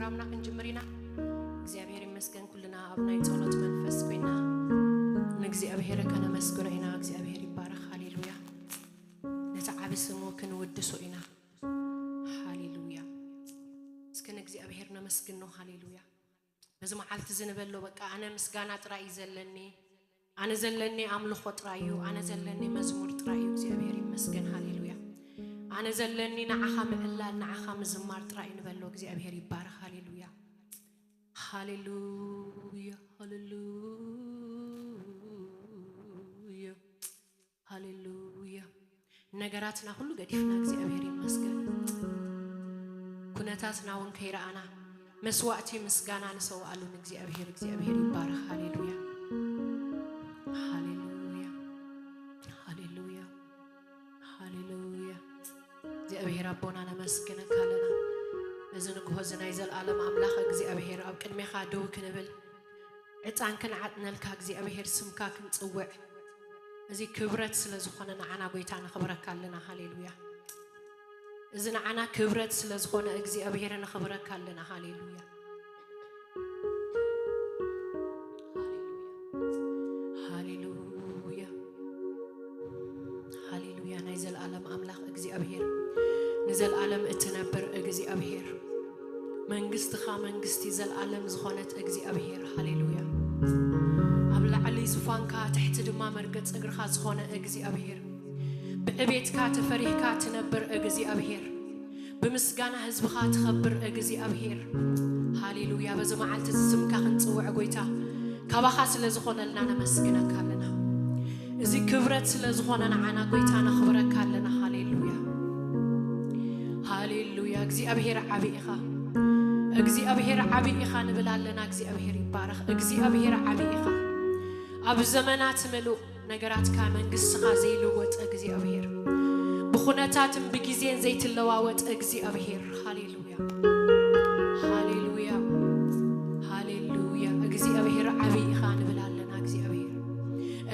ፕሮግራምና ክንጅምር ኢና። እግዚኣብሔር ይመስገን፣ ኩልና ኣብ ናይ ጸሎት መንፈስ ኮይና ንእግዚኣብሔር ከነመስግኖ ኢና። እግዚኣብሔር ይባረኽ። ሃሌሉያ። ነቲ ዓቢ ስሙ ክንውድሶ ኢና። ሃሌሉያ። እስከ ንእግዚኣብሔር ነመስግኖ። ሃሌሉያ። በዚ መዓልቲ እዚ ንበሎ፣ በቃ ኣነ ምስጋና ጥራይ እዩ ዘለኒ፣ ኣነ ዘለኒ ኣምልኾ ጥራይ እዩ፣ ኣነ ዘለኒ መዝሙር ጥራይ እዩ። እግዚኣብሔር ይመስገን። ሃሌሉያ። ኣነ ዘለኒ ንዓኻ ምዕላል፣ ንዓኻ ምዝማር ጥራይ እዩ ንበሎ። እግዚኣብሔር ይባረኽ። ሃሌሉያ። ሃሌሉያ። ሃሌሉያ። ሃሌሉያ። ነገራትና ኩሉ ገዲፍና እግዚኣብሔር ይመስገን። ኩነታትና እውን ከይረኣና መስዋዕቲ ምስጋና ንሰውኣሉ ንእግዚኣብሔር። እግዚኣብሔር ይባረኽ። ሃሌሉያ። ሃሌሉያ። ሃሌሉያ። ሃሌሉያ። እግዚኣብሔር ኣቦና ነመስግነካ ኣለና። እዚ ንግሆ እዚ ናይ ዘልኣለም ኣምላኽ እግዚኣብሔር ኣብ ቅድሜኻ ደው ክንብል ዕጣን ክንዓጥነልካ እግዚኣብሔር ስምካ ክንጽውዕ እዚ ክብረት ስለ ዝኾነ ንዓና ጎይታ ነኽብረካ ኣለና። ሃሌሉያ። እዚ ንዓና ክብረት ስለ ዝኾነ እግዚኣብሔር ነኽብረካ ኣለና። ሃሌሉያ። ሃሌሉያ። ሃሌሉያ። ናይ ዘልኣለም ኣምላኽ እግዚኣብሔር፣ ንዘልኣለም እትነብር እግዚኣብሔር፣ መንግስትኻ መንግስቲ ዘልኣለም ዝኾነት እግዚኣብሔር፣ ሃሌሉያ። ኣብ ላዕሊ ዙፋንካ ትሕቲ ድማ መርገጽ እግርኻ ዝኾነ እግዚኣብሔር፣ ብዕቤትካ ተፈሪህካ ትነብር እግዚኣብሔር፣ ብምስጋና ህዝብኻ ትኸብር እግዚኣብሔር፣ ሃሌሉያ። በዚ መዓልቲ እዚ ስምካ ክንጽውዕ ጎይታ ካባኻ ስለ ዝኾነልና ነመስግነካ ኣለና። እዚ ክብረት ስለ ዝኾነ ንዓና ጎይታ ነኽብረካ ኣለና። ሃሌሉያ። ሃሌሉያ። እግዚኣብሔር ዓቢ ኢኻ። እግዚኣብሔር ዓቢ ኢኻ ንብል ኣለና። እግዚኣብሔር ይባረኽ። እግዚኣብሔር ዓቢ ኢኻ። ኣብ ዘመናት ምሉእ ነገራትካ መንግስትኻ ዘይልወጥ እግዚኣብሔር፣ ብኹነታትን ብግዜን ዘይትለዋወጥ እግዚኣብሔር። ሃሌሉያ። ሃሌሉያ። ሃሌሉያ። እግዚኣብሔር ዓቢ ኢኻ ንብል ኣለና። እግዚኣብሔር፣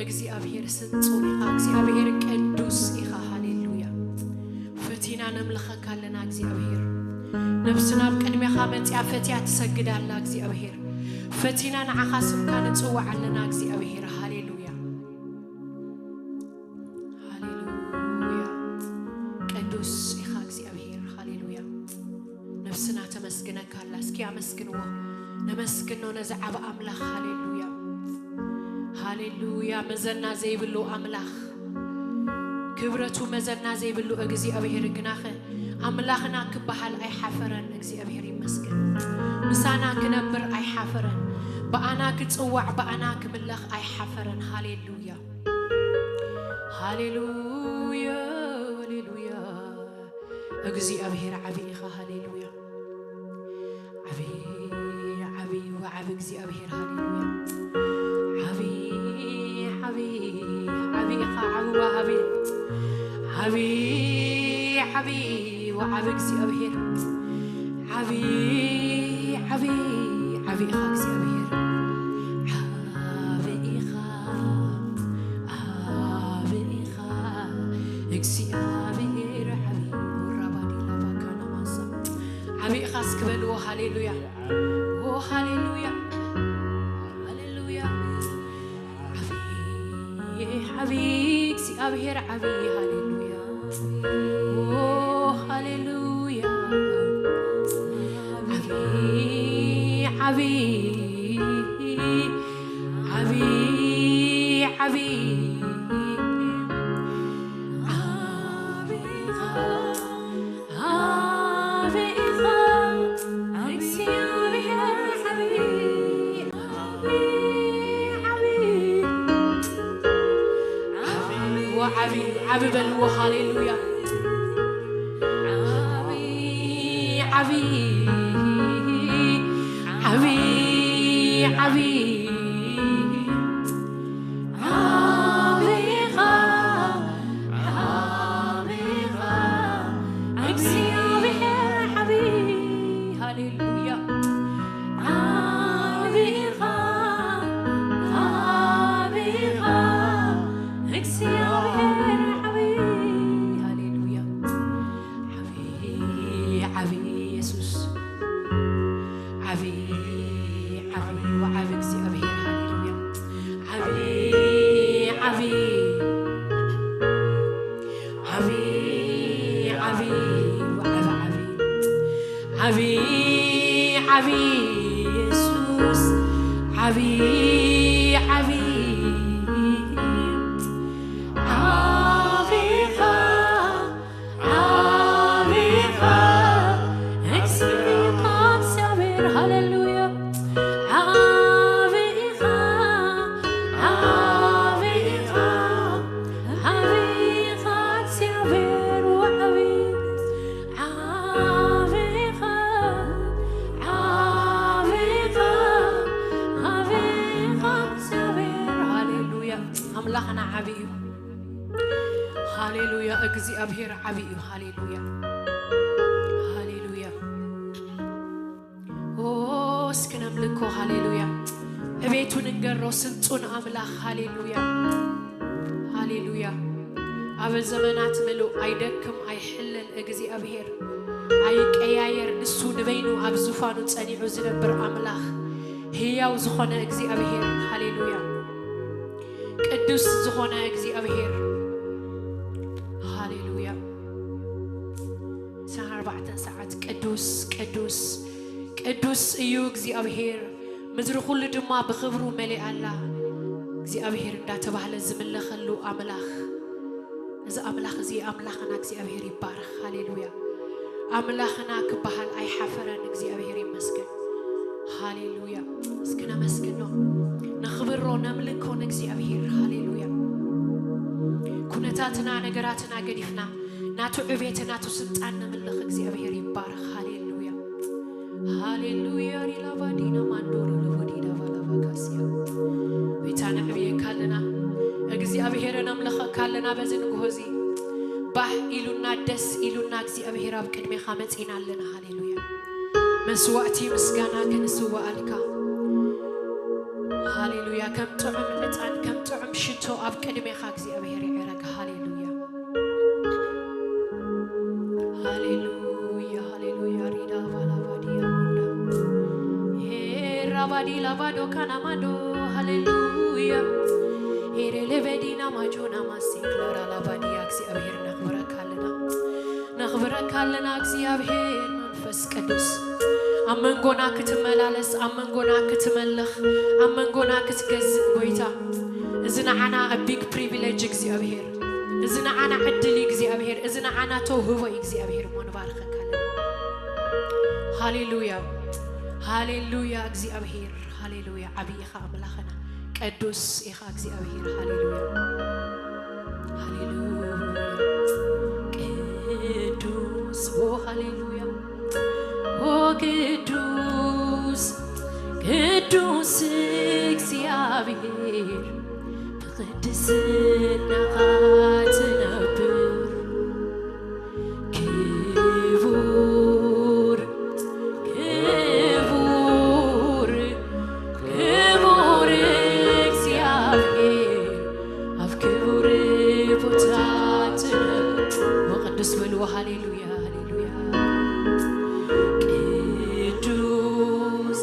እግዚኣብሔር ስጹር ኢኻ። እግዚኣብሔር ቅዱስ ኢኻ። ሃሌሉያ። ፈቲና ነምልኸካ ኣለና እግዚኣብሔር። ነብስና ኣብ ቅድሜኻ መጺኣ ፈትያ ትሰግድ ኣላ እግዚኣብሔር። ፈቲና ንዓኻ ስምካ ንጽውዕ ኣለና እግዚኣብሔር። ሃሌሉያ። ሃሌሉያ። ቅዱስ ኢኻ እግዚኣብሔር። ሃሌሉያ። ነፍስና ተመስግነካ ኣላ። እስኪ ኣመስግንዎ። ነመስግኖ ነዚ ዓቢ ኣምላኽ። ሃሌሉያ። ሃሌሉያ። መዘና ዘይብሉ ኣምላኽ፣ ክብረቱ መዘና ዘይብሉ እግዚኣብሔር ግናኸ ኣምላኽና ክበሃል ኣይሓፈረን። እግዚኣብሔር ይመስገን። ምሳና ክነብር ኣይሓፈረን። ብኣና ክጽዋዕ፣ ብኣና ክምለኽ ኣይሓፈረን። ሃሌሉያ። ሃሌሉያ። ሃሌሉያ። እግዚኣብሔር ዓቢ ኢኻ። ሃሌሉያ። ዓቢ፣ ዓቢ፣ ወዓቢ እግዚኣብሔር። ሃሌሉያ። ዓቢ፣ ዓቢ፣ ዓቢ ኢኻ። ዓቢ ወዓቢ። ዓቢ፣ ዓቢ፣ ወዓቢ እግዚኣብሔር። ዓቢ፣ ዓቢ፣ ዓቢ ኢኻ እግዚኣብሔር። ዓቢ ኢኻ። ዓቢ ኢኻ። እግዚኣብሔር ዓቢ። ወራባዲ ላባካና ማሳ። ዓቢ ኢኻ እስኪ በልዎ። ሃሌሉያ። ኦ ሃሌሉያ። ሃሌሉያ። ዓቢ፣ ዓቢ እግዚኣብሔር ዓቢ። ሃሌሉያ። ኦ ሃሌሉያ። ዓቢ፣ ዓቢ፣ ዓቢ፣ ዓቢ፣ ዓቢ ኢኻ። ዓቢ ኢኻ እግዚኣብሔር ዓቢ፣ ዓቢ፣ ዓቢ። ወዓቢ፣ ዓቢ በልዎ። ሃሌሉያ። ዓቢ፣ ዓቢ፣ ዓቢ፣ ዓቢ። ዓቢ ኢኻ፣ ዓቢ ኢኻ፣ እግዚኣብሔር ዓቢ። ሃሌሉያ። ዓቢ ኢኻ፣ ዓቢ ኢኻ፣ እግዚኣብሔር ዓቢ። ሃሌሉያ። ዓቢ፣ ዓቢ ኢየሱስ። ዓቢ ወዓቢ እግዚኣብሔር፣ ሃሌሉያ። ዓቢ፣ ዓቢ፣ ዓቢ፣ ዓቢ፣ ወዓቢ፣ ዓቢ፣ ዓቢ፣ ዓቢ፣ ኢየሱስ፣ ዓቢ፣ ዓቢ፣ ዓቢኻ፣ ዓቢኻ፣ እግዚኣብሔር፣ ሃሌሉያ። ዓቢኻ፣ ዓቢኻ፣ ዓቢኻ፣ እግዚኣብሔር ወዓቢ። ዓቢኻ፣ ዓቢኻ፣ ዓቢኻ፣ እግዚኣብሔር። ሃሌሉያ። ኣምላኽና ዓቢ እዩ። ሃሌሉያ። እግዚኣብሔር ዓቢ እዩ። ሃሌሉያ። ሃሌሉያ። ኦ፣ እስኪ ነምልኮ። ሃሌሉያ። ዕቤቱ ንንገሮ፣ ስልጡን ኣምላኽ። ሃሌሉያ። ሃሌሉያ። ኣብ ዘመናት ምሉእ ኣይደክም ኣይሕለል እግዚኣብሔር፣ ኣይቀያየር፣ ንሱ ንበይኑ ኣብ ዙፋኑ ጸኒዑ ዝነብር ኣምላኽ፣ ህያው ዝኾነ እግዚኣብሔር። ሃሌሉያ። ቅዱስ ዝኾነ እግዚኣብሔር። ሃሌሉያ። ዕስራን ኣርባዕተን ሰዓት ቅዱስ፣ ቅዱስ፣ ቅዱስ እዩ እግዚኣብሔር። ምድሪ ኩሉ ድማ ብኽብሩ መሊኣ ኣላ። እግዚኣብሔር እንዳተባህለ ዝምለኸሉ ኣምላኽ። እዚ ኣምላኽ እዚ ኣምላኽና እግዚኣብሔር ይባረኽ። ሃሌሉያ። ኣምላኽና ክበሃል ኣይሓፈረን። እግዚኣብሔር ይመስገን። ሃሌሉያ። እስኪ ነመስግኖ፣ ነኽብሮ፣ ነምልኮ ንእግዚኣብሔር። ሃሌሉያ። ኩነታትና፣ ነገራትና ገዲፍና ናቱ ዕቤት፣ ናቱ ስልጣን ነምልኽ። እግዚኣብሔር ይባረኽ። ሃሌሉያ። ሃሌሉያ። ሪላባዲና ማንዶሪ ለቦዲዳ ባላባካስያ። ቤታ ነዕብየካ ኣለና። እግዚኣብሔር ነምልኸካ ኣለና። በዚ ንግሆ እዚ ባህ ኢሉና፣ ደስ ኢሉና እግዚኣብሔር ኣብ ቅድሜኻ መጺና ኣለና። ሃሌሉያ። መስዋዕቲ ምስጋና ክንስዋኣልካ። ሃሌሉያ። ከም ጥዑም ዕጣን፣ ከም ጥዑም ሽቶ ኣብ ቅድሜኻ እግዚኣብሔር ይዕረግ። ሃሌሉያ። ሃሌሉያ፣ ሃሌሉያ። ሪዳ ባላባዲያ ማንዳ። ሄራባዲ ላባዶ ካናማዶ። ሃሌሉያ። ሄሬሌቤዲና ማጆና ማሲክላራ ላባዲያ። እግዚኣብሔር ነኽብረካ ኣለና። ነኽብረካ ኣለና እግዚኣብሔር መንፈስ ቅዱስ። ኣብ መንጎና ክትመላለስ፣ ኣብ መንጎና ክትመልኽ፣ ኣብ መንጎና ክትገዝእ ጎይታ። እዚ ንዓና ቢግ ፕሪቪሌጅ እግዚኣብሔር። እዚ ንዓና ዕድል እዩ እግዚኣብሔር። እዚ ንዓና ተውህቦ እዩ እግዚኣብሔር እሞ ንባርኸካ ኣለና። ሃሌሉያ። ሃሌሉያ እግዚኣብሔር። ሃሌሉያ። ዓብዪ ኢኻ ኣምላኽና። ቅዱስ ኢኻ እግዚኣብሔር። ሃሌሉያ። ሃሌሉያ። ቅዱስ፣ ኦ ሃሌሉያ። ኦ ቅዱስ፣ ቅዱስ እግዚኣብሔር ብቕድስናኻ ትነብር። ክቡር፣ ክቡር፣ ክቡር እግዚኣብሔር ኣብ ክቡር ቦታ ትነብር። ወቅዱስ በልዎ። ሃሌሉያ፣ ሃሌሉያ። ቅዱስ፣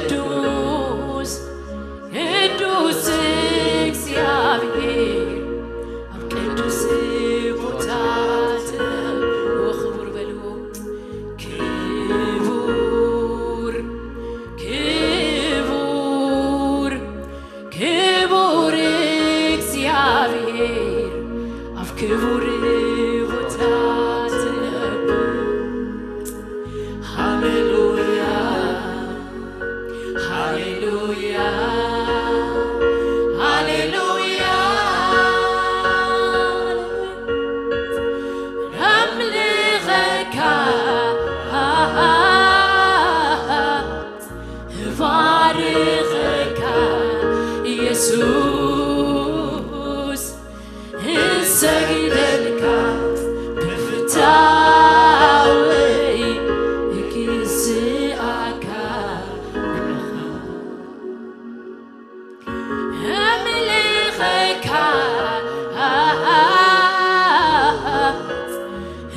ቅዱስ፣ ቅዱስ እግዚኣብሔር ኣብ ቅዱስ ቦታ ትነብር። ክቡር በልዎ። ክቡር፣ ክቡር፣ ክቡር እግዚኣብሔር ኣብ ክቡር ቦታ ትነብር። ሃሌሉያ፣ ሃሌሉያ፣ ሃሌሉያ። ነምልኸካ፣ ባርኸካ ኢየሱስ፣ እንሰግደልካ ብፍታወይ እግዝኣካ። እምልኸካ፣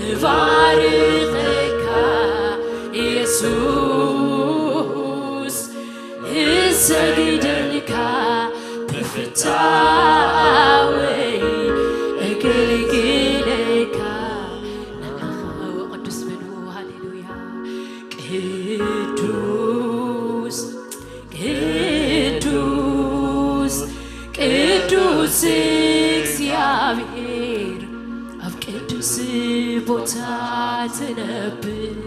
እባርኸካ ኢየሱስ፣ ሰግደልካ ብፍታወይ እገልግለካ ንዓኻ ወቅዱስ በሉ። ሃሌሉያ። ቅዱስ ቅዱስ ቅዱስ እግዚኣብሔር ኣብ ቅዱስ ቦታ ትነብር።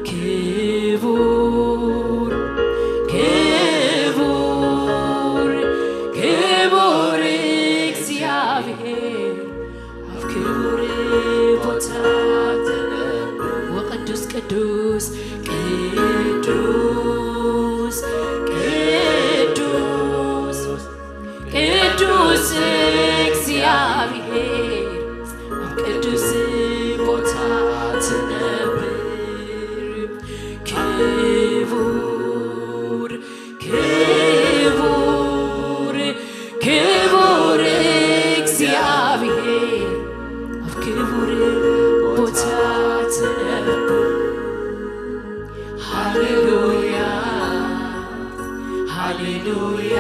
ክቡር ክቡር ክቡር እግዚኣብሔር ኣብ ክቡር ቦታ ትነብር። ወቅዱስ ቅዱስ ቅዱስ ቅዱስ ቅዱስ እግዚኣብሔር ኣብ ቅዱስ ቦታ ትነብር። ክቡር ክቡር ክቡር እግዚኣብሔር ኣብ ክቡር ቦታ ትነብር። ሃሌሉያ ሃሌሉያ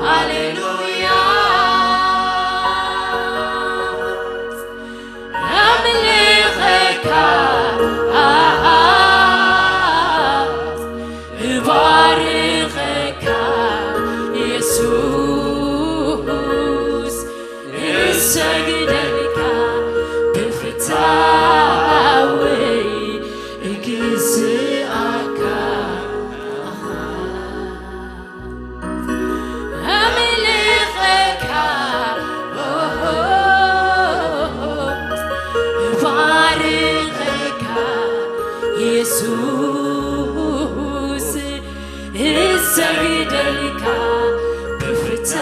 ሃሌሉያ። ኣምልኸካ እባርኸካ የሱስ እሰግደልካ ብፍታወይ እግዝኣካ ኣምልኸካ እባርኸካ የሱስ እሰግደልካ ብፍታወይ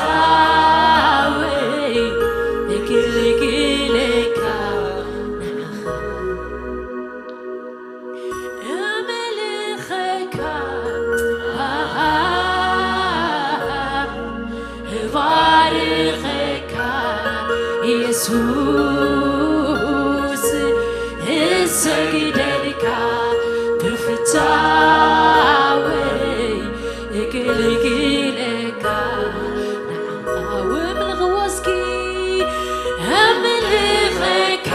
እግልግለካ እምልኸካ እባርኸካ የሱስ እሰግደልካ ብፍታወይ እግልግለካ ንዓኻ ወምልኽዎ እስኪ እምልኸካ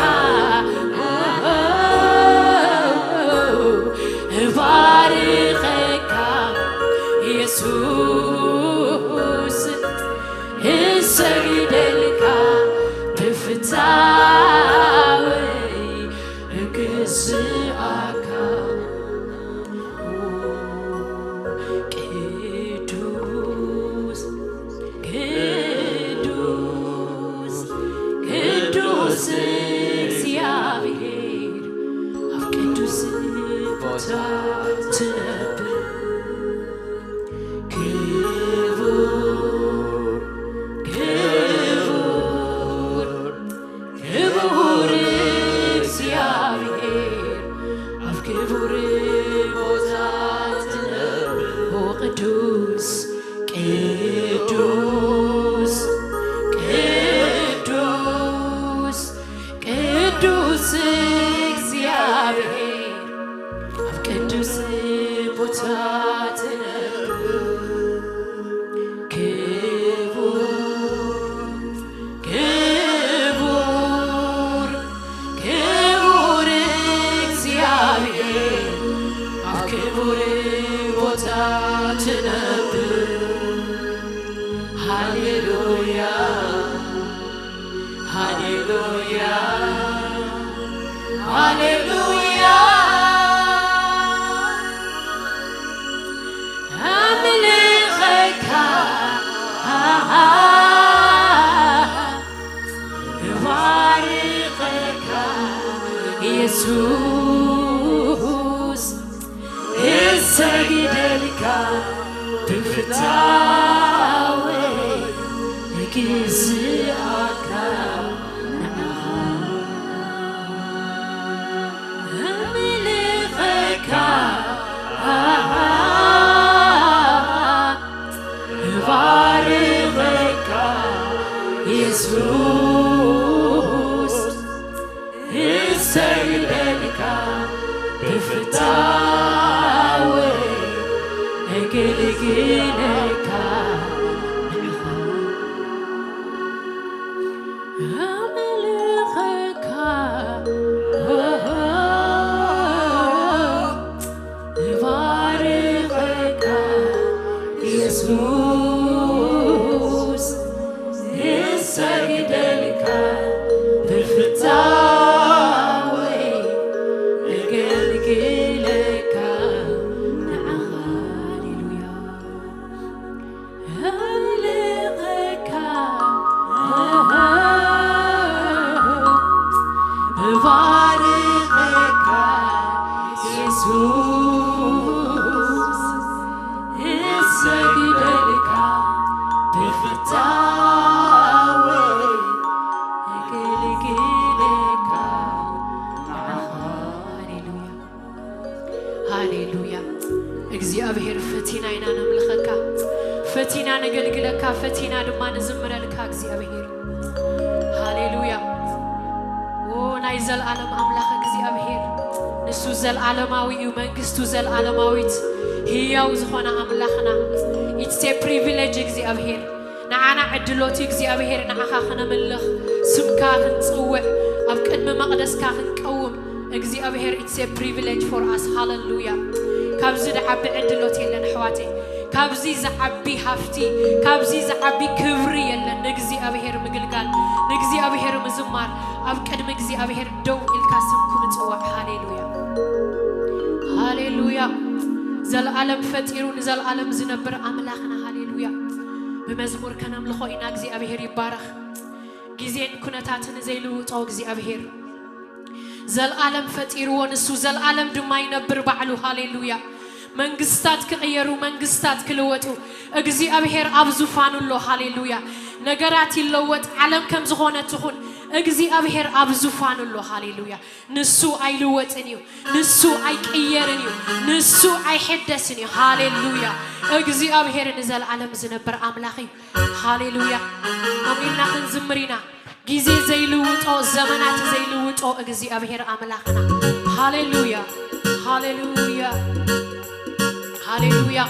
እባርኸካ የሱስ እሰግደልካ ብፍታወይ እግዝኣካ ቅዱስ ቅዱስ ቅዱስ እግዚኣብሔር ኣብ ቅዱስ ቦታ ትነብር። ክቡር ክቡር ክቡር እግዚኣብሔር ኣብ ክቡር ቦታ ትነብር። ቅዱስ ቅዱስ ቅዱስ ቅዱስ እግዚኣብሔር ኣብ ቅዱስ ቦታ ትነብር። ክቡር ክቡር ክቡር እግዚኣብሔር ኣብ ክቡር ቦታ ትነብር። ሃሌሉያ ሃሌሉያ ሃሌሉያ ኣምልኸካ እባርኸካ የሱስ እሰግደልካ ብፍታወይ እግዝኣካ ንዓኻ እምልኸካ እባርኸካ የሱስ እሰግደልካ ብፍታወይ ሃሌሉያ። እግዚኣብሔር፣ ፈቲና ኢና ነምልኸካ፣ ፈቲና ነገልግለካ፣ ፈቲና ድማ ንዝምረልካ እግዚኣብሔር። ሃሌሉያ። ኦ፣ ናይ ዘልኣለም ኣምላኽ እግዚኣብሔር፣ ንሱ ዘልኣለማዊ እዩ፣ መንግስቱ ዘልኣለማዊት፣ ህያው ዝኾነ ኣምላኽና። It's a privilege እግዚኣብሔር፣ ንዓና ዕድሎት እግዚኣብሔር፣ ንዓኻ ክነምልኽ፣ ስምካ ክንጽውዕ፣ ኣብ ቅድሚ መቕደስካ ክንቀውም እግዚኣብሔር፣ it's a privilege for us። ሃሌሉያ። ካብዚ ዝዓቢ ዕድሎት የለን ኣሕዋተይ፣ ካብዚ ዝዓቢ ሃፍቲ፣ ካብዚ ዝዓቢ ክብሪ የለን። ንእግዚኣብሔር ምግልጋል፣ ንእግዚኣብሔር ምዝማር፣ ኣብ ቅድሚ እግዚኣብሔር ደው ኢልካ ስምኩ ምጽዋዕ። ሃሌሉያ፣ ሃሌሉያ። ዘልኣለም ፈጢሩ ንዘልኣለም ዝነብር ኣምላኽና፣ ሃሌሉያ። ብመዝሙር ከነምልኾ ኢና። እግዚኣብሔር ይባረኽ። ግዜን ኩነታትን ዘይልውጦ እግዚኣብሔር፣ ዘልኣለም ፈጢርዎ፣ ንሱ ዘልኣለም ድማ ይነብር ባዕሉ። ሃሌሉያ። መንግስታት ክቕየሩ፣ መንግስታት ክልወጡ፣ እግዚኣብሔር ኣብ ዙፋኑ ኣሎ። ሃሌሉያ። ነገራት ይለወጥ፣ ዓለም ከም ዝኾነት ትኹን፣ እግዚኣብሔር ኣብ ዙፋኑ ኣሎ። ሃሌሉያ። ንሱ ኣይልወጥን እዩ፣ ንሱ ኣይቅየርን እዩ፣ ንሱ ኣይሕደስን እዩ። ሃሌሉያ። እግዚኣብሔር ንዘልኣለም ዝነብር ኣምላኽ እዩ። ሃሌሉያ። ከምኡ ኢልና ክንዝምር ኢና። ግዜ ዘይልውጦ፣ ዘመናት ዘይልውጦ እግዚኣብሔር ኣምላኽና። ሃሌሉያ፣ ሃሌሉያ፣ ሃሌሉያ።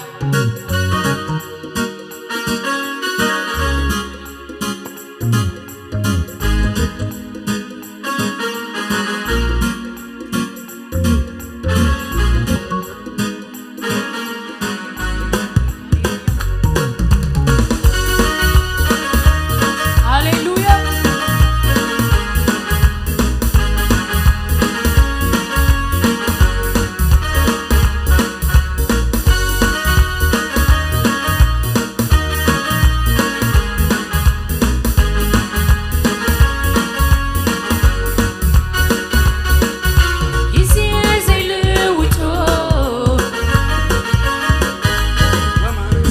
ሃሌሉያ። ግዜ ዘይልውጦ፣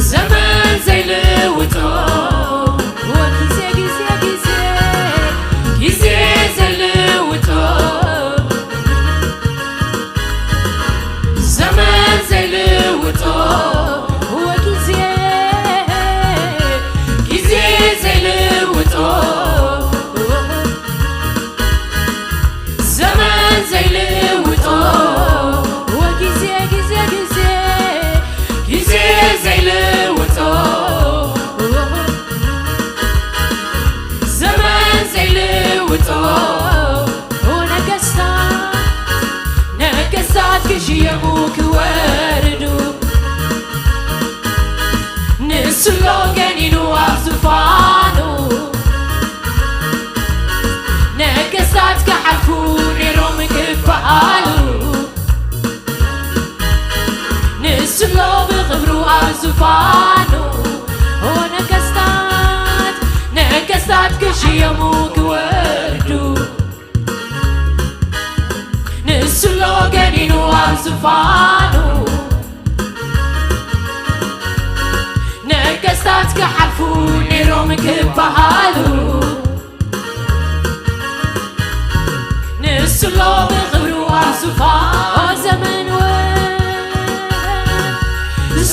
ዘመን ዘይልውጦ፣ ግዜ፣ ግዜ፣ ግዜ፣ ግዜ ዘይልውጦ፣ ዘመን ዘይልውጦ፣ ግዜ፣ ግዜ ዘይልውጦ፣ ዘመን ዘይልውጦ፣ ግዜ፣ ግዜ፣ ግዜ፣ ግዜ ዘይልውጦ፣ ዘመን ዘይልውጦ፣ ነገስታት፣ ነገስታት ክሽየሙ ክወርዱ፣ ንሱ ኣሎ ገኒኑ ኣብ ዙፋኑ፣ ነገስታት ክሓልፉ ነይሮም ክበሃሉ፣ ንሱ ኣሎ ብኽብሩ ኣብ ዙፋኑ። ኦ ነገስታት፣ ነገስታት ክሽየሙ ክወርዱ፣ ንሱ ኣሎ ገኒኑ ኣብ ዙፋኑ። ነገስታት ክሓልፉ ነይሮም ክበሃሉ፣ ንሱ ኣሎ ብኽብሩ ኣብ ዙፋኑ። ዘመን ወ-፣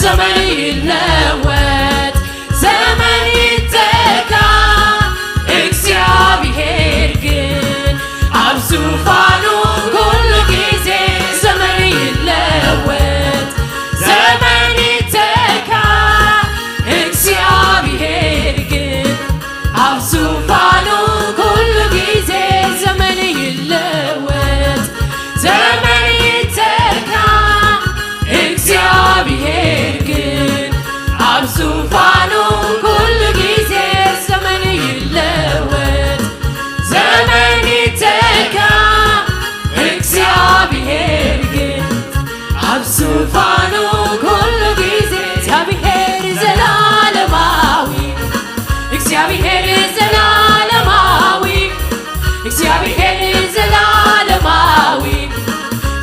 ዘመን ይለወጥ፣ ዘመን ይተካ፣ እግዚኣብሔር ግን ኣብ ዙፋኑ ኩሉ ግዜ። ዘመን ይለወጥ፣ ዘመን ይተካ፣ እግዚኣብሔር ግን ኣብ ዙፋኑ ኩሉ ግዜ። ዘመን ይለወጥ፣ ዘመን ይተካ፣ እግዚኣብሔር ግን ኣብ ዙፋኑ ኩሉ ግዜ። ዘመን ይለወጥ፣ ዘመን ይተካ፣ እግዚኣብሔር ግን ኣብ ዙፋኑ ኩሉ ግዜ። እግዚኣብሔር ዘላለማዊ፣ እግዚኣብሔር ዘላለማዊ፣ እግዚኣብሔር ዘላለማዊ፣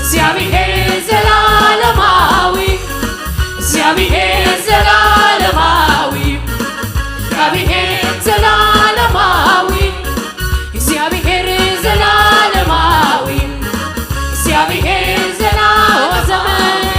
እግዚኣብሔር ዘላለማዊ፣ እግዚኣብሔር ዘላለማዊ፣ እግዚኣብሔር ዘላለማዊ፣ እግዚኣብሔር ዘላለማዊ፣ እግዚኣብሔር ዘላ-፣ ኦ ዘመን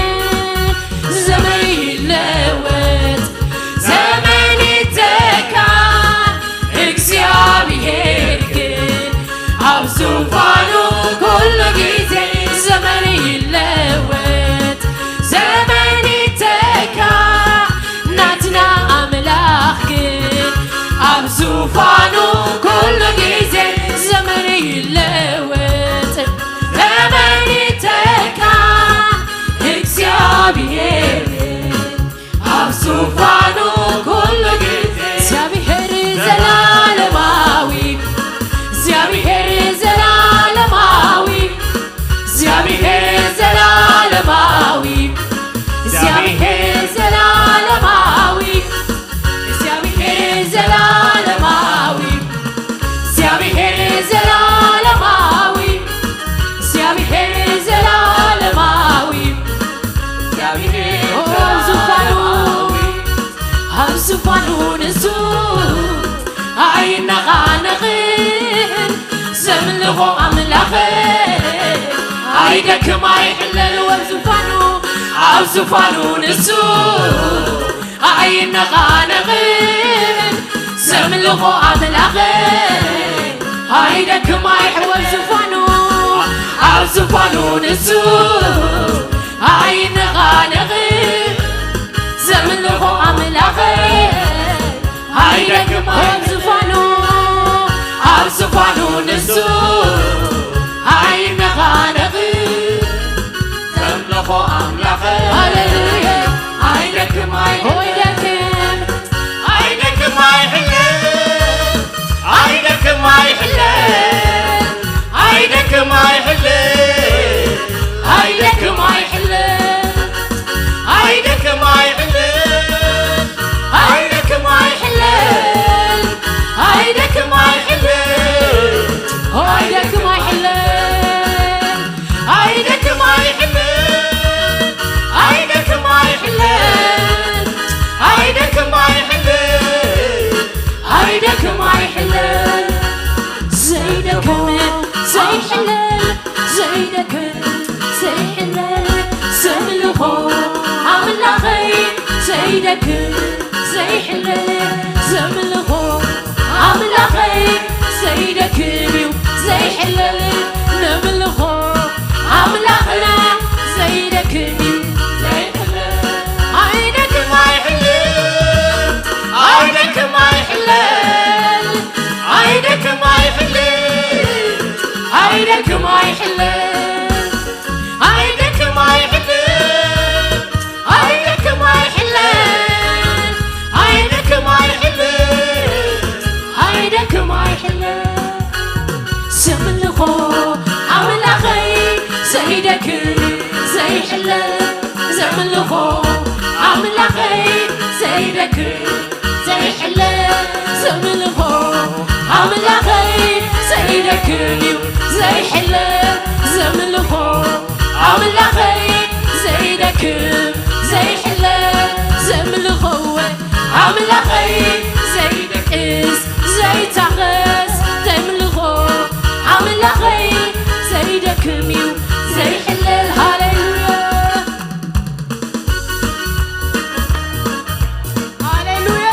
እግዚኣብሔር ኣብ ዙፋኑ ኩሉ ግዜ። እግዚኣብሔር ዘላለማዊ፣ እግዚኣብሔር ዘላለማዊ፣ እግዚኣብሔር ዘላለማዊ፣ እግዚኣብሔር ዘላለማዊ፣ እግዚኣብሔር ዘላለማዊ፣ እግዚኣብሔር ዘላለማዊ፣ እግዚኣብሔር ዘላለማዊ፣ እግዚኣብሔር ኦ፣ ዙፋኑ፣ ኣብ ዙፋኑ ንሱ ኣይነቓነቕን። ዘምልኾ ኣምላኽ ኣይደክም ኣይሕለል። ኣብ ዙፋኑ፣ ኣብ ዙፋኑ ንሱ ኣይነቓነቕን። ዘምልኾ ኣምላኽ ኣይደክም ኣይሕወል። ዙፋኑ፣ ኣብ ዙፋኑ ንሱ ኣይነቓነቕን። ዘምልኾ ኣምላኽ ኣይደክም ኣብ ዙፋኑ፣ ኣብ ዙፋኑ ንሱ ኣይነቓነቕን። ዘምልኾ ኣምላኽ ሃሌሉያ። ኣይደክም ኣይ-፣ ኣይደክም፣ ኣይደክም ኣይሕለል፣ ኣይደክም ኣይሕለል፣ ኣይደክም ኣይሕለል፣ ኣይደክም ኣይሕለል፣ ኣይደክም ኣይሕለል፣ ኣይደክም ኣይሕለል፣ ኣይደክም ኣይሕለል፣ ኣይደክም ኣይሕለል። ኣይደክም ኣይሕለል፣ ኣይደክም ኣይሕለል፣ ኣይደክም ኣይሕለል፣ ኣይደክም ኣይሕለል። ዘይደክም ዘይሕለል፣ ዘይደክም ዘይሕለል፣ ዘምልኾ ኣምላኸይ ዘይደክም ዘይሕለል፣ ዘምልኾ ኣምላኸይ ዘይደክም እዩ ዘይሕለል፣ ነምልኾ ኣምላኽና ዘይደክም እዩ ዘይሕለል። ኣይደክም ኣይሕለል፣ ኣይደክም ኣይሕለል፣ ኣይደክም ኣይሕለል፣ ኣይደክም ኣይሕለል። ኣይደክም ኣይሕለል፣ ኣይደክም ኣይሕለል፣ ኣይደክም ኣይሕለል፣ ኣይደክም ኣይሕለል። ዘምልኾ ኣምላኸይ ዘይደክም ዘይሕለል፣ ዘምልኾ ኣምላኸይ ዘይደክም ዘይሕለል፣ ዘምልኾ ኣምላኸይ ዘይደክም እዩ ዘይሕለል፣ ዘምልኾ ኣምላኸይ ዘይደክም ዘይሕለል፣ ዘምልኾ ኣምላኸይ ዘይደቅስ ዘይታኸስ፣ ዘምልኾ ኣምላኸይ ዘይደክም እዩ ዘይሕለል። ሃሌሉያ። ሃሌሉያ።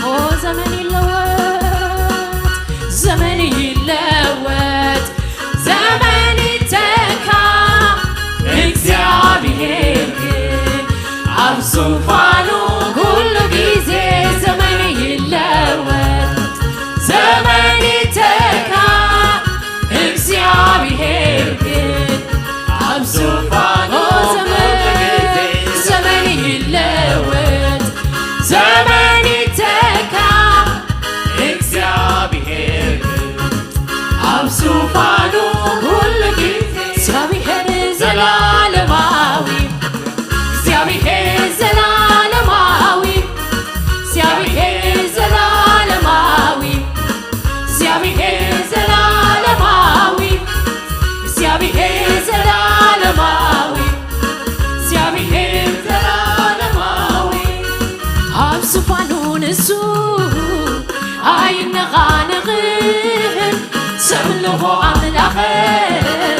ኦ ዘመን ይለወጥ፣ ዘመን ይለወጥ፣ ዘመን ይተካ፣ እግዚኣብሔር ግን ኣብ ዙፋኑ ኩሉ ግዜ። ዘመን ይለወጥ፣ ዘመን ይተካ፣ እግዚኣብሔር ግን ኣብ ዙፋኑ ዘመን፣ ኩሉ ግዜ። ዘመን ይለወጥ፣ ዘመን ይተካ፣ እግዚኣብሔር ግን ኣብ ዙፋኑ ኩሉ ግዜ። እግዚኣብሔር ዘላለማዊ፣ እግዚኣብሔር ዘላለማዊ፣ እግዚኣብሔር ዘላለማዊ፣ እግዚኣብሔር ዘላለማዊ፣ እግዚኣብሔር ዘላለማዊ፣ እግዚኣብሔር ዘላለማዊ። ኣብ ዙፋኑ ንሱ ኣይነቓነቕን፣ ዘምልኾ ኣምላኸይ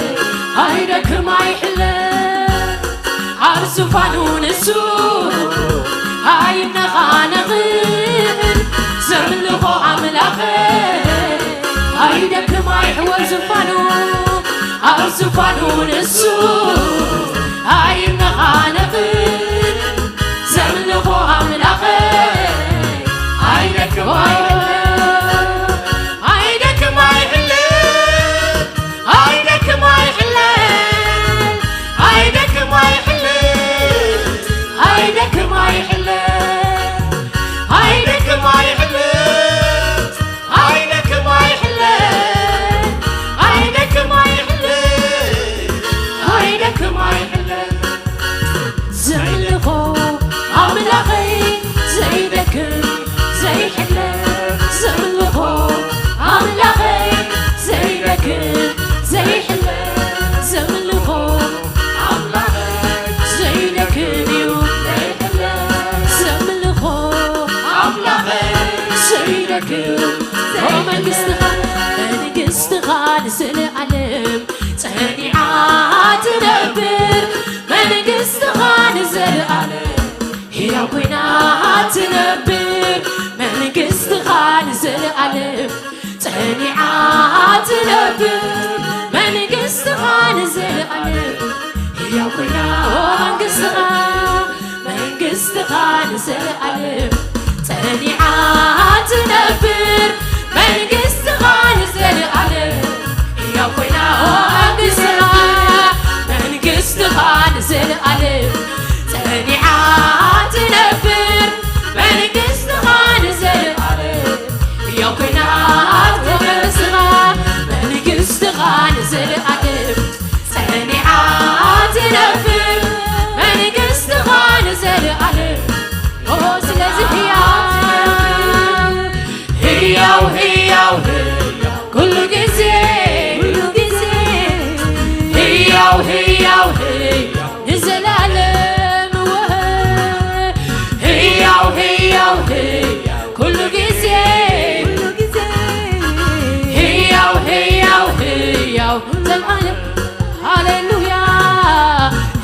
ኣይደክም ኣይሕለል። ኣብ ዙፋኑ ንሱ ኣይነቓነቕን፣ ዘምልኾ ኣምላኸይ ኣይደክም ኣይሕወል። ዙፋኑ፣ ኣብ ዙፋኑ ንሱ ኣይነቓነቕን፣ መንግስትኻ መንግስትኻ ንዘለኣለም ጸኒዓ ትነብር መንግስትኻ ንዘለኣለም ሕያው ኮይና ትነብር መንግስትኻ ንዘለኣለም ጸኒዓ ትነብር መንግስትኻ ንዘለኣለም ሕያው ኮይና መንግስትኻ መንግስትኻ ንዘለኣለም ጸኒዓ ትነብር መንግስትኻ ንዘለኣለም ሕያው ኮይና መንግስትኻ መንግስትኻ ንዘለኣለም ጸኒዓ ትነብር መንግስትኻ ንዘለኣለም ሕያው ኮይና መንግስትኻ መንግስትኻ ንዘለኣለም ጸኒዓ ትነብር መንግስትኻ ንዘለኣለም ኦ ስለዚ ሕያው ሕያው ሕያው ሕያው ኩሉ ግዜ ኩሉ ግዜ ሕያው ሕያው ሕያው ንዘለኣለም ወ- ሕያው ሕያው ሕያው ኩሉ ግዜ ኩሉ ግዜ ሕያው ሕያው ሕያው ዘልዓለም ሃሌሉያ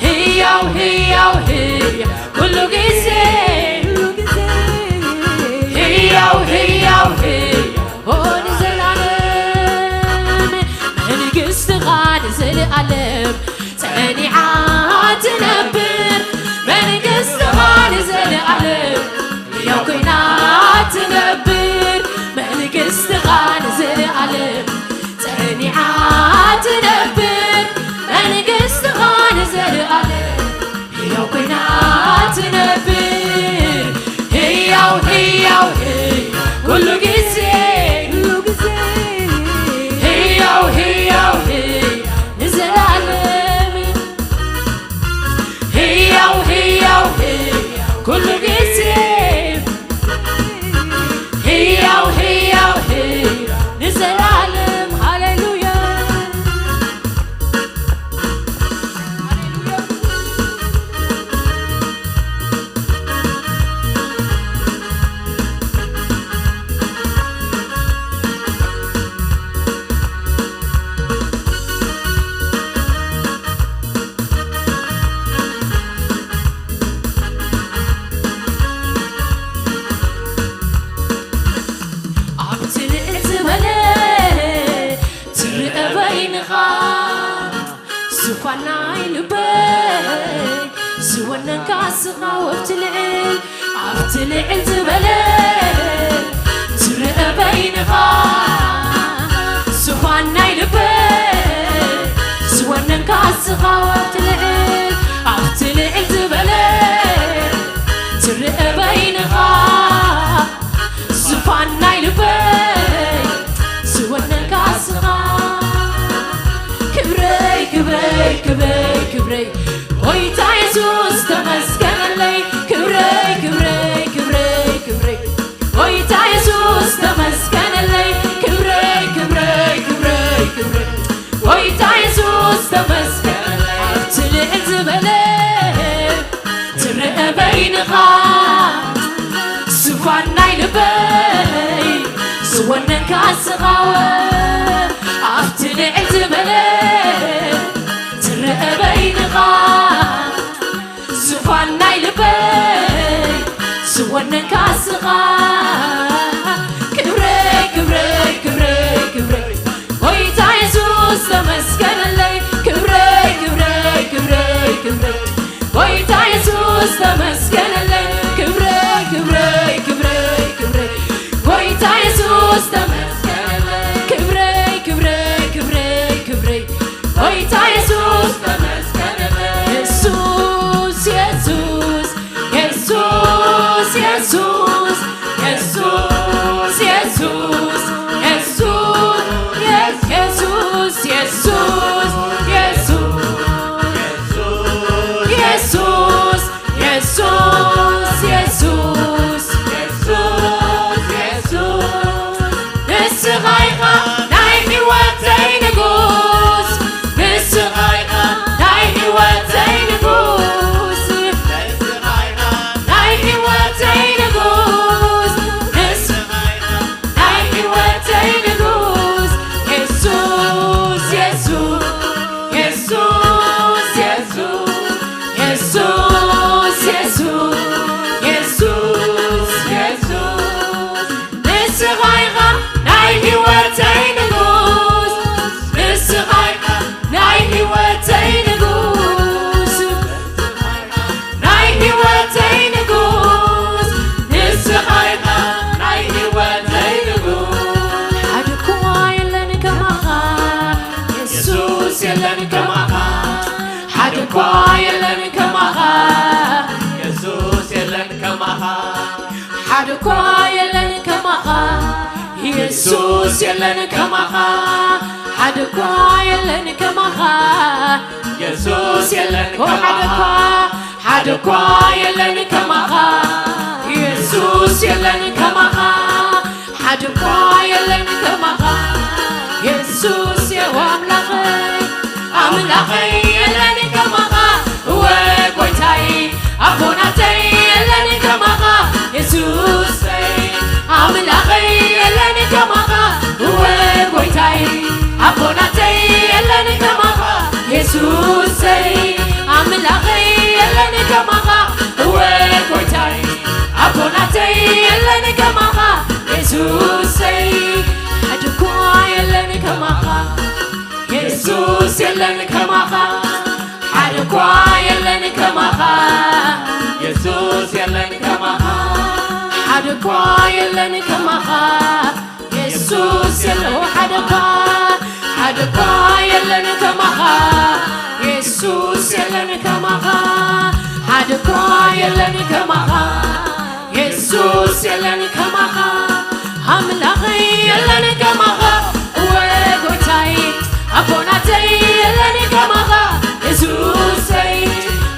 ሕያው ሕያው ሕያው ኩሉ ግዜ ኩሉ ግዜ ሕያው ሕያው ሕያው ኦ ንዘለኣለም መንግስትኻ ንዘለኣለም ጸኒዓ ትነብር መንግስትኻ ንዘለኣለም ሕያው ኮይና ትነብር መንግስትኻ ንዘለኣለም ጸኒዓ ትነብር መንግስትኻ ንዘለኣለም ሕያው ኮይና ትነብር ሕያው ሕያው ሕያው ኩሉ ግዜ ኩሉ ግዜ ሕያው ሕያው ሕያው ንዘለኣለም ሕያው ሕያው ሕያው ኩሉ ግዜ ሕያው ሕያው ሕያው ንዘለኣለም ሃሌሉያ ኣብቲ ልዕል ዝበለ ትርአ በይንኻ ዙፋን ናይ ልበይ ዝወነንካ ስኻ ወብቲ ልዕል ኣብቲ ልዕል ዝበለ ትርአ በይንኻ ዙፋን ናይ ልበይ ዝወነንካ ስኻ ወብቲ ልዕል ኣብቲ ልዕል ዝበለ ትርአ በይንኻ ዙፋን ናይ ልበይ ዝወነንካ ስኻ ክብረይ ክብረይ ክብረይ ክብረይ ጎይታ የሱስ ተመስገነለይ ክብረይ ክብረይ ክብረይ ክብረይ ጎይታ የሱስ ተመስገነለይ ክብረይ ክብረይ ክብረይ ክብረይ ጎይታ የሱስ ተመስገነለይ ኣብቲ ልዕል ዝበለ ትርአ በይንኻ ዙፋን ናይ ልበይ ዝወነንካ ስኻ ኣብቲ ልዕል ዝበለ ትርአ በይንኻ ዙፋን ናይ ልበይ ዝወነንካ ስኻ ክብረይ ክብረይ ክብረይ ክብረይ ጎይታ የሱስ ተመስገነለይ ክብረይ ክብረይ ክብረይ ክብረይ ጎይታ የሱስ ተመስገነለይ ክብረይ ክብረይ ክብረይ ክብረይ ጎይታ የሱስ ተመስገነለይ ክብረይ ክብረይ ክብረይ ክብረይ ጎይታ የሱስ ተመስገነለይ የሱስ የሱስ የሱስ የሱስ የሱስ የሱስ የሱስ የሱስ የሱስ የሱስ የሱስ የሱስ፣ የሱስ፣ የሱስ፣ ንስኻ ኢኻ ናይ ህይወተይ ንጉስ። ንስኻ ኢኻ ናይ ህይወተይ ንጉስ። ናይ ህይወተይ ንጉስ፣ ንስኻ ኢኻ ናይ ህይወተይ ንጉስ። ሓደ እኳ የለን ከማኻ፣ የሱስ የለን ከማኻ። ሓደ እኳ የለን ከማኻ፣ የሱስ የለን ከማኻ። ሓደ እኳ የለን ከማኻ፣ የሱስ የለን ከማኻ። ሓደ እኳ የለን ከማኻ፣ የሱስ የለን ከማኻ። ሓደ እኳ የለን ከማኻ፣ የሱስ የለን ከማኻ። ሓደ እኳ የለን ከማኻ፣ የሱስ የው ኣምላኸይ፣ ኣምላኸይ የለን ከማኻ። እወ ጎይታይ፣ ኣቦናተይ የለን ከማኻ። የሱሰይ፣ ኣምላኸይ የለን ከማኻ። እወ ጎይታይ፣ ኣቦናተይ የለን ከማኻ። የሱሰይ፣ ኣምላኸይ የለን ከማኻ። እወ ጎይታይ፣ ኣቦናተይ የለን ከማኻ። የሱሰይ፣ ሓደ እኳ የለን ከማኻ። የሱስ የለን ከማኻ። ሓደ እኳ የለን ከማኻ። የሱስ የለን ከማኻ። ሓደ እኳ የለን ከማኻ። የሱስ የለ ሓደ እኳ፣ ሓደ እኳ የለን ከማኻ። የሱስ የለን ከማኻ። ሓደ እኳ የለን ከማኻ። የሱስ የለን ከማኻ። ኣምላኸይ የለን ከማኻ። እወ ጎይታይ፣ ኣቦናተይ የለን ከማኻ። የሱሰይ፣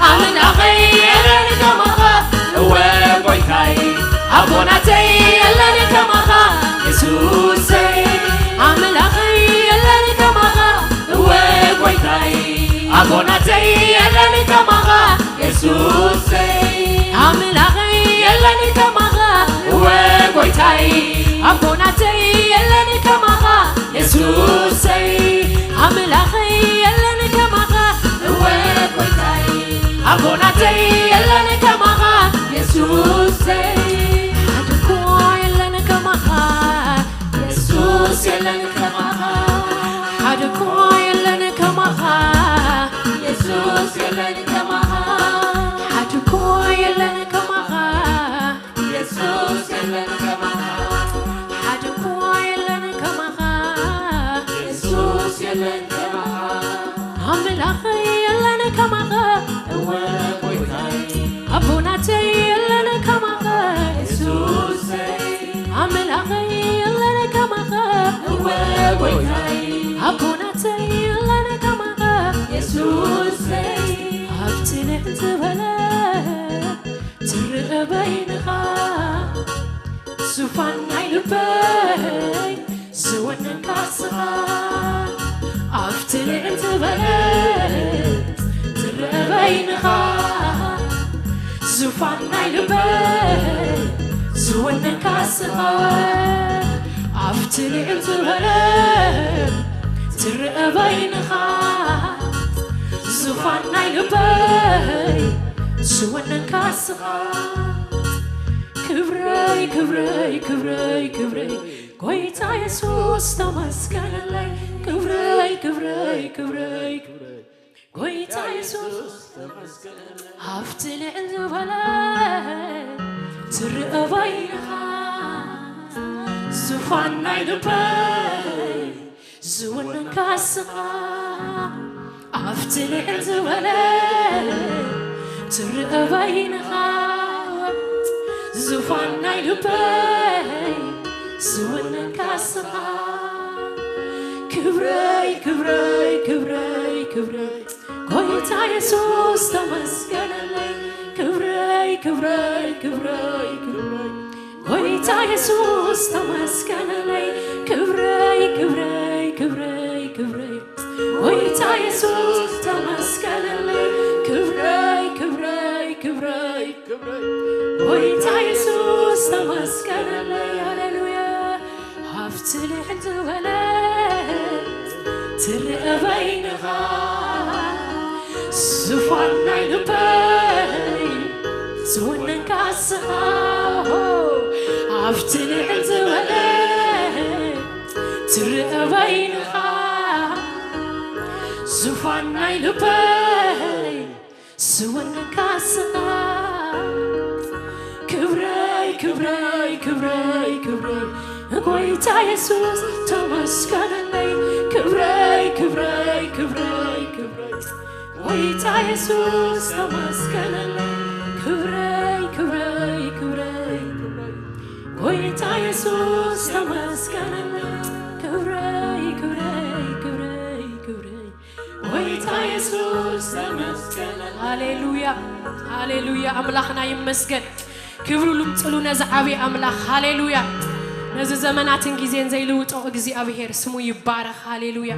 ኣምላኸይ የለን ከማኻ። እወ ጎይታይ፣ ኣቦናተይ የለን ከማኻ። የሱሰይ፣ ኣምላኸይ የለን ከማኻ። እወ ጎይታይ፣ ኣቦናተይ የለን ከማኻ። የሱሰይ፣ ኣምላኸይ የለን ከማኻ። እወ ጎይታይ፣ ኣቦናተይ የለን ከማኻ። የሱሰይ፣ ኣምላኸይ የለን ከማኻ። እወ ጎይታይ፣ ኣቦናተይ የለን ከማኻ። የሱሰይ፣ ሓደ እኳ የለን ከማኻ። የሱስ የለን ከማኻ። ሓደ እኳ የለን ከማኻ። የሱስ የለን ከማኻ። ሓደ እኳ የለን ከማኻ። የሱስ የለን ከማኻ። ሓደ እኳ የለን ከማኻ። የሱስ የለን ከማኻ። ኣምላኸይ የለን ከማኻ። እወ ጎይታይ፣ ኣቦናተይ የለን ከማኻ። የሱሰይ፣ ኣምላኸይ የለን ከማኻ። እወ ጎይታይ፣ ኣቦናተይ የለን ከማኻ። የሱሰይ፣ ኣብቲ ልዕል ዝበለ ትርእ በይንኻ፣ ዙፋን ናይ ልበይ ዝወነንካ ስኻ። ኣብቲ ልዕል ዝበለት ትርእ በይንኻ፣ ዙፋን ናይ ልበይ ዝወነንካ ስኻ። ኣብቲ ልዕል ዝበለት ትርእ በይንኻ፣ ዙፋን ናይ ልበይ ዝወነንካ ስኻ። ክብረይ ክብረይ ክብረይ ክብረይ ጎይታ የሱስ ተመስገነለይ። ክብረይ ክብረይ ክብረይ ክብረይ ጎይታ የሱስ ተመስገነለይ። ኣብቲ ልዕል ዝበለ ትርእ በይንኻ፣ ዙፋን ናይ ልበይ ዝወነንካ ስኻ። ኣብቲ ልዕል ዝበለ ትርእ በይንኻ፣ ዙፋን ናይ ልበይ ዝወነንካ ስኻ። ክብረይ ክብረይ ክብረይ ክብረይ ጎይታ የሱስ ተመስገነለይ። ክብረይ ክብረይ ክብረይ ክብረይ ጎይታ የሱስ ተመስገነለይ። ክብረይ ክብረይ ክብረይ ክብረይ ጎይታ የሱስ ተመስገነለይ። ክብረይ ክብረይ ክብረይ ክብረይ ጎይታ የሱስ ተመስገነለይ። ሃሌሉያ። ኣብቲ ልዕል ዝበለ ትርእ በይንኻ፣ ዙፋን ናይ ልበይ ዝወነንካ ስኻ ኣብቲ ልዕል ዝበለ ትርአ በይንኻ ዙፋን ናይ ልበይ ዝወነንካ ስኻ ክብረይ ክብረይ ክብረይ ክብረይ ጎይታ የሱስ ተመስገነለይ ክብረይ ክብረይ ክብረይ ክብረይ ጎይታ የሱስ ተመስገነለይ ክብረይ ክብረይ ክብረይ ክብረይ ጎይታ የሱስ ተመስገነለይ ክብረይ ክብረይ ክብረይ ክብረይ ጎይታ የሱስ ተመስገነለይ። ሃሌሉያ ሃሌሉያ፣ ኣምላኽና ይመስገን። ክብሩ ልምፅሉ ነዚ ዓብዪ ኣምላኽ። ሃሌሉያ። ነዚ ዘመናትን ግዜን ዘይልውጦ እግዚኣብሔር ስሙ ይባረኽ። ሃሌሉያ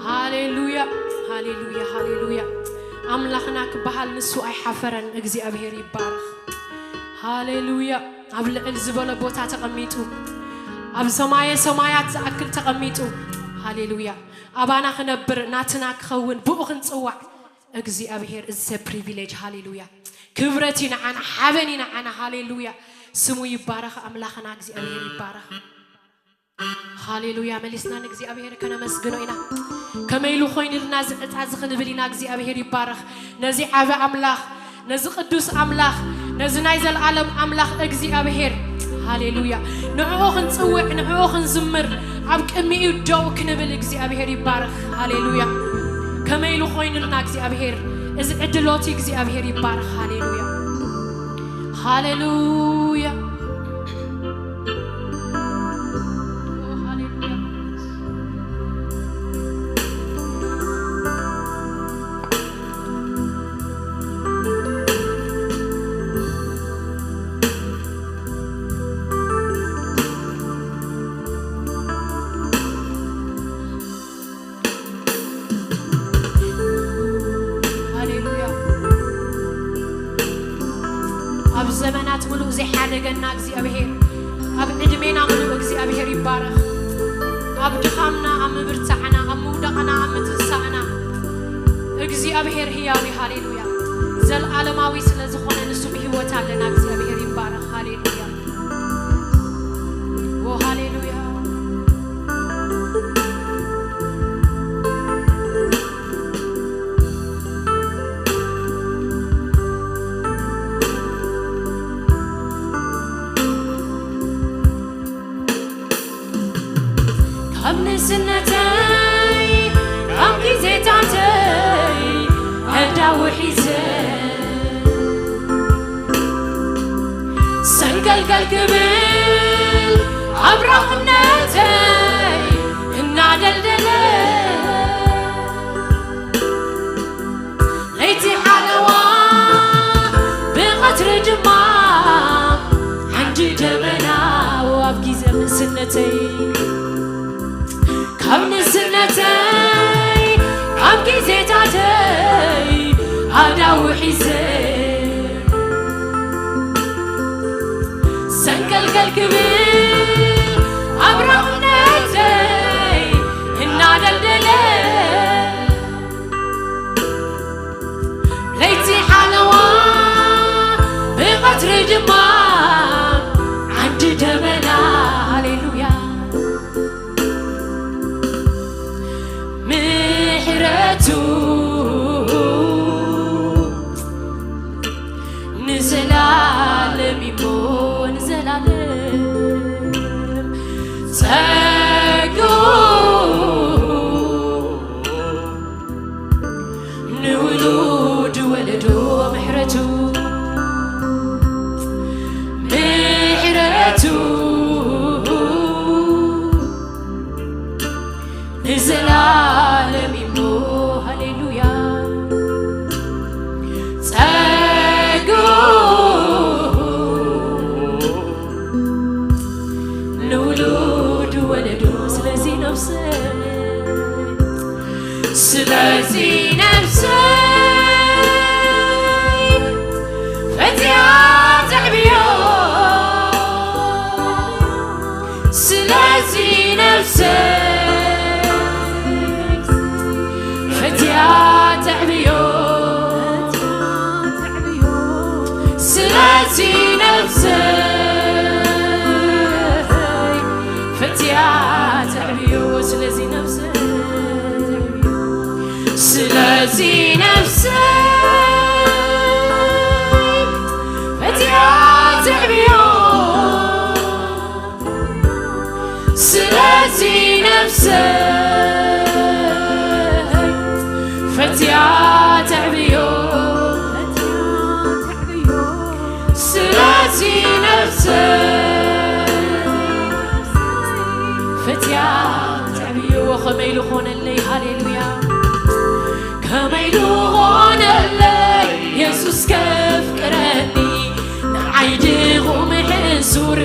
ሃሌሉያ ሃሌሉያ ሃሌሉያ። ኣምላኽና ክበሃል ንሱ ኣይሓፈረን። እግዚኣብሔር ይባረኽ። ሃሌሉያ። ኣብ ልዕል ዝበለ ቦታ ተቐሚጡ፣ ኣብ ሰማየ ሰማያት ዝኣክል ተቐሚጡ፣ ሃሌሉያ፣ ኣባና ክነብር፣ ናትና ክኸውን፣ ብኡ ክንጽዋዕ እግዚኣብሔር እዚ ሰብ ፕሪቪሌጅ። ሃሌሉያ። ክብረት እዩ ንዓና፣ ሓበን እዩ ንዓና። ሃሌሉያ። ስሙ ይባረኽ፣ ኣምላኽና እግዚኣብሔር ይባረኽ። ሃሌሉያ። መሊስና ንእግዚኣብሔር ከነመስግኖ ኢና። ከመይ ኢሉ ኮይኑልና እዚ ዕፃ እዚ ክንብል ኢና። እግዚኣብሔር ይባረኽ። ነዚ ዓቢ ኣምላኽ፣ ነዚ ቅዱስ ኣምላኽ፣ ነዚ ናይ ዘለኣለም ኣምላኽ እግዚኣብሔር፣ ሃሌሉያ፣ ንዕኡ ክንጽውዕ፣ ንዕኡ ክንዝምር፣ ኣብ ቅድሚኡ ደው ክንብል እግዚኣብሔር ይባረኽ። ሃሌሉያ። ከመይ ኢሉ ኮይኑልና እግዚኣብሔር፣ እዚ ዕድሎት እግዚኣብሔር ይባረኽ። ሃሌሉያ ሃሌሉያ። ሃሌሉያ። ኣብ ዘመናት ምሉእ ዘይሓደገና እግዚኣብሔር፣ ኣብ ዕድሜና ምሉእ እግዚኣብሔር ይባረኽ። ኣብ ድኻምና፣ ኣብ ምብርታዕና፣ ኣብ ምውዳቕና፣ ኣብ ምትንሳእና እግዚኣብሔር ህያው እዩ። ሃሌሉያ። ዘልኣለማዊ ስለ ዝኾነ ንሱ ብህይወት ኣለና። እግዚኣብሔር ይባረኽ። ሃሌሉያ። ኦ ሃሌሉያ። ካብ ንእስነተይ ካብ ግዜታተይ ኣዳውሒዘ ሰንገልገል ክብል ኣብራኽ እምነተይ እናደልደለ ለይቲ ሓለዋ ብቐትሪ ድማ ዓንዲ ደበና ኣብ ግዜ ንእስነተይ ካብ ንእስነተይ ካብ ግዜታተይ ኣዳውሒዘ ሰንገልገል ክብል ኣብራኽ እምነተይ እናደልደለ ለይቲ ሓለዋ ብቐትሪ ድማ ዓንዲ ደበና ሃሌሉያ ምሕረቱ ንዘላለም ይሞ ንዘላለም ጸግኡ ንውሉድ ወለዶ ምሕረቱ ምሕረቱ ንዘላለም ይሞ ሃሌሉያ ጸግኡ ንውሉድ ወለዶ ስለዚ ነፍሰይ ስለዚ ነፍሰይ ፈትያ ተዕብዮ ስለዚ ነፍሰይ ፈትያ ተዕብዮ ነፍሰይ ፈትያ ተዕብዮ፣ ስለዚ ነፍሰይ፣ ስለዚ ነፍሰይ ፈትያ ተዕብዮ፣ ስለዚ ነፍሰይ ፈትያ ተዕብዮ፣ ስለዚ ነፍሰይ ፈትያ ተዕብዮ። ከመይ ኢሉ ኾነለይ? ሃሌሉያ። ከመይ ኢሉ ኾነለይ የሱስ ከፍቅረኒ፣ ንዓይ ድኹም ሕሱር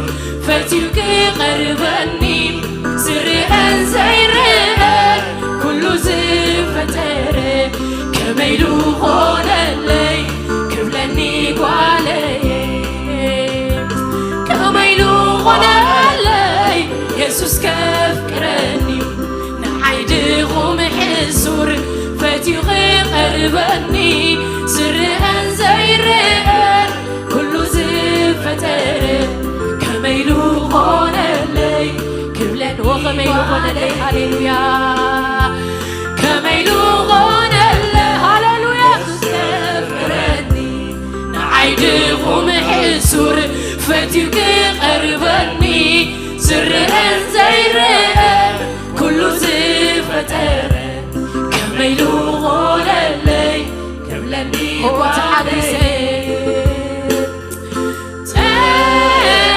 ፈትዩ ክቐርበኒ፣ ዝርአን ዘይርአን ኩሉ ዝፈጠረ፣ ከመይ ኢሉ ኾነለይ ክብለኒ ጓለየ። ከመይ ኢሉ ኾነለይ የሱስ ከፍቅረኒ፣ ንዓይ ድኹም ሕሱር ፈትዩ ክቐርበኒ፣ ዝርአን ዘይርአን ኩሉ ዝፈጠረ፣ ከመይ ኢሉ ኾነለይ ክብለን። ወ ከመይ ኢሉ ኾነለይ፣ ሃሌሉያ። ከመይ ኢሉ ኾነለይ፣ ሃሌሉያ። የሱስ ከፍቅረኒ፣ ንዓይ ድኹም ሕሱር ፈትዩ ክቐርበኒ፣ ዝርአን ዘይርአን ኩሉ ዝፈጠረ፣ ከመይ ኢሉ ኾነለይ ክብለኒ ኦ፣ ተሓጒሰ። ጓለየ።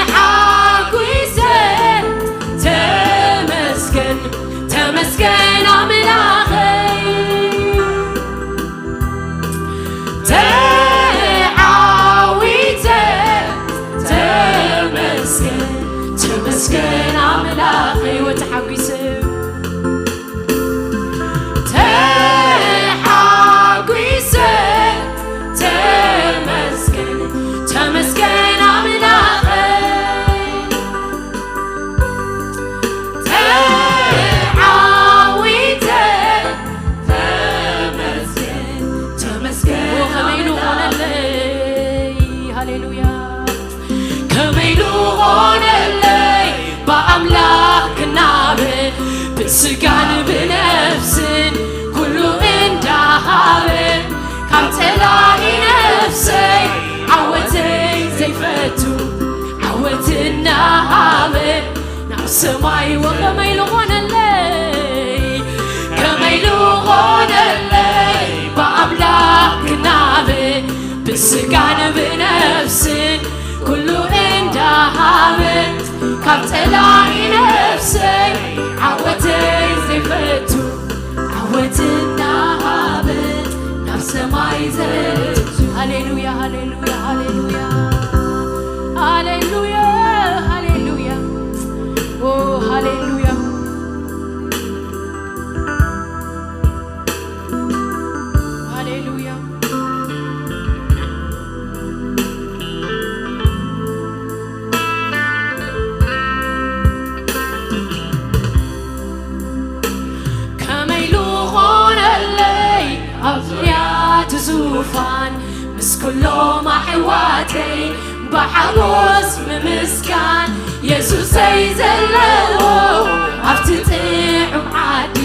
ተሓጒሰ፣ ተመስገን፣ ተመስገን ኣምላኸይ። ተዓዊተ፣ ተመስገን፣ ተመስገን ኣምላኸይ። ወተሓጒሰ፣ ተሓጒሰ፣ ተመስገን፣ ተመስገን ኣምላኸይ። ተዓዊተ፣ ተመስገን፣ ተመስገን። ኦ፣ ከመይ ኢሉ ኣምላኸይ። ኾነለይ። ሃሌሉያ። ከመይ ኢሉ ኾነለይ ብኣምላኽ ክናበ፣ ብስጋን ብነፍስን ኩሉ እንዳሃበ፣ ካብ ጸላኢ ነፍሰይ ዓወተይ ዘይፈቱ ዓወት እናሃበ፣ ናብ ሰማይ። ወ ከመይ ኢሉ ኾነለይ፣ ከመይ ኢሉ ኾነለይ ብኣምላኽ ክናበ፣ ብስጋን ብነፍስን ኩሉ እንዳሃበ፣ ካብ ጸላኢ ነፍሰይ ዓወተይ ዘይፈቱ ዓወት እናሃበ፣ ናብ ሰማይ ዘእቱ። ሃሌሉያ፣ ሃሌሉያ፣ ሃሌሉያ፣ ሃሌሉያ፣ ሃሌሉያ። ኦ፣ ሃሌሉያ፣ ሃሌሉያ። ከመይ ኢሉ ኾነለይ ኣብ ዙርያ እቲ ዙፋን፣ ምስ ኩሎም ኣሕዋተይ ብሓጎስ ምምስጋን፣ የሱሰይ ዘለዎ ኣብቲ ጥዑም ዓዲ።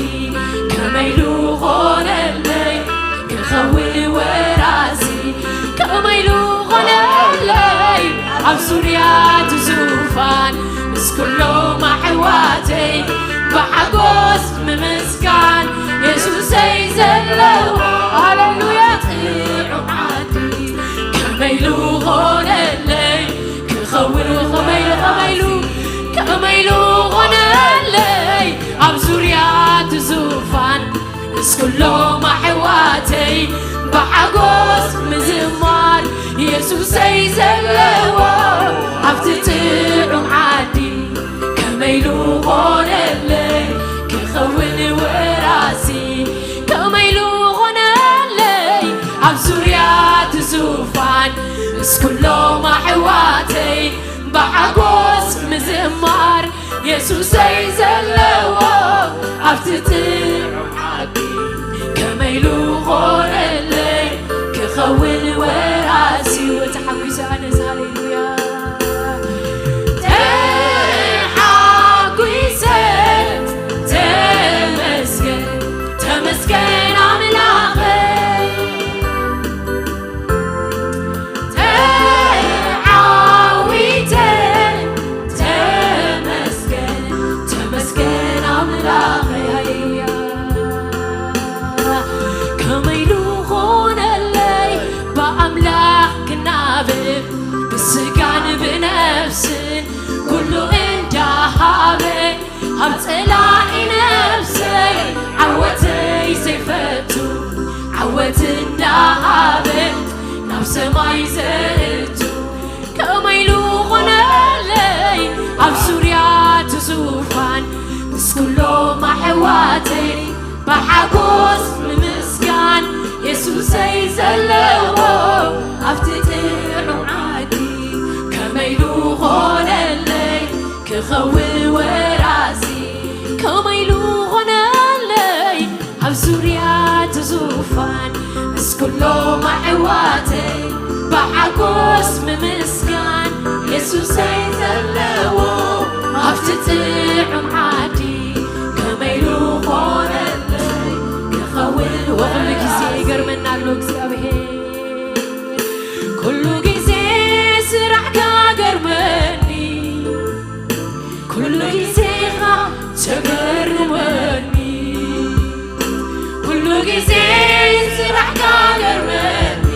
ከመይ ኢሉ ኾነለይ ክኸውን ወራሲ፣ ከመይ ኢሉ ኾነለይ ኣብ ዙርያ እቲ ዙፋን፣ ምስ ኩሎም ኣሕዋተይ ብሓጎስ ምምስጋን፣ የሱሰይ ዘለዎ። ሃሌሉያ። ጥዑም ዓዲ። ከመይ ኢሉ ኾነለይ ክኸውን፣ ከመይ ኢሉ፣ ከመይ ኢሉ፣ ከመይ ኢሉ ኾነለይ ኣብ ዙርያ እቲ ዙፋን፣ ምስ ኩሎም ኣሕዋተይ ብሓጎስ ምዝማር፣ የሱሰይ ዘለዎ ኣብቲ ጥዑም ዓዲ። ከመይ ኢሉ ኾነለይ ክኸውን ወራሲ፣ ከመይ ኢሉ ኾነለይ ኣብ ዙርያ እቲ ዙፋን፣ ምስ ኩሎም ኣሕዋተይ ብሓጎስ ምዝማር፣ የሱሰይ ዘለዎ ኣብቲ ጥዑም ዓዲ። ከመይ ኢሉ ኾነለይ ክኸውን ወራሲ። ተሓጒሰ ኣነስ፣ ሃሌሉያ። ጸላኢ ነፍሰይ ዓወተይ ዘይፈቱ፣ ዓወት እንዳሃበ ናብ ሰማይ ዘእቱ፣ ከመይ ኢሉ ኾነለይ ኣብ ዙርያ እቲ ዙፋን ምስ ኩሎም ኣሕዋተይ ብሓጎስ ምምስጋን የሱሰይ ዘለዎ ኣብቲ ጥዑም ዓዲ ከመይ ኢሉ ኾነለይ ክኸውን ወራሲ ከመይ ኢሉ ኾነለይ ኣብ ዙርያ እቲ ዙፋን ምስ ኩሎም ኣሕዋተይ ብሓጎስ ምምስጋን የሱሰይ ዘለዎ ኣብቲ ጥዑም ዓዲ ከመይ ኢሉ ኾነለይ ክኸውን ወኹሉ ግዜ ይገርመና ኣሎ እግዚኣብሔር ኩሉ ግዜ ስራሕካ ገርመኒ ኩሉ ግዜኻ ተገርመኒ ኩሉ ግዜ ስራሕካ ገርመኒ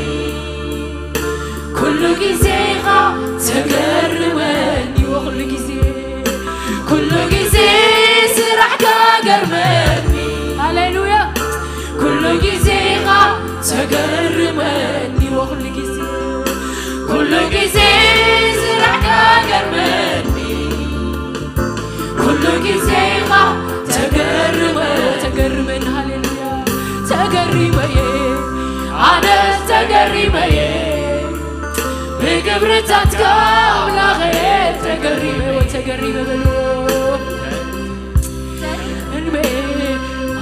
ኩሉ ግዜኻ ተገርመኒ ወኩሉ ግዜ ኩሉ ግዜ ስራሕካ ገርመኒ ሃሌሉያ ኩሉ ግዜኻ ተገርመኒ ወኩሉ ግዜ ኩሉ ግዜ ስራሕካ ገርመኒ ኩሉ ግዜኻ ተገርመ ተገርመን ሃሌሉያ ተገሪመየ ኣነስ ተገሪመየ ብግብርታትካ ኣምላኸየ ተገሪመ ተገሪመ በልዎ እንበየ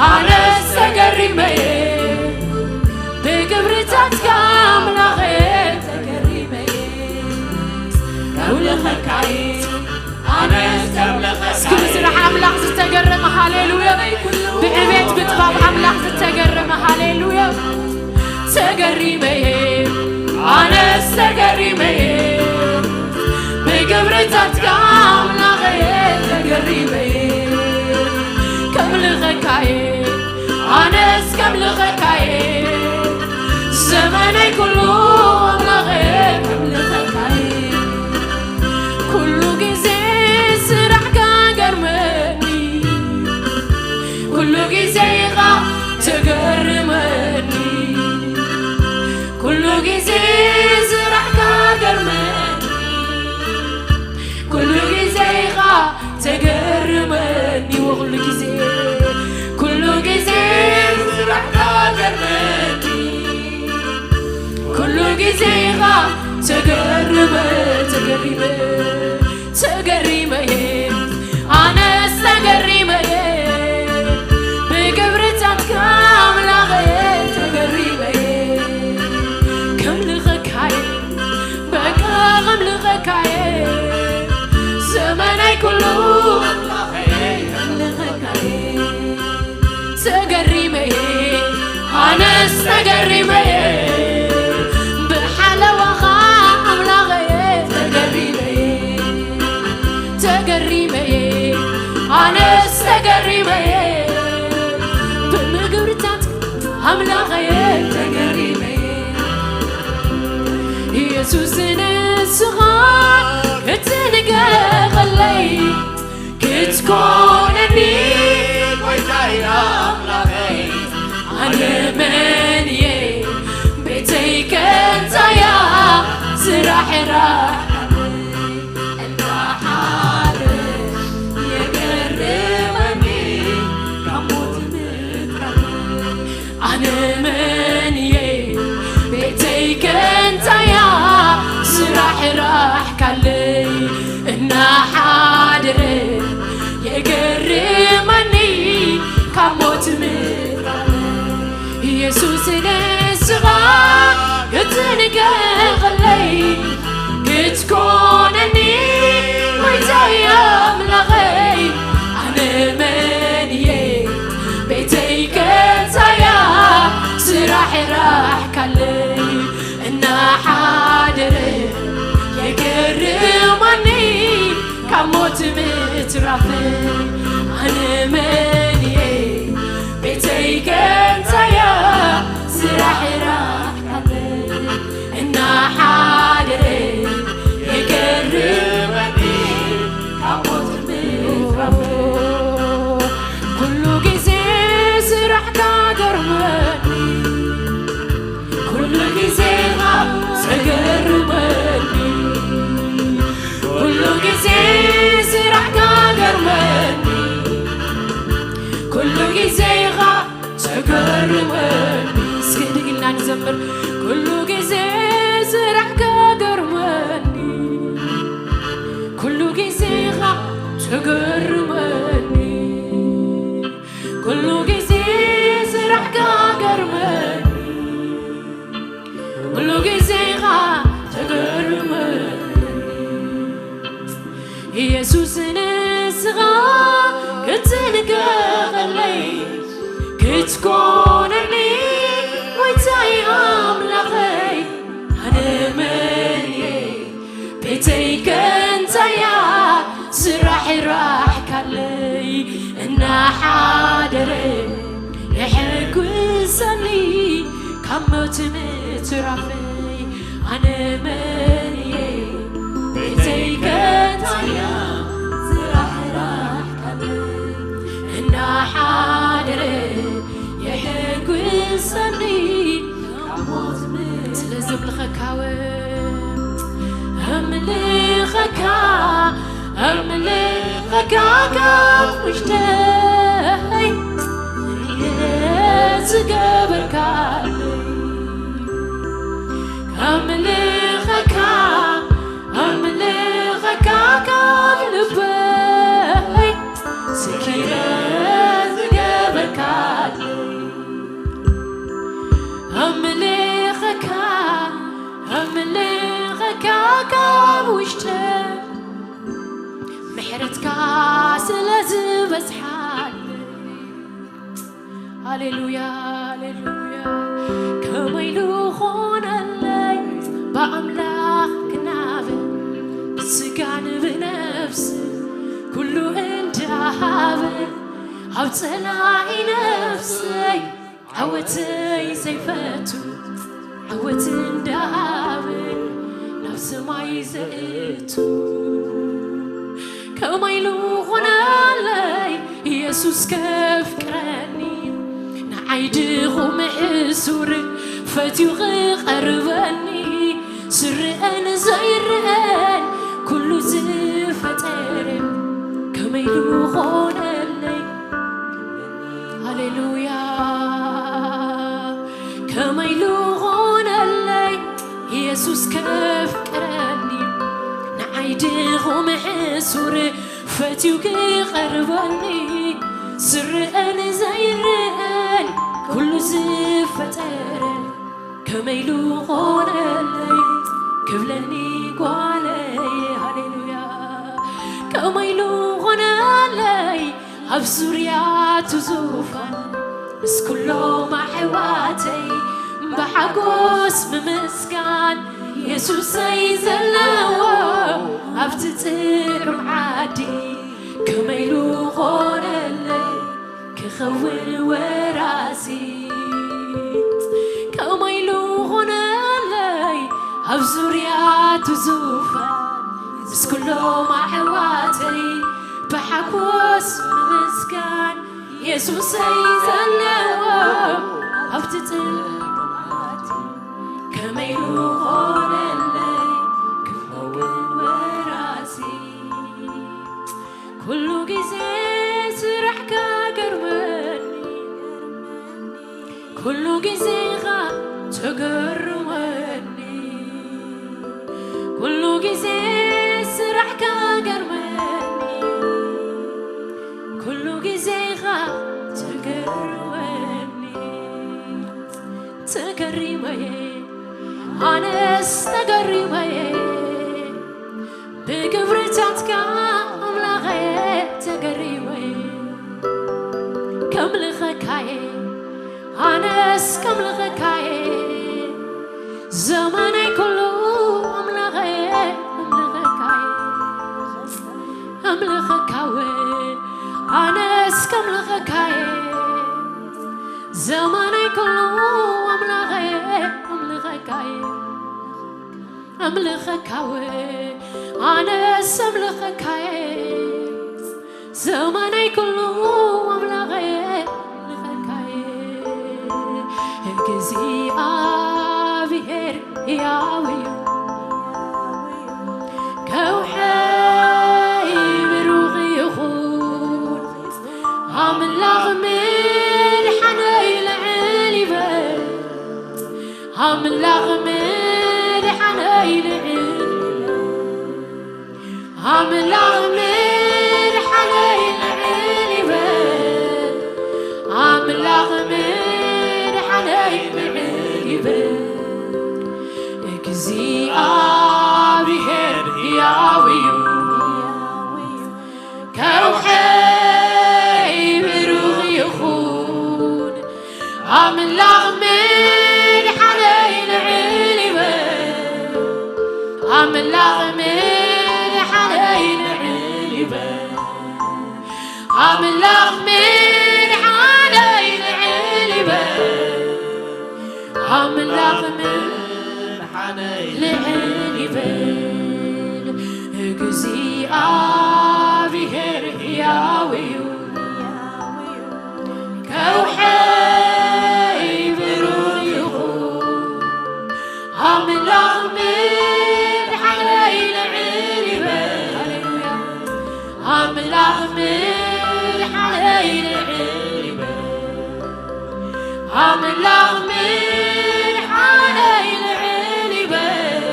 ኣነስ ተገሪመየ ብግብርታትካ ኣምላኸየ ተገሪመየ ከምልኸካየ ኣነስ ከምልኸካየ እስኪ ብስራሕ ኣምላኽ ዝተገረመ ሃሌሉያ ብዕቤት ብጥባብ ኣምላኽ ዝተገረመ ሃሌሉያ ተገሪመየ ኣነስ ተገሪመየ ብግብርታትካ ኣምላኸየ ተገሪመየ ከምልኸካየ ኣነስ ከምልኸካየ ዘመነይ ኩሉ ኣምላኸየ ከምልኸካየ ኩሉ ግዜ ስራሕካ ገርመኒ ኩሉ ግዜ ኢኻ ትገርመኒ ኩሉ ግዜ ስራሕካ ገርመኒ ኩሉ ግዜ ኢኻ ተገርመኒ ወኩሉ ግዜ ኩሉ ግዜ ስራሕካ ገርመኒ ኩሉ ግዜ ኢኻ ተገርመ ተገሪመ ተገሪመየ ኣነስ ተገሪመየ ብግብርታትካ ኣምላኸየ ተገሪመየ ከምልኸካየ በቃ ከምልኸካየ ዘመናይ ኩሉ ኣምላኸየ ከምልኸካየ ተገሪመየ ኣነስ ተገሪመየ ብሓለዋኻ ኣምላኸየ ተገሪመየ ተገሪመየ ኣነስ ተገሪመየ ብምግብርታት ኣምላኸየ ተገሪመየ ኢየሱስ ንስኻ ክትንገቐለይ ክትኮነኒ ጎይታይ ኣምላኸይ ኣነ መን እየ ቤተይ ከንታያ ስራሕ ራሕ እንዳሓረ የገርመኒ ካብ ሞት ምትራፍ ኣነ መን እየ ቤተይ ከንታያ ስራሕ ራሕ ካለይ እናሓደረ የገርመኒ ካብ ሞት ምትራፍ ኢየሱስ ንስኻ ክትንገቐለይ ክትኮነኒ ጎይታይ ኣምላኸይ ኣነ መን እየ ቤተይ ከንታያ ስራሕ ራሕ ካለይ እናሓደረ የገርመኒ ካብ ሞት ምትራፍ ኣነ መን እየ ቤተይ ከንታያ ስራሕ ራሕ ካለይ እናሓደረ የገርመኒ ካብ ሞት ምትራፍ ሓደረ የሐጉሰኒ ካብ ሞት ምትራፈይ ኣነ መን እየ ቤተይ ገታያ ዝራሕራሕካለይ እናሓደረ የሐጉሰኒ ካብ ሞት ምትራፈይ ስለዚ እምልኸካ ወ እምልኸካ እምልኸካ ካብ ውሽጠይ ዝገበርካለይ እምልኸካ እምልኸካ ካብ ልበይ ስኪረ ዝገበርካለይ እምልኸካ እምልኸካ ካብ ውሽጠይ ምሕረትካ ስለ ዝበዝሓለይ ሃሌሉያ ሃሌሉያ ከመይ ልኾነለይ ብኣምላኽ ክናበ ብስጋን ብነፍስ ኩሉ እንዳሃበ ኣብ ጸላኢ ነፍሰይ ዓወተይ ዘይፈቱ ዓወት እንዳሃበ ናብ ሰማይ ዘእቱ ከመይ ልኾነለይ ኢየሱስ ከፍቅረኒ ንዓይ ድኹም ሕሱር ፈትዩ ክቐርበኒ ዝርአን ዘይርአን ኩሉ ዝፈጠረ ከመይ ልኾነለይ ሃሌሉያ ከመይ ልኾነለይ ኢየሱስ ከፍቅረኒ ንዓይ ድኹም ሕሱር ፈትዩ ክቐርበኒ ዝርአን ዘይርአን ኩሉ ዝፈጠረ ከመይ ልኾነለይ ክብለኒ ጓለይ ሃሌሉያ ከመይ ልኾነለይ ኣብ ዙርያቱ ዙፋን ምስ ኩሎም ኣሕዋተይ ብሓጎስ ብምስጋን የሱሰይ ዘለዎ ኣብቲ ጥዑም ዓዲ ከመይ ልኾነለይ ክኸውን ወራሲ ከመይ ልኾነለይ ኣብ ዙርያቱ ዙፋን ምስ ኩሎም ኣሕዋተይ ብሓጎስ ብምስጋን የሱሰይ ዘለዎ ኣብቲ ጽልማት ከመይ ልኾነለይ ክኸውን ወራሲ ኩሉ ግዜ ስራሕካ ገርመኒ ኩሉ ግዜኻ ተገርመኒ ኩሉ ግዜ ስራሕካ ገርመኒ ኩሉ ግዜኻ ተገርመኒ ተገሪመየ ኣነስ ተገሪመየ ብግብርታትካ ኣምላኸ ተገሪመየ ከምልኸካየ ኣነስ ከምልኸካየ ዘመነይ ኩሉ ኣምላኸ እምልኸካየ እምልኸካወ ኣነስ ከምልኸካየ ዘመነይ ኩሉ ኣምላኸ እምልኸካየ እምልኸካወ ኣነስ እምልኸካየ ዘመነይ ኩሉ ኣምላኸ እምልኸካየ እግዚኣብሔር ሕያው እዩ ከውሐይ ብሩኽ ይኹን ኣምላኽ ምድሓነይ ልዕል ይበል ኣምላኽ ምድሓነይ ልዕል ኣምላኽ ምድሓነይ ልዕል ይበል ኣምላኽ ምድሓነይ ልዕል ይበል እግዚኣብሔር ሕያው እዩ ከውሐይ ብሩኽ ይኹን ኣምላኽ ምድሓነይ ልዕል ይበል ኣምላኽ ምድሓነይ ልዕል ይበል ኣምላኽ ምድሓነይ ኣምላኽ ምድሓነይ ልዕል ይበል፣ እግዚኣብሔር ሕያው እዩ፣ ከውሐይ ብሩር ይኹን፣ ኣምላኽ ምድሓነይ ልዕል ይበል። ሃሌሉያ። ኣምላኽ ምድሓነይ ልዕል ይበል። ኣምላኽ ምድሓነይ ልዕል ይበል።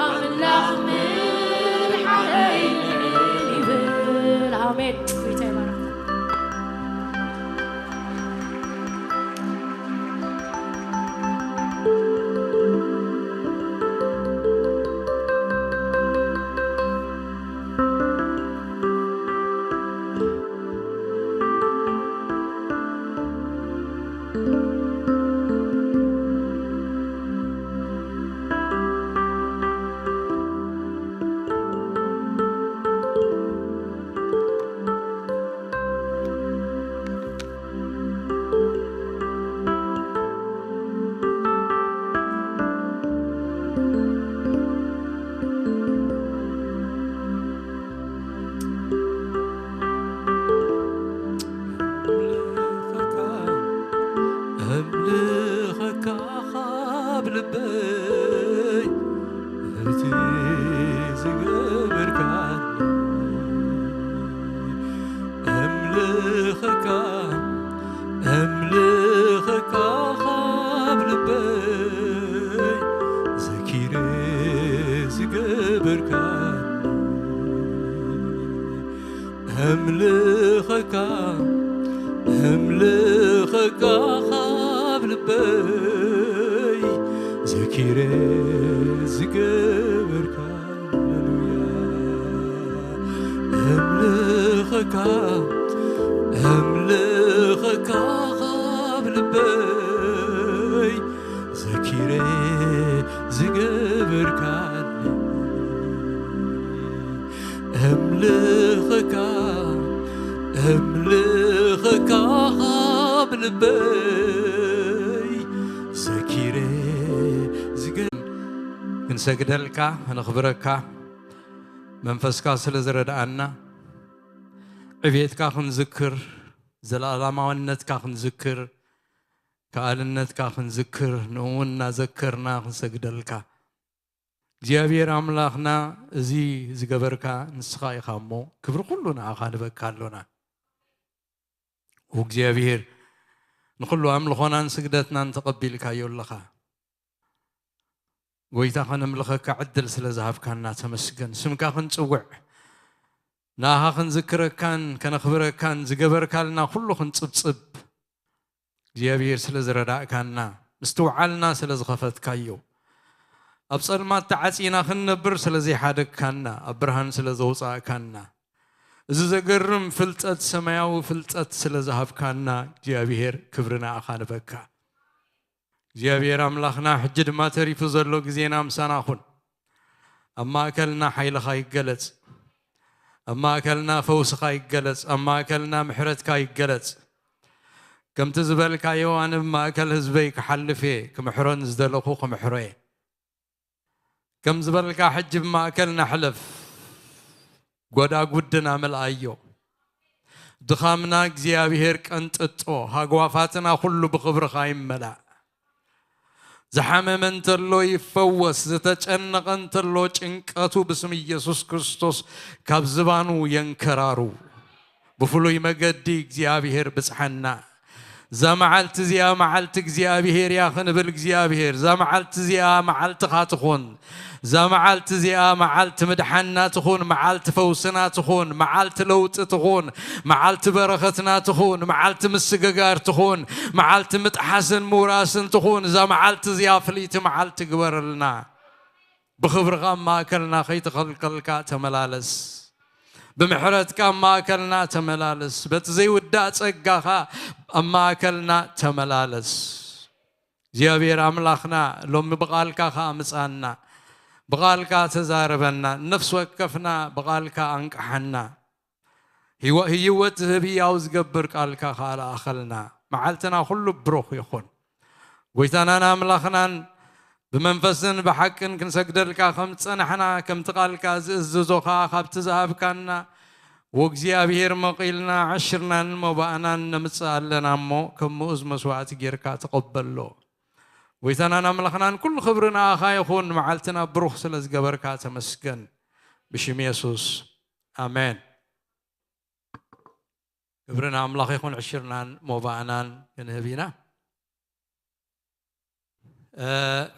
ኣምላኽ ምድሓነይ ልዕል ይበል። ኣሜን። ጎይታ ይባርክ። ኣምልኸካ ካብ ልበይ እቲ ዝገበርካኒ ኣምልኸካ ኣምልኸካ ካብ ልበይ ዘኪረ ዝገበርካኒ ኣምልኸካ ኣምልኸካ ካብ ልበይ ዘኪረ ዝገበርካ ሃሌሉያ ኣምልኸካ ኣምልኸካ ካብ ልበይ ዘኪረ ዝገበርካኒ ኣምልኸካ ኣምልኸካ ካብ ልበይ ዘኪረ ዝገ ክንሰግደልካ ከነኽብረካ መንፈስካ ስለ ዝረድኣና ዕቤትካ ክንዝክር ዘለኣለማውነትካ ክንዝክር ከኣልነትካ ክንዝክር ንእውን እናዘከርና ክንሰግደልካ እግዚኣብሔር ኣምላኽና እዚ ዝገበርካ ንስኻ ኢኻ እሞ ክብሪ ኩሉ ንኣኻ ንበካ ኣሎና እግዚኣብሔር ንኩሉ ኣምልኾናን ስግደትናን ተቐቢልካዮ ኣለኻ ጎይታ ከነምልኸካ ዕድል ስለ ዝሃብካና ተመስገን ስምካ ክንጽውዕ ንኣኻ ክንዝክረካን ከነኽብረካን ዝገበርካልና ኩሉ ክንጽብጽብ እግዚኣብሔር ስለ ዝረዳእካና ምስትውዓልና ስለ ዝኸፈትካዮ ኣብ ጸልማት ተዓጺና ክንነብር ስለ ዘይሓደግካና ኣብ ብርሃን ስለ ዘውጻእካና እዚ ዘገርም ፍልጠት ሰማያዊ ፍልጠት ስለ ዝሃብካና እግዚኣብሔር ክብሪ ንኣኻ ንበካ እግዚኣብሔር ኣምላኽና ሕጂ ድማ ተሪፉ ዘሎ ግዜና ምሳና ኹን ኣብ ማእከልና ሓይልኻ ይገለጽ ኣብ ማእከልና ፈውስኻ ይገለጽ ኣብ ማእከልና ምሕረትካ ይገለጽ ከምቲ ዝበልካዮ ኣነ ብማእከል ህዝበይ ክሓልፍ እየ ክምሕሮን ዝደለኹ ክምሕሮ እየ ከም ዝበልካ ሕጂ ብማእከልና ሕለፍ ጎዳጉድና ምልኣዮ ድኻምና እግዚኣብሔር ቀንጥጦ ሃጓፋትና ኩሉ ብኽብርኻ ይመላእ ዝሓመመ እንተሎ ይፈወስ ዝተጨነቐ እንተሎ ጭንቀቱ ብስም ኢየሱስ ክርስቶስ ካብ ዝባኑ የንከራሩ ብፍሉይ መገዲ እግዚኣብሔር ብጽሓና እዛ መዓልቲ እዚኣ መዓልቲ እግዚኣብሔር እያ ክንብል እግዚኣብሔር እዛ መዓልቲ እዚኣ መዓልትኻ ትኹን እዛ መዓልቲ እዚኣ መዓልቲ ምድሓና ትኹን መዓልቲ ፈውስና ትኹን መዓልቲ ለውጢ ትኹን መዓልቲ በረኸትና ትኹን መዓልቲ ምስግጋር ትኹን መዓልቲ ምጥሓስን ምውራስን ትኹን እዛ መዓልቲ እዚኣ ፍልይቲ መዓልቲ ግበረልና ብኽብርኻ ኣብ ማእከልና ከይተኸልከልካ ተመላለስ ብምሕረትካ ኣብ ማእከልና ተመላለስ በቲ ዘይውዳእ ጸጋኻ ኣብ ማእከልና ተመላለስ እግዚኣብሔር ኣምላኽና ሎሚ ብቓልካ ኸኣ ምጻና ብቓልካ ተዛረበና ነፍሲ ወከፍና ብቓልካ ኣንቅሓና ህይወት ዝህብ ህያው ዝገብር ቃልካ ኸኣ ለኣኸልና መዓልትና ኩሉ ብሩኽ ይኹን ጎይታናን ኣምላኽናን ብመንፈስን ብሓቅን ክንሰግደልካ ከም ዝጸናሕና፣ ከምቲ ቃልካ ዝእዝዞ ኸኣ ካብቲ ዝሃብካና፣ ወእግዚኣብሔር መቒልና ዕሽርናን መባእናን ነምጽእ ኣለና እሞ፣ ከም ምኡዝ መስዋዕቲ ጌርካ ተቐበሎ። ጎይታናን ኣምላኽናን፣ ኩሉ ክብሪ ንኣኻ ይኹን፣ መዓልትና ብሩኽ ስለ ዝገበርካ ተመስገን። ብሽም የሱስ፣ ኣሜን። ክብሪ ንኣምላኽ ይኹን። ዕሽርናን መባእናን ክንህብ ኢና። እ፣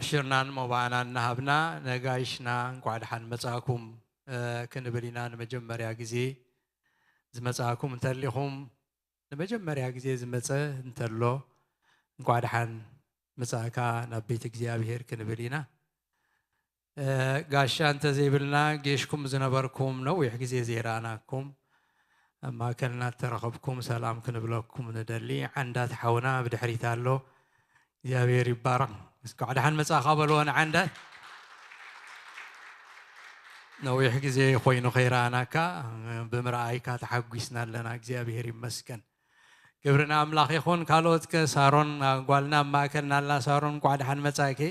ዕሽርናን መባእናን እናሃብና፣ ነጋይሽና እንኳዕ ደሓን መጻእኩም፣ እ፣ ክንብል ኢና። ንመጀመርያ ግዜ ዝመጻእኩም እንተሊኹም፣ ንመጀመርያ ግዜ ዝመጸ እንተሎ፣ እንኳዕ ደሓን መጻእካ ናብ ቤት እግዚኣብሔር ክንብል ኢና። እ፣ ጋሻ እንተዘይብልና፣ ጌሽኩም ዝነበርኩም፣ ነዊሕ ግዜ ዘይረኣናኩም፣ ኣብ ማእከልና እተረኸብኩም ሰላም ክንብለኩም ንደሊ። ዓንዳት ሓውና ብድሕሪት ኣሎ። እግዚኣብሔር ይባረኽ። እንኳዕ ደሓን መጻእካ በልዎ ንዓንዳት። ነዊሕ ግዜ ኮይኑ ከይረኣናካ፣ ብምርኣይካ ተሓጒስና ኣለና። እግዚኣብሔር ይመስገን። ክብሪ ንኣምላኽ ይኹን። ካልኦት ከ ሳሮን፣ ጓልና ኣብ ማእከልና ኣላ። ሳሮን፣ እንኳዕ ደሓን መጻእኪ።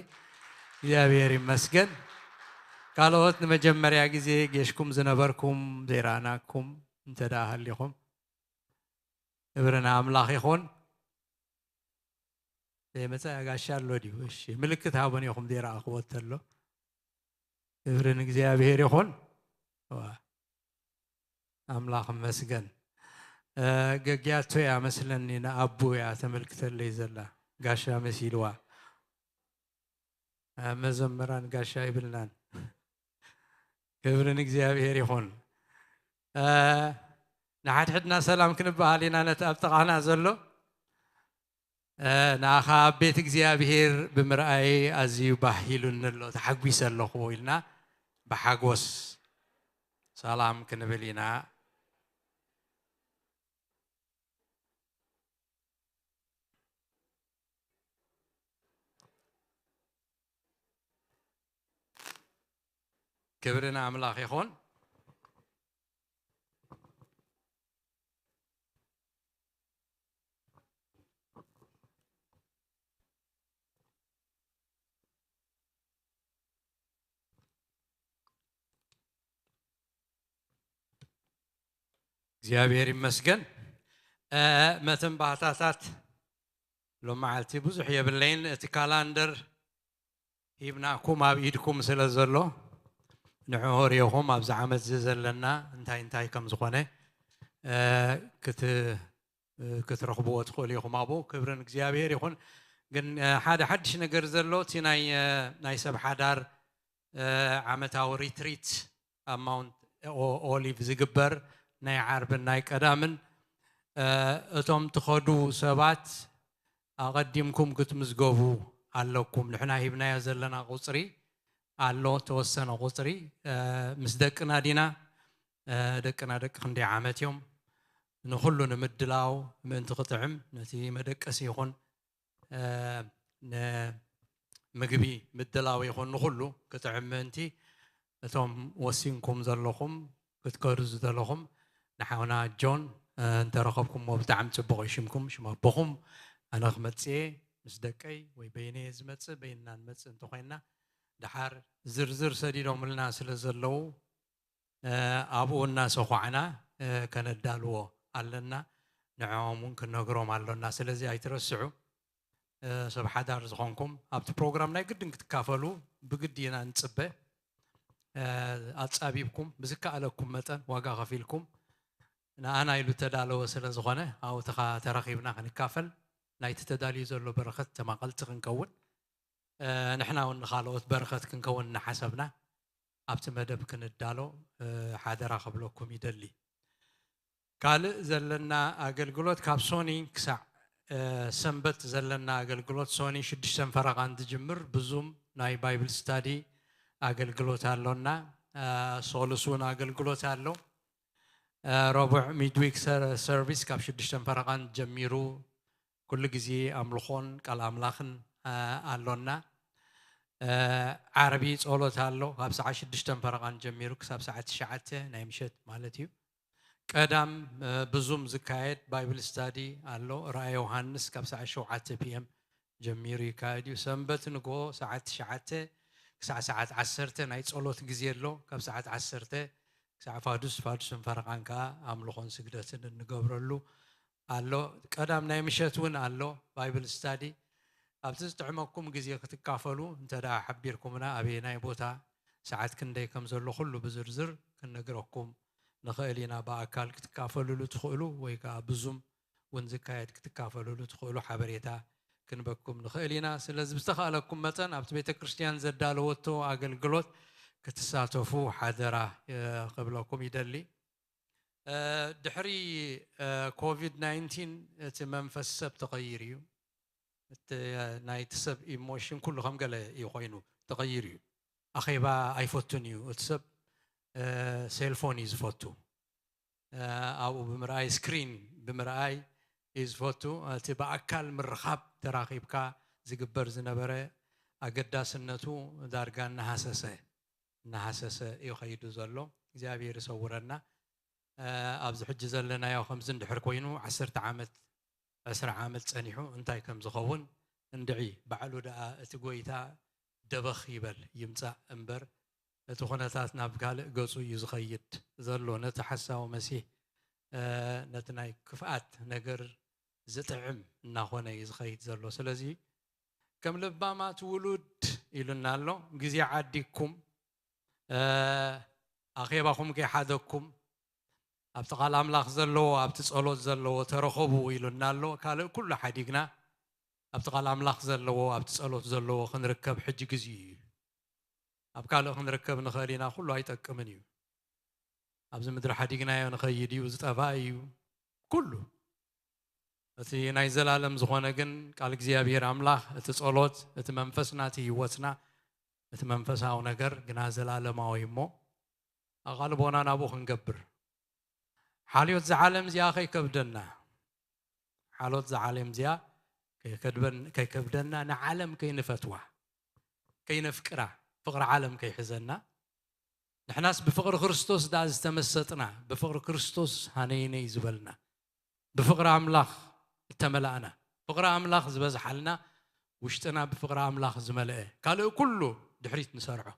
እግዚኣብሔር ይመስገን። ካልኦት ንመጀመርያ ግዜ ጌሽኩም ዝነበርኩም፣ ዘይረኣናኩም እንተ ደኣ ሃሊኹም፣ ክብሪ ንኣምላኽ ይኹን። ዘይመጸ ጋሻ ኣሎ ድዩ? እሺ፣ ምልክት ሃቡኒ ኢኹም ዘይረኣኽዎ እንተሎ። ክብሪ ንእግዚኣብሔር ይኹን። ዋ፣ ኣምላኽ ይመስገን። እ፣ ገጊያቶ እያ መስለኒ፣ ንኣቡ እያ ተመልክተለይ ዘላ። ጋሻ መሲልዋ። እ፣ መዘምራን ጋሻ ይብልናን። ክብሪ ንእግዚኣብሔር ይኹን። እ፣ ንሓድሕድና ሰላም ክንበሃል ኢና፣ ነቲ ኣብ ጥቓና ዘሎ። እ፣ ንኣኻ ኣብ ቤት እግዚኣብሔር ብምርኣይ ኣዝዩ ባህ ኢሉኒ ኣሎ፣ ተሓጒሰ ኣለኹ ኢልና ብሓጎስ ሰላም ክንብል ኢና። ክብሪ ንኣምላኽ ይኹን። እግዚኣብሔር ይመስገን። እ፣ መተንባህታታት ሎም መዓልቲ ብዙሕ የብለይን። እቲ ካላንደር ሂብናኩም ኣብ ኢድኩም ስለ ዘሎ፣ ንዕኡ ርኢኹም ኣብዚ ዓመት እዚ ዘለና እንታይ እንታይ ከም ዝኾነ፣ እ፣ ክት-፣ እ፣ ክትረኽብዎ ትኽእሉ ኢኹም። ኣብኡ ክብሪ ንእግዚኣብሔር ይኹን። ግን፣ እ፣ ሓደ ሓድሽ ነገር ዘሎ፣ እቲ ናይ፣ እ፣ ናይ ሰብ ሓዳር፣ እ፣ ዓመታዊ ሪትሪት ኣብ ማውንት ኦ-፣ ኦሊቭ ዝግበር ናይ ዓርብን ናይ ቀዳምን፣ እ፣ እቶም ትኸዱ ሰባት ኣቐዲምኩም ክትምዝገቡ ኣለኩም። ንሕና ሂብናዮ ዘለና ቁጽሪ ኣሎ፣ ተወሰነ ቁጽሪ፣ እ፣ ምስ ደቅና ዲና፣ እ፣ ደቅና ደቂ ክንደይ ዓመት እዮም? ንኹሉ ንምድላው ምእንቲ ክጥዕም፣ ነቲ መደቀሲ ይኹን፣ እ፣ ንምግቢ ምድላው ይኹን ንኹሉ ክጥዕም ምእንቲ፣ እቶም ወሲንኩም ዘለኹም ክትከዱ ዝደለኹም ንሓውና ጆን፣ እ፣ እንተረኸብኩምዎ ብጣዕሚ ጽቡቕ እዩ። ሽምኩም፣ ሽም ኣቦኹም፣ ኣነ ክመጽእ እየ፣ ምስ ደቀይ ወይ በይነየ ዝመጽእ፣ በይንና ንመጽእ እንተኾይንና፣ ደሓር ዝርዝር ሰዲዶምልና ስለ ዘለዉ፣ እ፣ ኣብኡ እናሰዃዕና፣ እ፣ ከነዳልዎ ኣለና። ንዕኦም እውን ክንነግሮም ኣሎና። ስለዚ ኣይትረስዑ። እ፣ ሰብ ሓዳር ዝኾንኩም ኣብቲ ፕሮግራም ናይ ግድን ክትካፈሉ ብግዲ ኢና ንጽበ። እ፣ ኣጻቢብኩም ብዝከኣለኩም መጠን ዋጋ ከፊልኩም ንኣና ኢሉ እተዳለወ ስለ ዝኾነ ኣብኡ ተኻ-፣ ተረኺብና ክንካፈል ናይቲ ተዳልዩ ዘሎ በረኸት ተማቐልቲ ክንከውን፣ እ፣ ንሕና እውን ንኻልኦት በረኸት ክንከውን እናሓሰብና ኣብቲ መደብ ክንዳሎ፣ እ፣ ሓደራ ክብለኩም ይደሊ። ካልእ ዘለና ኣገልግሎት ካብ ሶኒ ክሳዕ፣ እ፣ ሰንበት ዘለና ኣገልግሎት፣ ሶኒ ሽዱሽተን ፈረቓን ዝጅምር ብዙም ናይ ባይብል ስታዲ ኣገልግሎት ኣሎና። እ፣ ሶሉስ እውን ኣገልግሎት ኣሎ። እ፣ ረቡዕ ሚድዊክ ሰር-፣ ሰርቪስ ካብ ሽዱሽተን ፈረቓን ጀሚሩ ኩሉ ግዜ ኣምልኾን ቃል ኣምላኽን፣ እ፣ ኣሎና። እ፣ ዓርቢ ጸሎት ኣሎ፣ ካብ ሰዓት ሽዱሽተን ፈረቓን ጀሚሩ ክሳብ ሰዓት ትሽዓተ ናይ ምሸት ማለት እዩ። ቀዳም፣ እ፣ ብዙም ዝካየድ ባይብል ስታዲ ኣሎ፣ ራእየ ዮሃንስ ካብ ሰዓት ሸውዓተ ፒ ኤም ጀሚሩ ይካየድ እዩ። ሰንበት ንግሆ ሰዓት ትሽዓተ ክሳዕ ሰዓት ዓሰርተ ናይ ጸሎት ግዜ ኣሎ። ካብ ሰዓት ዓሰርተ ክሳዕ ፋዱስ፣ ፋዱስን ፈረቓን ከኣ ኣምልኾን ስግደትን እንገብረሉ ኣሎ። ቀዳም ናይ ምሸት እውን ኣሎ፣ ባይብል ስታዲ። ኣብቲ ዝጥዕመኩም ግዜ ክትካፈሉ እንተ ደኣ ሓቢርኩምና፣ ኣበየናይ ቦታ ሰዓት ክንደይ ከም ዘሎ ኩሉ ብዝርዝር ክንነግረኩም ንኽእል ኢና። ብኣካል ክትካፈሉሉ ትኽእሉ ወይ ከኣ ብዙም እውን ዝካየድ ክትካፈሉሉ ትኽእሉ ሓበሬታ ክንበኩም ንኽእል ኢና። ስለዚ ብዝተኻእለኩም መጠን ኣብቲ ቤተ ክርስቲያን ዘዳለወቶ ኣገልግሎት ክትሳተፉ ሓደራ፣ እ፣ ክብለኩም ይደሊ። እ፣ ድሕሪ፣ እ፣ ኮቪድ ናይንቲን እቲ መንፈስ ሰብ ተቐይሩ እዩ። እቲ ናይቲ ሰብ ኢሞሽን ኩሉ ከም ገለ እዩ ኮይኑ ተቐይሩ እዩ። ኣኼባ ኣይፈቱን እዩ። እቲ ሰብ፣ እ፣ ሴልፎን እዩ ዝፈቱ። እ፣ ኣብኡ ብምርኣይ፣ ስክሪን ብምርኣይ እዩ ዝፈቱ። እቲ ብኣካል ምርኻብ፣ ተራኺብካ ዝግበር ዝነበረ ኣገዳስነቱ ዳርጋ እናሃሰሰ፣ እናሃሰሰ እዩ ኸይዱ ዘሎ። እግዚኣብሔር ይሰውረና። እ፣ ኣብዚ ሕጂ ዘለናዮ ከምዚ እንድሕር ኮይኑ፣ ዓሰርተ ዓመት፣ ዕስራ ዓመት ጸኒሑ እንታይ ከም ዝኸውን እንድዒ። ባዕሉ ደኣ እቲ ጐይታ ደበኽ ይበል ይምጻእ እምበር፣ እቲ ኹነታት ናብ ካልእ ገጹ እዩ ዝኸይድ ዘሎ። ነቲ ሓሳዊ መሲህ፣ እ፣ ነቲ ናይ ክፍኣት ነገር ዝጥዕም እናኾነ እዩ ዝኸይድ ዘሎ። ስለዚ ከም ለባማት ውሉድ ኢሉና ኣሎ። ግዜ ዓዲግኩም፣ እ፣ ኣኼባኹም ከይሓደግኩም፣ ኣብቲ ቃል ኣምላኽ ዘለዎ፣ ኣብቲ ጸሎት ዘለዎ ተረኸቡ ኢሉና ኣሎ። ካልእ ኩሉ ሓዲግና ኣብቲ ቃል ኣምላኽ ዘለዎ፣ ኣብቲ ጸሎት ዘለዎ ክንርከብ ሕጂ ግዜኡ እዩ። ኣብ ካልእ ክንርከብ ንኽእል ኢና፣ ኩሉ ኣይጠቅምን እዩ። ኣብዚ ምድሪ ሓዲግናዮ ንኸይድ እዩ፣ ዝጠፋእ እዩ ኩሉ። እቲ ናይ ዘላለም ዝኾነ ግን ቃል እግዚኣብሔር ኣምላኽ፣ እቲ ጸሎት፣ እቲ መንፈስና፣ እቲ ህይወትና፣ እቲ መንፈሳዊ ነገር ግና ዘላለማዊ እሞ ኣቓልቦና ናብኡ ክንገብር። ሓልዮት ዝዓለም እዚኣ ከይከብደና፣ ሓልዮት ዝዓለም እዚኣ ከይከድበን-፣ ከይከብደና፣ ንዓለም ከይንፈትዋ፣ ከይነፍቅራ፣ ፍቕሪ ዓለም ከይሕዘና። ንሕናስ ብፍቕሪ ክርስቶስ ደኣ ዝተመሰጥና፣ ብፍቕሪ ክርስቶስ ሃነይነይ ዝበልና፣ ብፍቕሪ ኣምላኽ እተመላእና፣ ፍቕሪ ኣምላኽ ዝበዝሓልና፣ ውሽጥና ብፍቕሪ ኣምላኽ ዝመልአ፣ ካልእ ኩሉ ድሕሪት ንሰርዖ።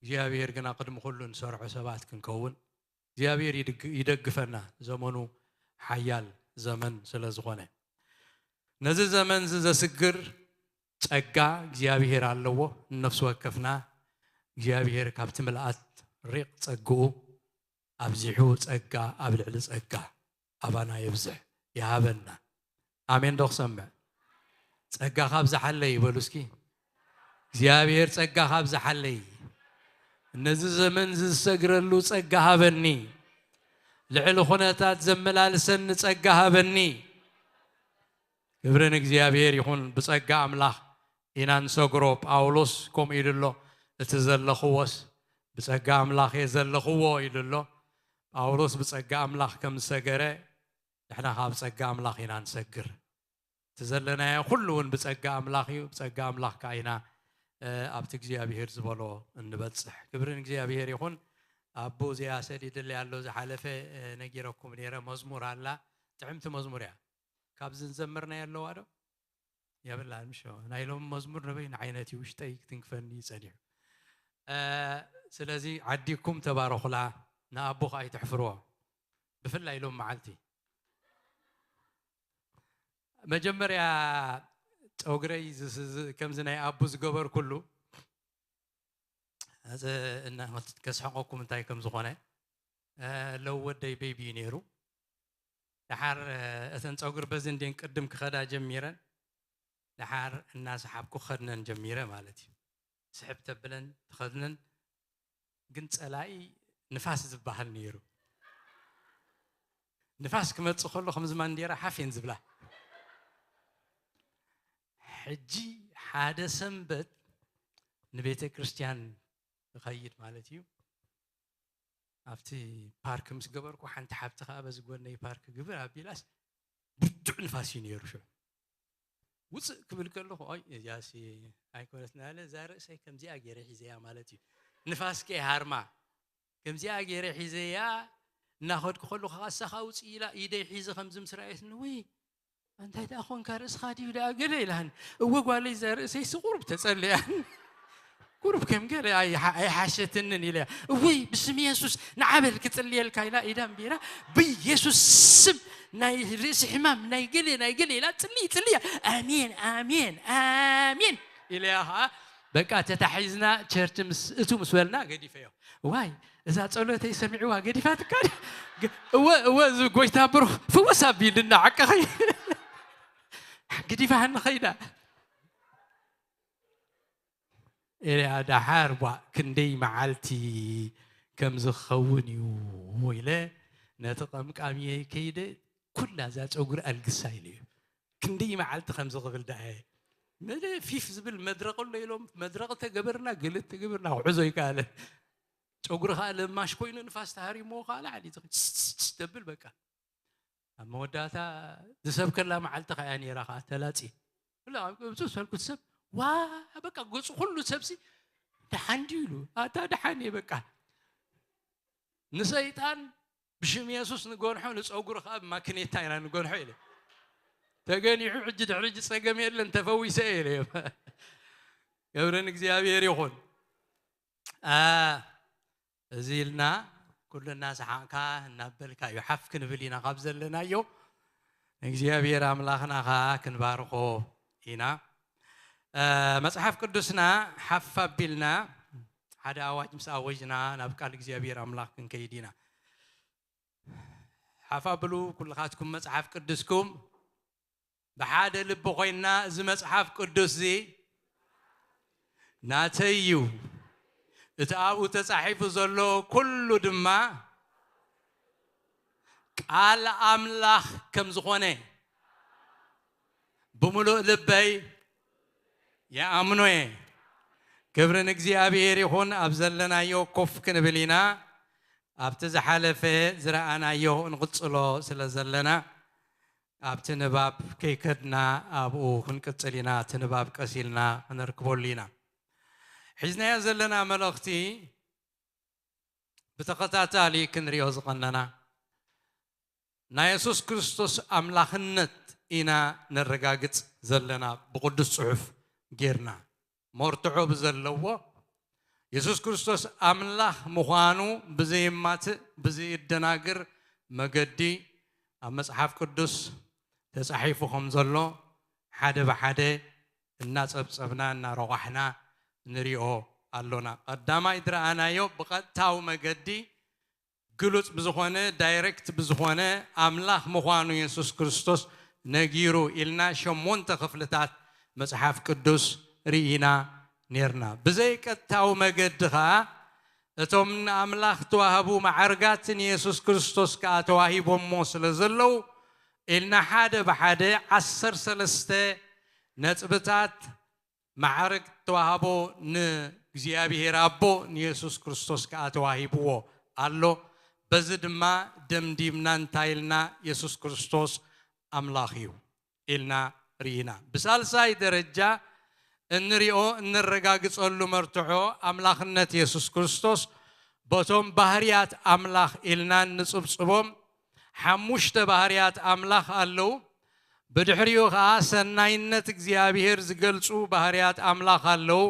እግዚኣብሔር ግና ቅድሚ ኩሉ ንሰርዖ ሰባት ክንከውን እግዚኣብሔር ይድግ-፣ ይደግፈና። ዘመኑ ሓያል ዘመን ስለ ዝኾነ፣ ነዚ ዘመን እዚ ዘስግር ጸጋ እግዚኣብሔር ኣለዎ። ንነፍሲ ወከፍና እግዚኣብሔር ካብቲ ምልኣት ሪቕ ጸግኡ ኣብዚሑ ጸጋ ኣብ ልዕሊ ጸጋ ኣባና የብዝሕ፣ ይሃበና። ኣሜን ዶ ክሰምዕ? ጸጋ ካብዝሓለይ ይበሉ እስኪ። እግዚኣብሔር ጸጋ ካብዝሓለይ። ነዚ ዘመን እዚ ዝሰግረሉ ጸጋ ሃበኒ። ልዕሊ ኩነታት ዘመላልሰኒ ጸጋ ሃበኒ። ክብሪ ንእግዚኣብሔር ይኹን። ብጸጋ ኣምላኽ ኢና ንሰግሮ። ጳውሎስ ከምኡ ኢሉ ኣሎ፣ "እቲ ዘለኽዎስ ብጸጋ ኣምላኽ እየ ዘለኽዎ" ኢሉ ኣሎ። ጳውሎስ ብጸጋ ኣምላኽ ከም ዝሰገረ፣ ንሕና ኸኣ ብጸጋ ኣምላኽ ኢና ንሰግር። እቲ ዘለናዮ ኩሉ እውን ብጸጋ ኣምላኽ እዩ። ብጸጋ ኣምላኽ ከኣ ኢና፣ እ፣ ኣብቲ እግዚኣብሔር ዝበሎ እንበጽሕ። ክብሪ ንእግዚኣብሔር ይኹን። ኣቦ እዚኣ ሰዲድለይ ኣሎ፣ ዝሓለፈ፣ እ፣ ነጊረኩም ነይረ። መዝሙር ኣላ፣ ጥዕምቲ መዝሙር እያ። ካብዚ ዝዘመርናዮ ኣለዋ ዶ? የብላን፣ ምሽ? ናይ ሎሚ መዝሙር ንበይኑ ዓይነት እዩ፣ ውሽጠይ ክትንክፈኒ እዩ ጸኒሑ። እ፣ ስለዚ ዓዲግኩም ተባረኹላ፣ ንኣቦ ኸኣ ኣይተሕፍርዎ። ብፍላይ ሎም መዓልቲ። መጀመርያ ጨጉረይ ዝስ-፣ ዝ-፣ ከምዚ ናይ ኣቡ ዝገበርኩሉ፣ እዚ እና-፣ ከስሕቐኩም እንታይ ከም ዝኾነ፣ እ፣ ለው ወደይ ቤቢ እዩ ነይሩ። ደሓር፣ እ፣ እተን ጸጉሪ በዚ እንዴን ቅድም ክኸዳ ጀሚረን፣ ደሓር እናሰሓብኩ ክኸድነን ጀሚረ ማለት እዩ። ስሕብ ተብለን ትኸድነን፣ ግን ጸላኢ ንፋስ ዝበሃል ነይሩ። ንፋስ ክመጽእ ከሎ ከምዚ ማንዴራ ሓፍ እየን ዝብላ። ሕጂ ሓደ ሰንበት ንቤተ ክርስቲያን እኸይድ ማለት እዩ። ኣብቲ ፓርክ ምስ ገበርኩ፣ ሓንቲ ሓብቲ ከኣ በዚ ጎነይ ፓርክ ግብር ኣቢላስ ብርቱዕ ንፋስ እዩ ነይሩ። ሽዑ ውፅእ ክብል ከለኹ፣ "ኣይ፣ እዚኣሲ ኣይኮነትን" ኣለ። እዛ ርእሰይ ከምዚኣ ገይረ ሒዘያ ማለት እዩ። ንፋስ ከይሃርማ ከምዚኣ ገይረ ሒዘያ። እናኸድኩ ከለኹ ከኣ፣ "እሳኻ ውፅእ" ኢላ ኢደይ ሒዘ ከምዚ ምስ ረኣየትኒ፣ "ውይ፣ እንታይ ደኣ ኾንካ ርእስኻ ድዩ ደኣ ገለ ኢላን። እወ ጓለይ እዛ ርእሰይሲ ቁሩብ ተጸልያን። ቁሩብ ከም ገለ ኣይሓ-፣ ኣይሓሸትንን ኢለ። እውይ ብስም የሱስ ንዓበል ክጽልየልካ ኢላ ኢዳ እምቢራ። ብየሱስ ስም ናይ ርእሲ ሕማም ናይ ገለ ናይ ገለ ኢላ ጽልይ ጽልያ። ኣሜን ኣሜን ኣሜን ኢለያ ኸዓ በቃ ተታሒዝና ቸርች ምስ እቱ ምስ በልና ገዲፈዮ። ዋይ እዛ ጸሎተይ ሰሚዕዋ ገዲፋትካ ድያ? ገ-፣ እወ እወ እዚ ጎይታ ብሩኽ ፍወስ ኣቢልና ዓቀኸይ። ግዲፋ ንኸይዳ። ኤልያ ደሓር ቧ ክንደይ መዓልቲ ከም ዝኸውን እዩ ኢለ ነቲ ቀምቃምየይ ከይደ ኩላ እዛ ጸጉሪ ኣልግሳ ኢለ እዩ። ክንደይ መዓልቲ ከም ዝቕብል ደኣ መደ ፊፍ ዝብል መድረቕ ኣሎ ኢሎም መድረቕ ተገበርና ገለ ተገበርና ክሕዞ ይከኣለ። ጨጉሪ ከዓ ለማሽ ኮይኑ ንፋስ ተሃሪሞ ከዓ ላዕሊ ተብል በቃ ኣብ መወዳእታ ዝሰብከላ መዓልቲ ከያ ነይራ ከዓ ተላፂ። ኩሉ ኣብ ቅብፁ ሰልኩት ሰብ ዋ በቃ ገፁ ኩሉ ሰብሲ ደሓን ድዩ ኢሉ ኣታ ደሓን እየ በቃ ንሰይጣን ብሽም የሱስ ንጎንሖ ንፀጉሪ ከዓ ብማክኔታ ኢና ንጎንሖ ኢለ ተገኒሑ ሕጂ ድሕሪ ሕጂ ፀገም የለን ተፈዊሰ እየ ኢለ እዮም ገብረ ንእግዚኣብሔር ይኹን እዚ ኢልና ኩሉ እናሰሓቕካ እናበልካ እዩ ሓፍ ክንብል ኢና ካብ ዘለናዮ እግዚኣብሔር ኣምላኽና ኸዓ ክንባርኾ ኢና መፅሓፍ ቅዱስና ሓፍ ኣቢልና ሓደ ኣዋጅ ምስ ኣወጅና ናብ ቃል እግዚኣብሔር ኣምላኽ ክንከይድ ኢና ሓፍ ኣብሉ ኩልኻትኩም መፅሓፍ ቅዱስኩም ብሓደ ልቢ ኮይንና እዚ መፅሓፍ ቅዱስ እዚ ናተይ እዩ እቲ ኣብኡ ተፃሒፉ ዘሎ ኩሉ ድማ ቃል ኣምላኽ ከም ዝኾነ ብምሉእ ልበይ ይኣምኖ እየ ክብሪ ንእግዚኣብሔር ይኹን ኣብ ዘለናዮ ኮፍ ክንብል ኢና ኣብቲ ዝሓለፈ ዝረኣናዮ እንቕፅሎ ስለ ዘለና ኣብቲ ንባብ ከይከድና ኣብኡ ክንቅፅል ኢና እቲ ንባብ ቀሲልና ክነርክበሉ ኢና ሒዝናዮ ዘለና መልእኽቲ ብተኸታታሊ ክንሪኦ ዝቐነና ናይ የሱስ ክርስቶስ ኣምላኽነት ኢና ነረጋግፅ ዘለና ብቅዱስ ፅሑፍ ጌርና መርትዖ ብዘለዎ የሱስ ክርስቶስ ኣምላኽ ምዃኑ ብዘየማትእ ብዘየደናግር መገዲ ኣብ መፅሓፍ ቅዱስ ተፃሒፉ ከም ዘሎ ሓደ ብሓደ እናፀብፀብና እናረቋሕና ንሪኦ ኣሎና ቀዳማይ ዝረኣናዮ ብቐጥታዊ መገዲ ግሉጽ ብዝኾነ ዳይሬክት ብዝኾነ ኣምላኽ ምዃኑ የሱስ ክርስቶስ ነጊሩ ኢልና ሸሞንተ ክፍልታት መጽሓፍ ቅዱስ ርኢና ኔርና። ብዘይቀጥታዊ መገዲ ኸኣ እቶም ንኣምላኽ ተዋህቡ መዓርጋት ንየሱስ ክርስቶስ ከኣ ተዋሂቦሞ ስለ ዘለዉ ኢልና ሓደ ብሓደ ዓሰርተ ሰለስተ ነጥብታት ማዕርግ ተዋህቦ ንእግዚኣብሔር ኣቦ ንየሱስ ክርስቶስ ከኣ ተዋሂብዎ ኣሎ። በዚ ድማ ደምዲምና እንታይ ኢልና የሱስ ክርስቶስ ኣምላኽ እዩ ኢልና ርኢና። ብሳልሳይ ደረጃ እንሪኦ እነረጋግጸሉ መርትዖ ኣምላኽነት የሱስ ክርስቶስ በቶም ባህርያት ኣምላኽ ኢልና እንጽብጽቦም ሓሙሽተ ባህርያት ኣምላኽ ኣለዉ። ብድሕሪኡ ኸዓ ሰናይነት እግዚኣብሔር ዝገልጹ ባህርያት ኣምላኽ ኣለዉ።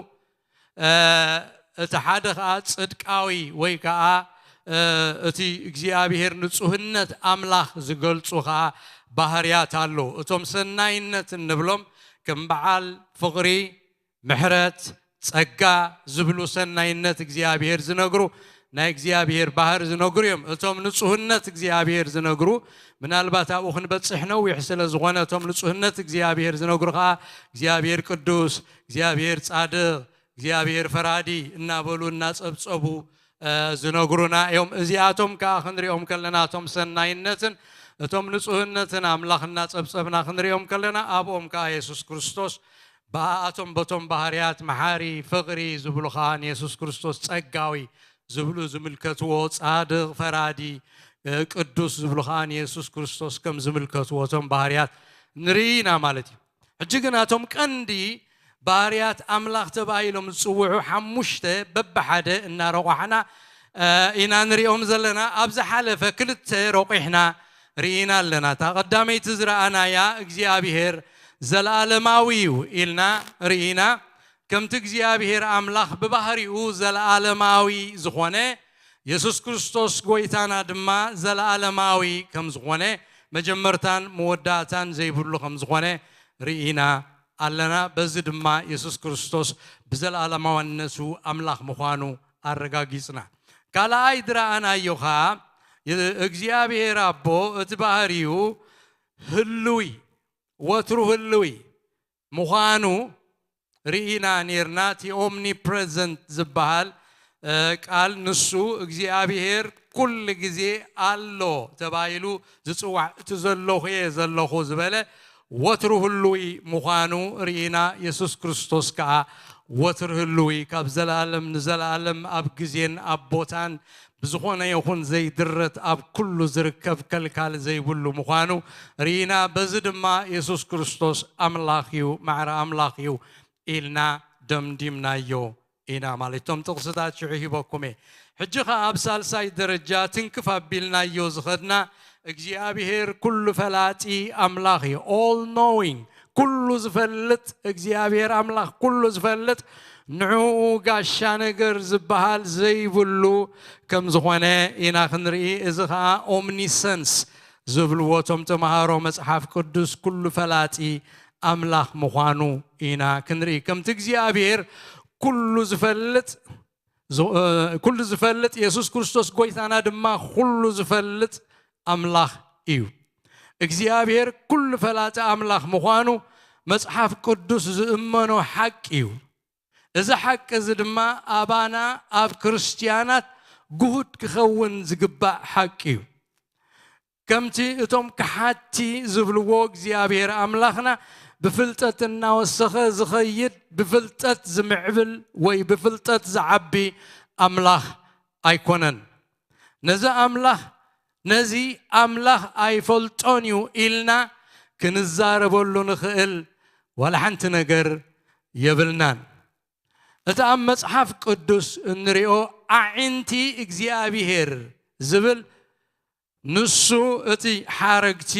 እቲ ሓደ ኸዓ ጽድቃዊ ወይ ከዓ እቲ እግዚኣብሔር ንጹህነት ኣምላኽ ዝገልጹ ኸዓ ባህርያት ኣለዉ። እቶም ሰናይነት እንብሎም ከም በዓል ፍቕሪ፣ ምሕረት፣ ጸጋ ዝብሉ ሰናይነት እግዚኣብሔር ዝነግሩ ናይ እግዚኣብሔር ባህር ዝነግሩ እዮም። እቶም ንጹህነት እግዚኣብሔር ዝነግሩ ምናልባት ኣብኡ ክንበጽሕ ነዊሕ ስለ ዝኾነ እቶም ንጹህነት እግዚኣብሔር ዝነግሩ ኸዓ እግዚኣብሔር ቅዱስ፣ እግዚኣብሔር ጻድቕ፣ እግዚኣብሔር ፈራዲ እናበሉ እናጸብጸቡ ዝነግሩና እዮም። እዚኣቶም ከዓ ክንሪኦም ከለና እቶም ሰናይነትን እቶም ንጹህነትን ኣምላኽ እናጸብጸብና ክንሪኦም ከለና ኣብኦም ከዓ የሱስ ክርስቶስ ብኣኣቶም በቶም ባህርያት መሓሪ፣ ፍቕሪ ዝብሉ ኸዓ ንየሱስ ክርስቶስ ጸጋዊ ዝብሉ ዝምልከትዎ ጻድቕ፣ ፈራዲ፣ ቅዱስ ዝብሉ ኸዓ ንየሱስ ክርስቶስ ከም ዝምልከትዎ እቶም ባህርያት ንርኢ ኢና ማለት እዩ። ሕጂ ግን ኣቶም ቀንዲ ባህርያት ኣምላኽ ተባሂሎም ዝጽውዑ ሓሙሽተ በብሓደ እናረቋሕና ኢና ንሪኦም ዘለና። ኣብ ዝሓለፈ ክልተ ረቑሕና ርኢና ኣለና። እታ ቀዳመይቲ ዝረኣናያ እግዚኣብሔር ዘለዓለማዊ እዩ ኢልና ርኢና። ከምቲ እግዚኣብሔር ኣምላኽ ብባህሪኡ ዘለዓለማዊ ዝኾነ፣ የሱስ ክርስቶስ ጎይታና ድማ ዘለዓለማዊ ከም ዝኾነ፣ መጀመርታን መወዳእታን ዘይብሉ ከም ዝኾነ ርኢና ኣለና። በዚ ድማ የሱስ ክርስቶስ ብዘለዓለማውነቱ ኣምላኽ ምዃኑ ኣረጋጊጽና። ካልኣይ ዝረኣናዮ ኸኣ፣ የ-፣ እግዚኣብሔር ኣቦ፣ እቲ ባህሪኡ ህልዊ፣ ወትሩ ህልዊ ምዃኑ ርኢና ኔርና። እቲ ኦምኒፕረዘንት ዝበሃል፣ እ፣ ቃል፣ ንሱ እግዚኣብሔር ኩሉ ግዜ ኣሎ ተባሂሉ ዝጽዋዕ፣ እቲ ዘለኹ እየ ዘለኹ ዝበለ፣ ወትሩ ህልዊ ምዃኑ ርኢና። የሱስ ክርስቶስ ከኣ ወትሩ ህልዊ፣ ካብ ዘለኣለም ንዘለኣለም፣ ኣብ ግዜን ኣብ ቦታን ብዝኾነ ይኹን ዘይድረት፣ ኣብ ኩሉ ዝርከብ፣ ከልካል ዘይብሉ ምዃኑ ርኢና። በዚ ድማ የሱስ ክርስቶስ ኣምላኽ እዩ፣ ማዕረ ኣምላኽ እዩ ኢልና ደምዲምናዮ ኢና። ማለት፣ እቶም ጥቕስታት ሽዑ ሂበኩም እየ። ሕጂ ኸኣ ኣብ ሳልሳይ ደረጃ ትንክፍ ኣቢልናዮ ዝኸድና፣ እግዚኣብሔር ኩሉ ፈላጢ ኣምላኽ እዩ። All knowing፣ ኩሉ ዝፈልጥ እግዚኣብሔር ኣምላኽ፣ ኩሉ ዝፈልጥ፣ ንዕኡ ጋሻ ነገር ዝበሃል ዘይብሉ ከም ዝኾነ ኢና ክንርኢ። እዚ ኸኣ ኦምኒሰንስ ዝብልዎ እቶም ተምሃሮ መጽሓፍ ቅዱስ፣ ኩሉ ፈላጢ ኣምላኽ ምዃኑ ኢና ክንርኢ። ከምቲ እግዚኣብሔር ኩሉ ዝፈልጥ፣ ዝ-፣ እ፣ ኩሉ ዝፈልጥ፣ የሱስ ክርስቶስ ጎይታና ድማ ኩሉ ዝፈልጥ ኣምላኽ እዩ። እግዚኣብሔር ኩሉ ፈላጢ ኣምላኽ ምዃኑ መጽሓፍ ቅዱስ ዝእመኖ ሓቂ እዩ። እዚ ሓቂ እዚ ድማ ኣባና ኣብ ክርስትያናት ግሁድ ክኸውን ዝግባእ ሓቂ እዩ። ከምቲ እቶም ከሓድቲ ዝብልዎ፣ እግዚኣብሔር ኣምላኽና ብፍልጠት እናወሰኸ ዝኸይድ፣ ብፍልጠት ዝምዕብል ወይ ብፍልጠት ዝዓቢ ኣምላኽ ኣይኮነን። ነዚ ኣምላኽ፣ ነዚ ኣምላኽ ኣይፈልጦን እዩ ኢልና ክንዛረበሉ ንኽእል ዋላ ሓንቲ ነገር የብልናን። እቲ ኣብ መጽሓፍ ቅዱስ እንሪኦ ኣዒንቲ እግዚኣብሔር ዝብል፣ ንሱ እቲ ሓረግቲ፣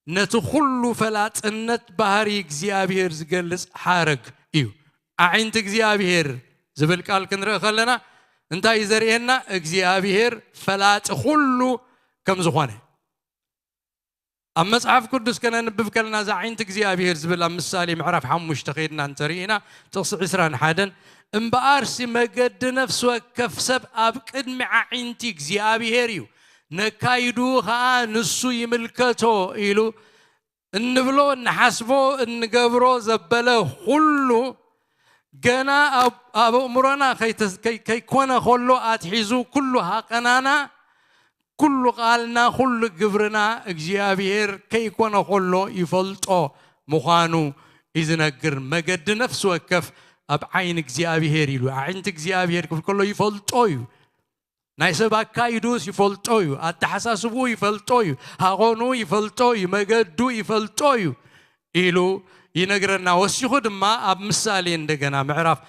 ነቲ ኩሉ ፈላጥነት ባህሪ እግዚኣብሔር ዝገልጽ ሓረግ እዩ። ኣዒንቲ እግዚኣብሔር ዝብል ቃል ክንርኢ ከለና እንታይ እዩ ዘርእየና? እግዚኣብሔር ፈላጢ ኩሉ ከም ዝኾነ። ኣብ መጽሓፍ ቅዱስ ከነንብብ ከለና፣ እዛ ዓይንቲ እግዚኣብሔር ዝብል ኣብ ምሳሌ ምዕራፍ ሓሙሽተ ከይድና እንተርኢና፣ ጥቕሲ ዕስራን ሓደን፣ "እምበኣርሲ መገዲ ነፍሲ ወከፍ ሰብ ኣብ ቅድሚ ኣዒንቲ እግዚኣብሔር እዩ፣ ነካይዱ ኸኣ ንሱ ይምልከቶ" ኢሉ እንብሎ፣ እንሓስቦ፣ እንገብሮ ዘበለ ኩሉ፣ ገና ኣብ፣ ኣብ ኣእምሮና ከይተ-፣ ከይ-፣ ከይኮነ ከሎ ኣትሒዙ፣ ኩሉ ሃቐናና፣ ኩሉ ቃልና፣ ኩሉ ግብርና እግዚኣብሔር ከይኮነ ከሎ ይፈልጦ ምዃኑ እዩ ዝነግር። መገዲ ነፍሲ ወከፍ ኣብ ዓይኒ እግዚኣብሔር ኢሉ፣ ኣዒንቲ እግዚኣብሔር ክብል ከሎ ይፈልጦ እዩ። ናይ ሰብ ኣካይዱስ ይፈልጦ እዩ። ኣተሓሳስብኡ ይፈልጦ እዩ። ሃቐኑ ይፈልጦ እዩ። መገዱ ይፈልጦ እዩ ኢሉ ይነግረና። ወሲኹ ድማ ኣብ ምሳሌ እንደገና ምዕራፍ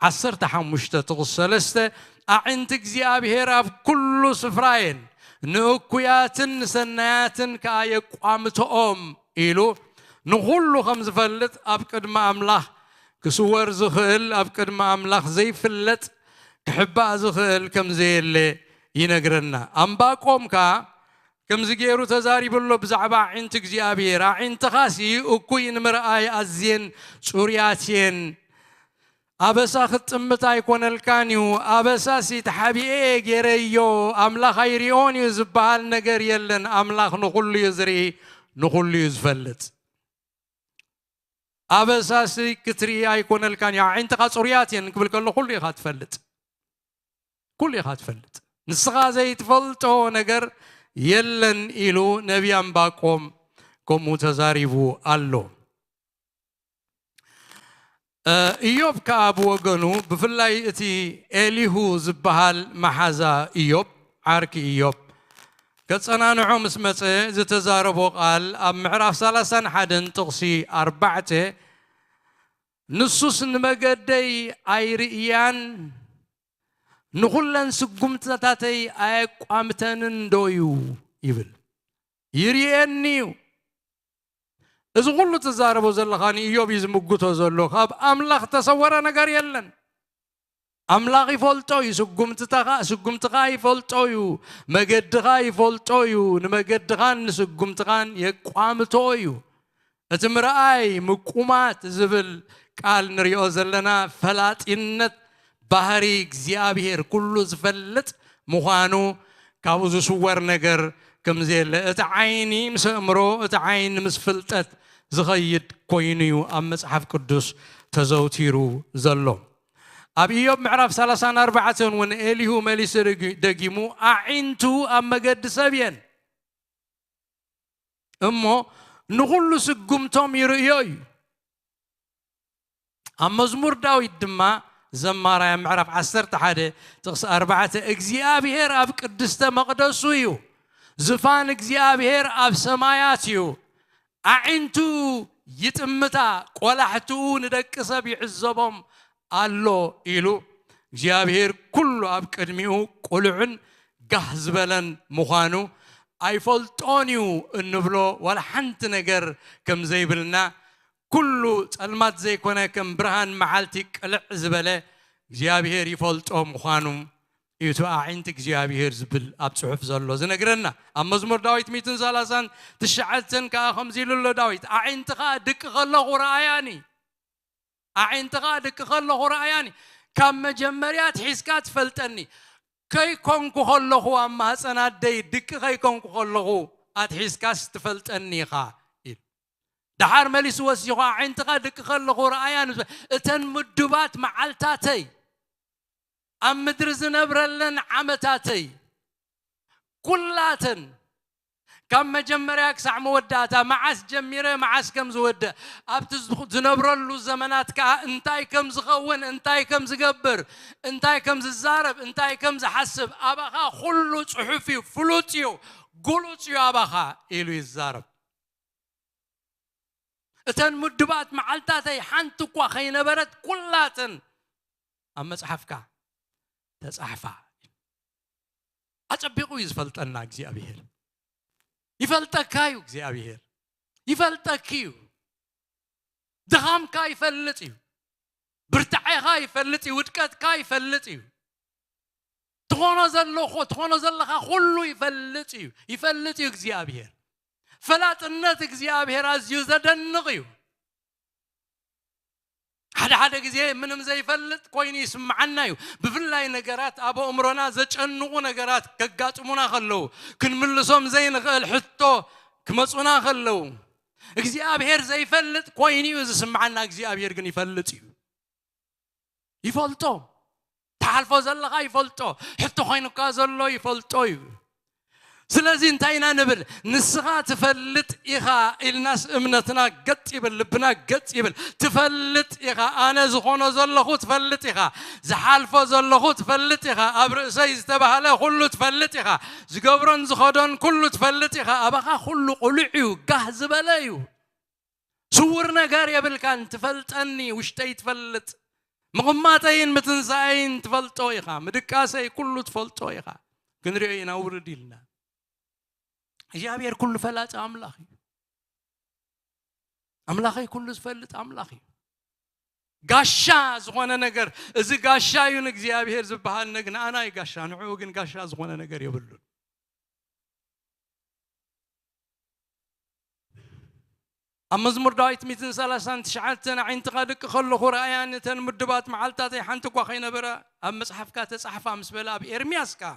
ዓሰርተ ሓሙሽተ ጥቕሲ ሰለስተ፣ "ኣዒንቲ እግዚኣብሔር ኣብ ኩሉ ስፍራ እየን፣ ንእኩያትን ንሰናያትን ከኣ የቋምተኦም" ኢሉ ንኹሉ ከም ዝፈልጥ፣ ኣብ ቅድሚ ኣምላኽ ክስወር ዝኽእል፣ ኣብ ቅድሚ ኣምላኽ ዘይፍለጥ፣ ክሕባእ ዝኽእል ከም ዘየለ ይነግረና። ኣምባቆም ከኣ ከምዚ ገይሩ ተዛሪቡ ኣሎ ብዛዕባ ኣዒንቲ እግዚኣብሔር። "ኣዒንትኻሲ እኩይ ንምርኣይ ኣዝየን ጽሩያት እየን። ኣበሳ ክትጥምት ኣይኮነልካን እዩ። ኣበሳሲ ተሓቢኤ እየ ገይረዮ፣ ኣምላኽ ኣይሪኦን እዩ ዝበሃል ነገር የለን። ኣምላኽ ንኹሉ እዩ ዝርኢ፣ ንኹሉ እዩ ዝፈልጥ። ኣበሳሲ ክትርኢ ኣይኮነልካን እዩ። ኣዒንትኻ ጽሩያት እየን" ክብል ከሎ፣ ኩሉ ኢኻ ትፈልጥ። ኩሉ ኢኻ ትፈልጥ። ንስኻ ዘይትፈልጦ ነገር የለን ኢሉ ነቢ ኣምባቆም ከምኡ ተዛሪቡ ኣሎ። እ፣ ኢዮብ ከኣ ብወገኑ፣ ብፍላይ እቲ ኤሊሁ ዝበሃል መሓዛ ኢዮብ፣ ዓርኪ ኢዮብ፣ ከጸናንዖ ምስ መጸ ዝተዛረቦ ቃል፣ ኣብ ምዕራፍ ሰላሳን ሓደን ጥቕሲ ኣርባዕተ፣ "ንሱስ ንመገደይ ኣይርእያን፣ ንኹለን ስጉምትታተይ ኣየቋምተንን ዶ እዩ?" ይብል። ይርእየኒ እዩ። እዚ ኩሉ ትዛረቦ ዘለኻ ንኢዮብ እዩ ዝምጉቶ ዘሎ። ካብ ኣምላኽ ተሰወረ ነገር የለን። ኣምላኽ ይፈልጦ እዩ። ስጉምትኻ ይፈልጦ እዩ። መገድኻ ይፈልጦ እዩ። ንመገድኻን ንስጉምትኻን የቋምቶ እዩ። እቲ ምርኣይ ምቁማት ዝብል ቃል ንሪኦ ዘለና ፈላጢነት ባህሪ እግዚኣብሔር ኩሉ ዝፈልጥ ምዃኑ፣ ካብኡ ዝስወር ነገር ከም ዘየለ፣ እቲ ዓይኒ ምስ ኣእምሮ፣ እቲ ዓይኒ ምስ ፍልጠት ዝኸይድ ኮይኑ እዩ ኣብ መጽሓፍ ቅዱስ ተዘውቲሩ ዘሎ። ኣብ ኢዮብ ምዕራፍ ሰላሳን ኣርባዕተን እውን ኤሊሁ መሊሱ ደጊ-፣ ደጊሙ፣ ኣዒንቱ ኣብ መገዲ ሰብ እየን፣ እሞ ንኹሉ ስጉምቶም ይርእዮ እዩ። ኣብ መዝሙር ዳዊት ድማ፣ ዘማራይ ኣብ ምዕራፍ ዓሰርተ ሓደ ጥቕሲ ኣርባዕተ፣ እግዚኣብሔር ኣብ ቅድስተ መቕደሱ እዩ፣ ዝፋን እግዚኣብሔር ኣብ ሰማያት እዩ፣ ኣዒንቱ ይጥምታ፣ ቆላሕትኡ ንደቂ ሰብ ይዕዘቦም ኣሎ ኢሉ። እግዚኣብሔር ኩሉ ኣብ ቅድሚኡ ቅሉዕን ጋህ ዝበለን ምዃኑ፣ ኣይፈልጦን እዩ እንብሎ ዋላ ሓንቲ ነገር ከም ዘይብልና፣ ኩሉ ጸልማት ዘይኮነ ከም ብርሃን መዓልቲ ቅልዕ ዝበለ እግዚኣብሔር ይፈልጦ ምዃኑ እዩ እቲ ኣዒንቲ እግዚኣብሔር ዝብል ኣብ ጽሑፍ ዘሎ ዝነግረና። ኣብ መዝሙር ዳዊት ሚእትን ሰላሳን ትሽዓተን ከኣ ከምዚ ኢሉ ኣሎ ዳዊት፣ ኣዒንትኻ ድቂ ከለኹ ረኣያኒ፣ ኣዒንትኻ ድቂ ከለኹ ረኣያኒ፣ ካብ መጀመርያ ኣትሒዝካ ትፈልጠኒ፣ ከይኮንኩ ከለኹ ኣብ ማህፀን ኣደይ ድቂ ከይኮንኩ ከለኹ ኣትሒዝካስ ትፈልጠኒ ኢኻ ኢሉ። ደሓር መሊሱ ወሲኹ፣ ኣዒንትኻ ድቂ ከለኹ ረኣያ ንዝበ-፣ እተን ምዱባት መዓልታተይ፣ ኣብ ምድሪ ዝነብረለን ዓመታተይ፣ ኩላተን፣ ካብ መጀመርያ ክሳዕ መወዳእታ፣ መዓስ ጀሚረ መዓስ ከም ዝወድእ፣ ኣብቲ ዝኹ-፣ ዝነብረሉ ዘመናት ከኣ እንታይ ከም ዝኸውን፣ እንታይ ከም ዝገብር፣ እንታይ ከም ዝዛረብ፣ እንታይ ከም ዝሓስብ፣ ኣባኻ ኩሉ ጽሑፍ እዩ፣ ፍሉጥ እዩ፣ ግሉጽ እዩ ኣባኻ ኢሉ ይዛረብ። እተን ምዱባት መዓልታተይ ሓንቲ እኳ ከይነበረት ኩላተን ኣብ መጽሓፍካ ተጻሕፋ። ኣጸቢቑ እዩ ዝፈልጠና እግዚኣብሔር። ይፈልጠካ እዩ እግዚኣብሔር። ይፈልጠኪ እዩ። ድኻምካ ይፈልጥ እዩ። ብርታዔኻ ይፈልጥ እዩ። ውድቀትካ ይፈልጥ እዩ። ትኾኖ ዘለኹ-፣ ትኾኖ ዘለኻ ኩሉ ይፈልጥ እዩ። ይፈልጥ እዩ እግዚኣብሔር። ፈላጥነት እግዚኣብሔር ኣዝዩ ዘደንቕ እዩ። ሓደ ሓደ ግዜ ምንም ዘይፈልጥ ኮይኑ ይስምዓና እዩ። ብፍላይ ነገራት ኣብ ኣእምሮና ዘጨንቑ ነገራት ከጋጥሙና ከለዉ፣ ክንምልሶም ዘይንኽእል ሕቶ ክመጹና ከለዉ፣ እግዚኣብሔር ዘይፈልጥ ኮይኑ እዩ ዝስምዓና፣ እግዚኣብሔር ግን ይፈልጥ እዩ። ይፈልጦ። ትሓልፎ ዘለኻ ይፈልጦ። ሕቶ ኮይኑካ ዘሎ ይፈልጦ እዩ። ስለዚ እንታይ ኢና ንብል? ንስኻ ትፈልጥ ኢኻ ኢልናስ እምነትና ገጥ ይብል፣ ልብና ገጥ ይብል። ትፈልጥ ኢኻ። ኣነ ዝኾኖ ዘለኹ ትፈልጥ ኢኻ። ዝሓልፎ ዘለኹ ትፈልጥ ኢኻ። ኣብ ርእሰይ ዝተባህለ ኩሉ ትፈልጥ ኢኻ። ዝገብሮን ዝኸዶን ኩሉ ትፈልጥ ኢኻ። ኣባኻ ኩሉ ቁሉዕ እዩ፣ ጋህ ዝበለ እዩ። ስውር ነገር የብልካን፣ ትፈልጠኒ፣ ውሽጠይ ትፈልጥ። ምቕማጠይን ምትንሳኤይን ትፈልጦ ኢኻ። ምድቃሰይ ኩሉ ትፈልጦ ኢኻ። ክንሪኦ ኢና ውርድ ኢልና። እግዚኣብሔር ኩሉ ፈላጢ ኣምላኽ እዩ። ኣምላኸይ ኩሉ ዝፈልጥ ኣምላኽ እዩ። ጋሻ ዝኾነ ነገር፣ እዚ ጋሻ እዩ ንእግዚኣብሔር ዝበሃል ነግ-፣ ንኣና እዩ ጋሻ፣ ንዕኡ ግን ጋሻ ዝኾነ ነገር የብሉን። ኣብ መዝሙር ዳዊት ሚእትን ሰላሳን ትሽዓተን፣ ኣዒንትኻ ድቂ ከለኹ ረኣያን፣ እተን ምዱባት መዓልታተይ ሓንቲ እኳ ከይነበረ ኣብ መጽሓፍካ ተጻሕፋ ምስ በለ፣ ኣብ ኤርምያስ ከኣ፣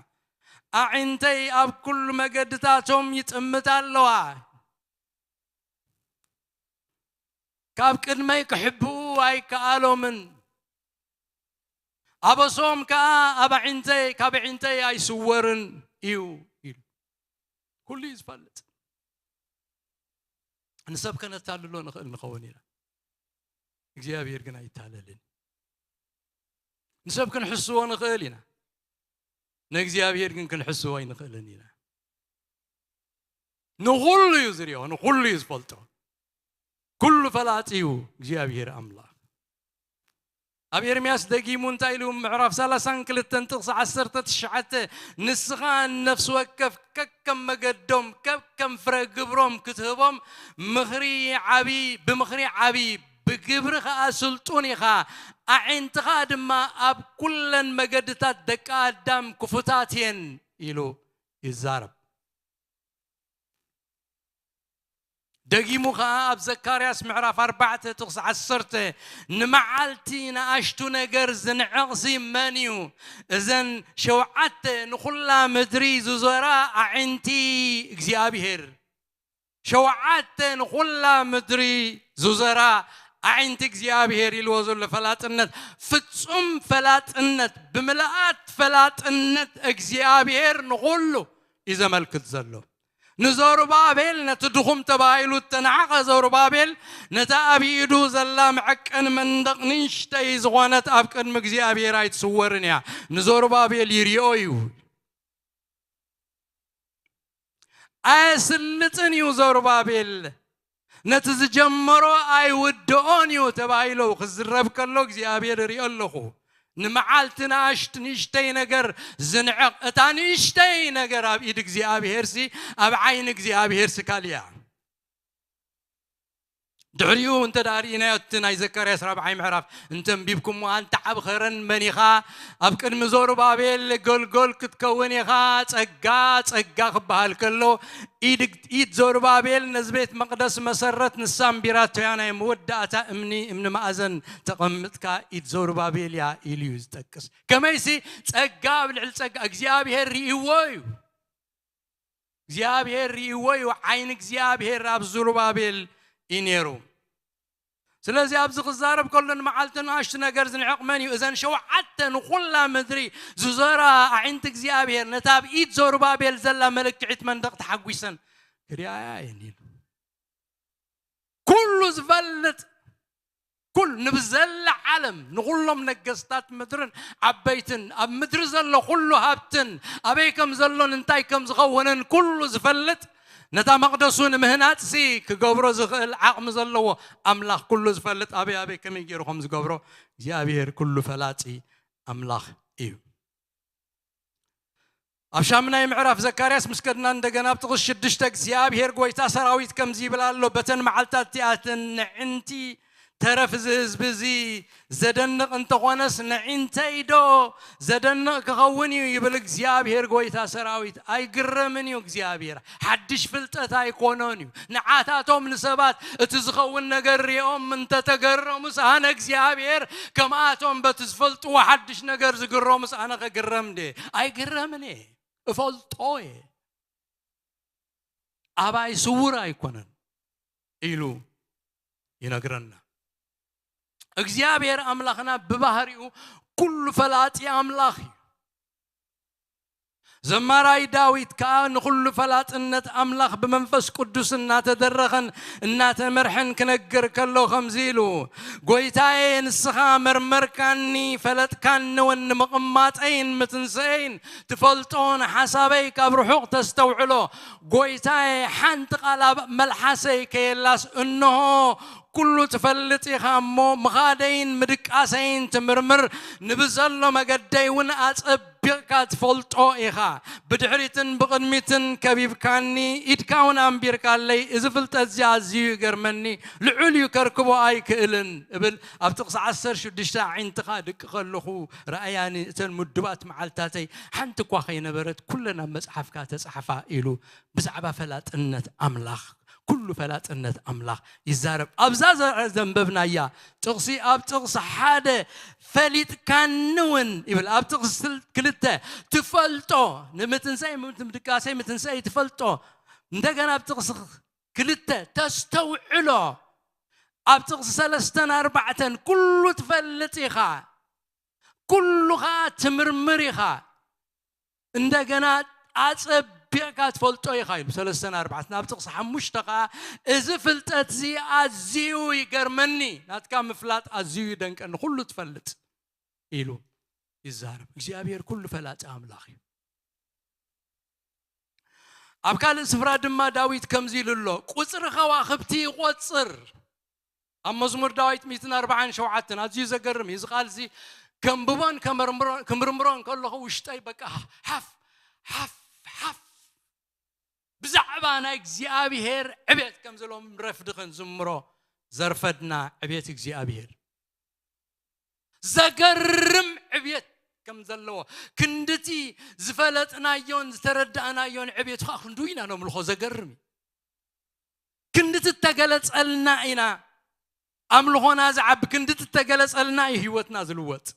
ኣዒንተይ ኣብ ኩሉ መገድታቶም ይጥምታ ኣለዋ፣ ካብ ቅድመይ ክሕብኡ ኣይከኣሎምን፣ ኣበሶም ከኣ ኣብ ኣዒንተይ፣ ካብ ኣዒንተይ ኣይስወርን እዩ ኢሉ። ኩሉ እዩ ዝፈልጥ። ንሰብ ከነታልሎ ንኽእል ንኸውን ኢና። እግዚኣብሔር ግን ኣይታለልን። ንሰብ ክንሕስዎ ንኽእል ኢና። ንእግዚኣብሔር ግን ክንሕስዎ ኣይንኽእልን ኢና። ንኹሉ እዩ ዝሪኦ፣ ንኹሉ እዩ ዝፈልጦ። ኩሉ ፈላጢ እዩ እግዚኣብሔር ኣምላኽ። ኣብ ኤርምያስ ደጊሙ እንታይ ኢሉ? ምዕራፍ ሰላሳን ክልተን ጥቕሲ ዓሰርተ ትሽዓተ፣ "ንስኻ ንነፍሲ ወከፍ ከከም መገዶም፣ ከከም ፍረ ግብሮም ክትህቦም፣ ምኽሪ ዓቢ፣ ብምኽሪ ዓቢ፣ ብግብሪ ኸኣ ስልጡን ኢኻ፣ ኣዒንትኻ ድማ ኣብ ኩለን መገድታት ደቂ ኣዳም ክፉታት እየን" ኢሉ ይዛረብ። ደጊሙ ኸኣ ኣብ ዘካርያስ ምዕራፍ ኣርባዕተ ጥቕሲ ዓሰርተ፣ "ንመዓልቲ ንኣሽቱ ነገር ዝንዕቕሲ መን እዩ? እዘን ሸውዓተ ንኹላ ምድሪ ዝዞራ ኣዒንቲ እግዚኣብሔር፣ ሸውዓተ ንኹላ ምድሪ ዝዞራ ኣዒንቲ እግዚኣብሔር" ኢልዎ ዘሎ ፈላጥነት፣ ፍጹም ፈላጥነት፣ ብምልኣት ፈላጥነት እግዚኣብሔር ንኹሉ እዩ ዘመልክት ዘሎ። ንዘሩባቤል፣ ነቲ ድኹም ተባሂሉ እተናዕቐ ዘሩባቤል፣ ነታ ኣብ ኢዱ ዘላ መዐቀኒ መንደቕ ንእሽተይ ዝኾነት ኣብ ቅድሚ እግዚኣብሔር ኣይትስወርን እያ። ንዘሩባቤል ይሪኦ እዩ። ኣየስልጥን እዩ ዘሩባቤል። ነቲ ዝጀመሮ ኣይውድኦን እዩ ተባሂሉ ክዝረብ ከሎ እግዚኣብሔር እሪኦ ኣለኹ። ንመዓልቲ ንኣሽት-፣ ንእሽተይ ነገር ዝንዕቕ፣ እታ ንእሽተይ ነገር ኣብ ኢድ እግዚኣብሄርሲ፣ ኣብ ዓይኒ እግዚኣብሄርሲ ካልእ እያ። ድሕሪኡ እንተ ደኣ ርኢናዮ፣ እቲ ናይ ዘካርያስ ራብዓይ ምዕራፍ እንተ ኣንቢብኩምዋ፣ "እንተ ዓብኸረን መኒኻ ኣብ ቅድሚ ዘሩባቤል ገልጎል ክትከውን ኢኻ፣ ጸጋ፣ ጸጋ ክበሃል ከሎ፣ ኢድ፣ ኢድ ዘሩባቤል ነዚ ቤት መቕደስ መሰረት፣ ንሳ ኣንቢራቶያ ናይ መወዳእታ እምኒ፣ እምኒ ማእዘን ተቐምጥካ፣ ኢድ ዘሩባቤል እያ" ኢሉ እዩ ዝጠቅስ። ከመይሲ ጸጋ ኣብ ልዕሊ ጸጋ እግዚኣብሄር ርእይዎ እዩ። እግዚኣብሄር ርእይዎ እዩ። ዓይኒ እግዚኣብሄር ኣብ ዘሩባቤል እዩ ነይሩ። ስለዚ ኣብዚ ክዛረብ ከሎ ንመዓልቲ ንኣሽቱ ነገር ዝንዕቕ መን እዩ? እዘን ሸውዓተ ንኹላ ምድሪ ዝዞራ ኣዒንቲ እግዚኣብሄር ነታ ኣብ ኢድ ዘሩባቤል ዘላ መለክዒት መንደቕ ተሓጒሰን ክሪኣያ እየን ኢሉ። ኩሉ ዝፈልጥ፣ ኩሉ ንብዘላ ዓለም፣ ንኹሎም ነገስታት ምድርን ዓበይትን፣ ኣብ ምድሪ ዘሎ ኩሉ ሃብትን፣ ኣበይ ከም ዘሎን እንታይ ከም ዝኸውንን ኩሉ ዝፈልጥ፣ ነታ መቕደሱ ንምህናጽሲ ክገብሮ ዝኽእል ዓቕሚ ዘለዎ ኣምላኽ፣ ኩሉ ዝፈልጥ፣ ኣበይ ኣበይ ከመይ ገይሩ ከም ዝገብሮ እግዚኣብሔር ኩሉ ፈላጺ ኣምላኽ እዩ። ኣብ ሻምናይ ምዕራፍ ዘካርያስ ምስ ከድና እንደገና ኣብ ጥቕስ ሽዱሽተ እግዚኣብሔር ጎይታ ሰራዊት ከምዚ ይብል ኣሎ፣ "በተን መዓልታት እቲኣተን ንዕንቲ ተረፍ እዚ ህዝቢ እዚ ዘደንቕ እንተኾነስ፣ ንዒንተይ ዶ ዘደንቕ ክኸውን እዩ?" ይብል እግዚኣብሔር ጎይታ ሰራዊት። ኣይግረምን እዩ እግዚኣብሔር። ሓድሽ ፍልጠት ኣይኮኖን እዩ። ንዓታቶም ንሰባት እቲ ዝኸውን ነገር ሪኦም እንተተገረሙስ፣ ኣነ እግዚኣብሔር ከምኣቶም በቲ ዝፈልጥዎ ሓድሽ ነገር ዝግረሙስ፣ ኣነ ከግረም እንዴ? ኣይግረምን እየ። እፈልጦ እየ። ኣባይ ስውር ኣይኮነን ኢሉ ይነግረና። እግዚኣብሔር ኣምላኽና ብባህሪኡ ኩሉ ፈላጢ ኣምላኽ እዩ። ዘማራይ ዳዊት ከኣ ንኹሉ ፈላጥነት ኣምላኽ ብመንፈስ ቅዱስ እናተደረኸን እናተመርሐን ክነግር ከሎ ከምዚ ኢሉ፣ "ጎይታዬ፣ ንስኻ መርመርካኒ፣ ፈለጥካኒ እውን፣ ንምቕማጠይን ምትንስኤይን ትፈልጦ፣ ንሓሳበይ ካብ ርሑቕ ተስተውዕሎ። ጎይታዬ፣ ሓንቲ ቃል ኣብ መልሓሰይ ከየላስ፣ እንሆ፣ ኩሉ ትፈልጥ ኢኻ እሞ፣ ምኻደይን ምድቃሰይን ትምርምር፣ ንብዘሎ መገደይ እውን ኣጸቢቕካ ትፈልጦ ኢኻ። ብድሕሪትን ብቕድሚትን ከቢብካኒ፣ ኢድካ እውን ኣንቢርካለይ። እዚ ፍልጠት እዚ ኣዝዩ ይገርመኒ፣ ልዑል እዩ፣ ከርክቦ ኣይክእልን" እብል። ኣብ ጥቕሲ ዓሰርተ ሽዱሽተ "ኣዒንትኻ ድቂ ከለኹ ረኣያኒ፣ እተን ምዱባት መዓልታተይ ሓንቲ እኳ ከይነበረት፣ ኩለን ኣብ መጽሓፍካ ተጻሕፋ" ኢሉ ብዛዕባ ፈላጥነት ኣምላኽ፣ ኩሉ ፈላጥነት ኣምላኽ ይዛረብ። ኣብዛ ዘ-፣ ዘንበብናያ ጥቕሲ፣ ኣብ ጥቕሲ ሓደ "ፈሊጥካኒ እውን" ይብል፣ ኣብ ጥቕሲ ክልተ "ትፈልጦ፣ ንምትንሳኤ፣ ምድቃሰይ፣ ምትንሳኤ ትፈልጦ"፣ እንደገና ኣብ ጥቕሲ ክልተ "ተስተውዕሎ"፣ ኣብ ጥቕሲ ሰለስተን ኣርባዕተን "ኩሉ ትፈልጥ ኢኻ፣ ኩሉ ኸኣ ትምርምር ኢኻ፣ እንደገና ኣጸቢቕካ ትፈልጦ ኢኻ" ኢሉ። ሰለስተን ኣርባዕተን። ኣብ ጥቕሲ ሓሙሽተ ኸኣ "እዚ ፍልጠት እዚ ኣዝዩ ይገርመኒ፣ ናትካ ምፍላጥ ኣዝዩ ይደንቀኒ፣ ኩሉ ትፈልጥ" ኢሉ ይዛረብ። እግዚኣብሔር ኩሉ ፈላጢ ኣምላኽ እዩ። ኣብ ካልእ ስፍራ ድማ ዳዊት ከምዚ ኢሉ ኣሎ፣ "ቁጽሪ ከዋኽብቲ ይቖጽር፣ ኣብ መዝሙር ዳዊት ሚእትን ኣርባዓን ሸውዓተን ኣዝዩ ዘገርም እዩ። እዚ ቃል እዚ ከምብቦን ከመርምሮ- ክምርምሮን ከለኹ ውሽጠይ በቃ ሓፍ ሓፍ ሓፍ። ብዛዕባ ናይ እግዚኣብሔር ዕቤት ከም ዘለዎም ረፍዲ ክንዝምሮ ዘርፈድና ዕቤት እግዚኣብሔር። ዘገርም ዕቤት ከም ዘለዎ፣ ክንድቲ ዝፈለጥናዮን ዝተረዳእናዮን ዕቤት ከዓ ክንዱ ኢና ነምልኾ። ዘገርም እዩ። ክንድቲ እተገለጸልና ኢና ኣምልኾና ዝዓቢ፣ ክንድቲ እተገለጸልና እዩ ህይወትና ዝልወጥ።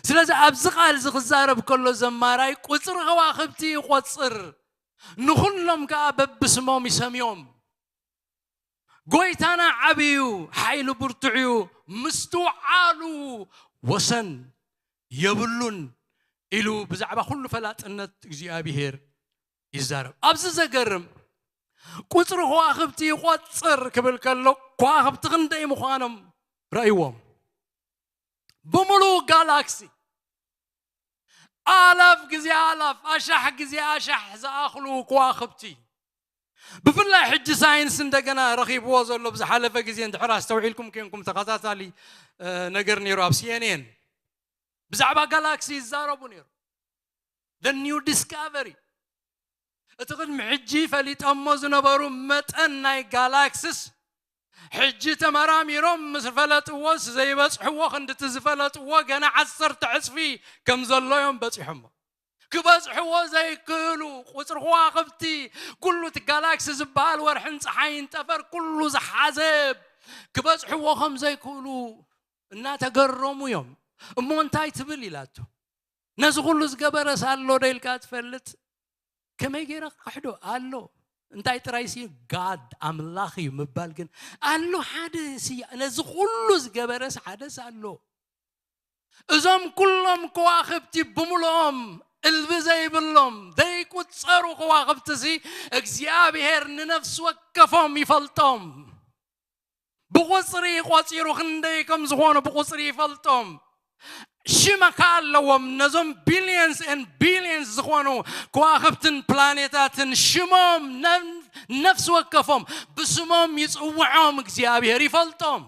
ስለዚ ኣብዚ ቃል እዚ ክዛረብ ከሎ ዘማራይ ቁጽሪ ከዋኽብቲ ይቆጽር፣ ንኹሎም ከኣ በብስሞም ይሰምዮም። ጎይታና ዓብዩ፣ ሓይሉ ብርቱዕ እዩ፣ ምስትውዓሉ ወሰን የብሉን ኢሉ ብዛዕባ ኩሉ ፈላጥነት እግዚኣብሔር ይዛረብ። ኣብዚ ዘገርም ቁጽሪ ከዋኽብቲ ይቆጽር ክብል ከሎ ከዋኽብቲ ክንደይ ምዃኖም ረእይዎም። ብምሉእ ጋላክሲ ኣላፍ ግዜ ኣላፍ ኣሻሕ ግዜ ኣሻሕ ዝኣኽሉ ከዋኽብቲ። ብፍላይ ሕጂ ሳይንስ እንደገና ረኺብዎ ዘሎ ብዝሓለፈ ግዜ እንድሕር ኣስተውዒልኩም ኮንኩም ተኸታታሊ ነገር ነይሩ ኣብ ሲኤንኤን ብዛዕባ ጋላክሲ ይዛረቡ ነይሩ። The new discovery እቲ ቅድሚ ሕጂ ፈሊጠሞ ዝነበሩ መጠን ናይ ጋላክስስ ሕጂ ተመራሚሮም ምስ ፈለጥዎስ ዘይበጽሕዎ ክንድቲ ዝፈለጥዎ ገና ዓሰርተ ዕጽፊ ከም ዘሎ እዮም በጺሖሞ። ክበጽሕዎ ዘይክእሉ ቁጽሪ ከዋኽብቲ ኩሉ እቲ ጋላክሲ ዝበሃል ወርሕን ፀሓይን ጠፈር ኩሉ ዝሓዘ ክበጽሕዎ ከም ዘይክእሉ እናተገረሙ እዮም። እሞ እንታይ ትብል ኢላቶ። ነዚ ኩሉ ዝገበረስ ኣሎ ዶ ኢልካ ትፈልጥ? ከመይ ገይረ ክክሕዶ ኣሎ? እንታይ ጥራይ ሲ ጋድ ኣምላኽ እዩ ምባል ግን ኣሎ ሓደ ሲ ነዚ ኩሉ ዝገበረስ ሓደስ ኣሎ። እዞም ኩሎም ከዋኽብቲ ብምልኦም እልቢ ዘይብሎም ዘይቁጸሩ ከዋኽብቲ ሲ እግዚኣብሔር ንነፍሲ ወከፎም ይፈልጦም። ብቁጽሪ ቆጺሩ ክንደይ ከም ዝኾኑ ብቁጽሪ ይፈልጦም። ሽመካ ኣለዎም ነዞም billions and billions ዝኾኑ ከዋኽብትን ፕላኔታትን ሽሞም ነፍሲ ወከፎም ብስሞም ይጽውዖም እግዚኣብሔር ይፈልጦም።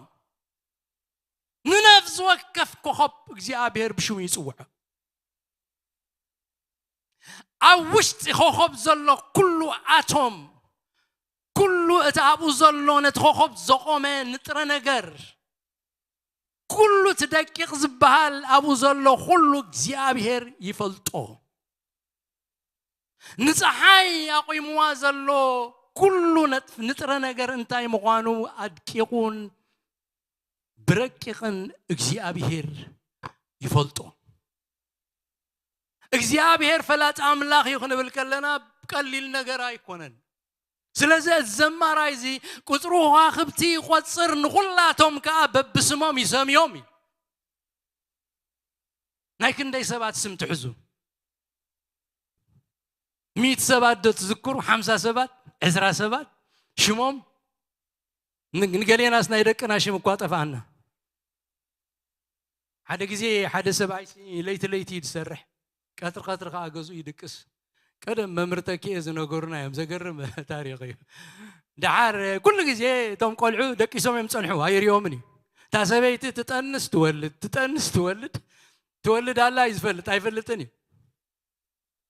ንነፍሲ ወከፍ ኮኸብ እግዚኣብሔር ብሽሙ ይጽውዖ። ኣብ ውሽጢ ኮኸብ ዘሎ ኩሉ ኣቶም ኩሉ እቲ ኣብኡ ዘሎ ነቲ ኮኸብ ዘቆመ ንጥረ ነገር ኩሉ እቲ ደቂቕ ዝበሃል ኣብኡ ዘሎ ኩሉ እግዚኣብሔር ይፈልጦ። ንፀሓይ ኣቑምዋ ዘሎ ኩሉ ንጥረ ነገር እንታይ ምዃኑ ኣድቂቑን ብረቂቕን እግዚኣብሔር ይፈልጦ። እግዚኣብሔር ፈላጢ ኣምላኽ እዩ ክንብል ከለና ቀሊል ነገር ኣይኮነን። ስለዚ እዚ ዘማራይ እዚ ቁፅሪ ከዋኽብቲ ይቆፅር ንኹላቶም ከዓ በብስሞም ይሰምዮም እዩ። ናይ ክንደይ ሰባት ስም ትሕዙ? ሚእቲ ሰባት ዶ ትዝክሩ? ሓምሳ ሰባት፣ ዕስራ ሰባት ሽሞም ንገሌናስ ናይ ደቅና ሽም እኳ ጠፍኣና። ሓደ ግዜ ሓደ ሰብኣይ ለይቲ ለይቲ እዩ ዝሰርሕ፣ ቀትሪ ቀትሪ ከዓ ገዝኡ ይድቅስ። ቀደም መምህር ተኪኤ ዝነገሩና እዮም። ዘገርም ታሪኽ እዩ። ደሓር ኩሉ ግዜ እቶም ቆልዑ ደቂሶም እዮም ዝፀንሑ፣ ኣይሪኦምን እዩ። እታ ሰበይቲ ትጠንስ ትወልድ፣ ትጠንስ ትወልድ፣ ትወልድ ኣላ እዩ ዝፈልጥ፣ ኣይፈልጥን እዩ።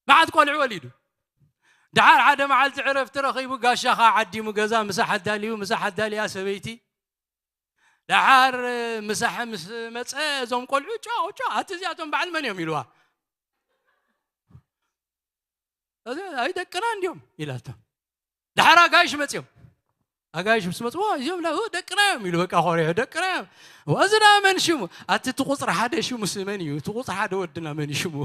መዓት ቆልዑ ወሊዱ። ደሓር ሓደ መዓልቲ ዕረፍቲ ረኺቡ ጋሻ ከዓ ዓዲሙ ገዛ ምሳሕ ኣዳልዩ፣ ምሳሕ ኣዳልያ ሰበይቲ ደሓር ምሳሕ ምስ መፀ እዞም ቆልዑ ጫው ጫው ኣቲ እዚኣቶም በዓል መን እዮም ኢልዋ። ኣይ ደቅና እንዲዮም ኢላቶ። ደሓር ኣጋይሽ መፅዮም። ኣጋይሽ ምስ መፅዎ እዚኦም ላ ደቅና እዮም ኢሉ በቃ ኮሪሑ ደቅና እዮም። እዚ ዳ መን ሽሙ ኣቲ እቲ ቁፅሪ ሓደ ሽሙ ስመን እዩ እቲ ቁፅሪ ሓደ ወድና መን ሽሙ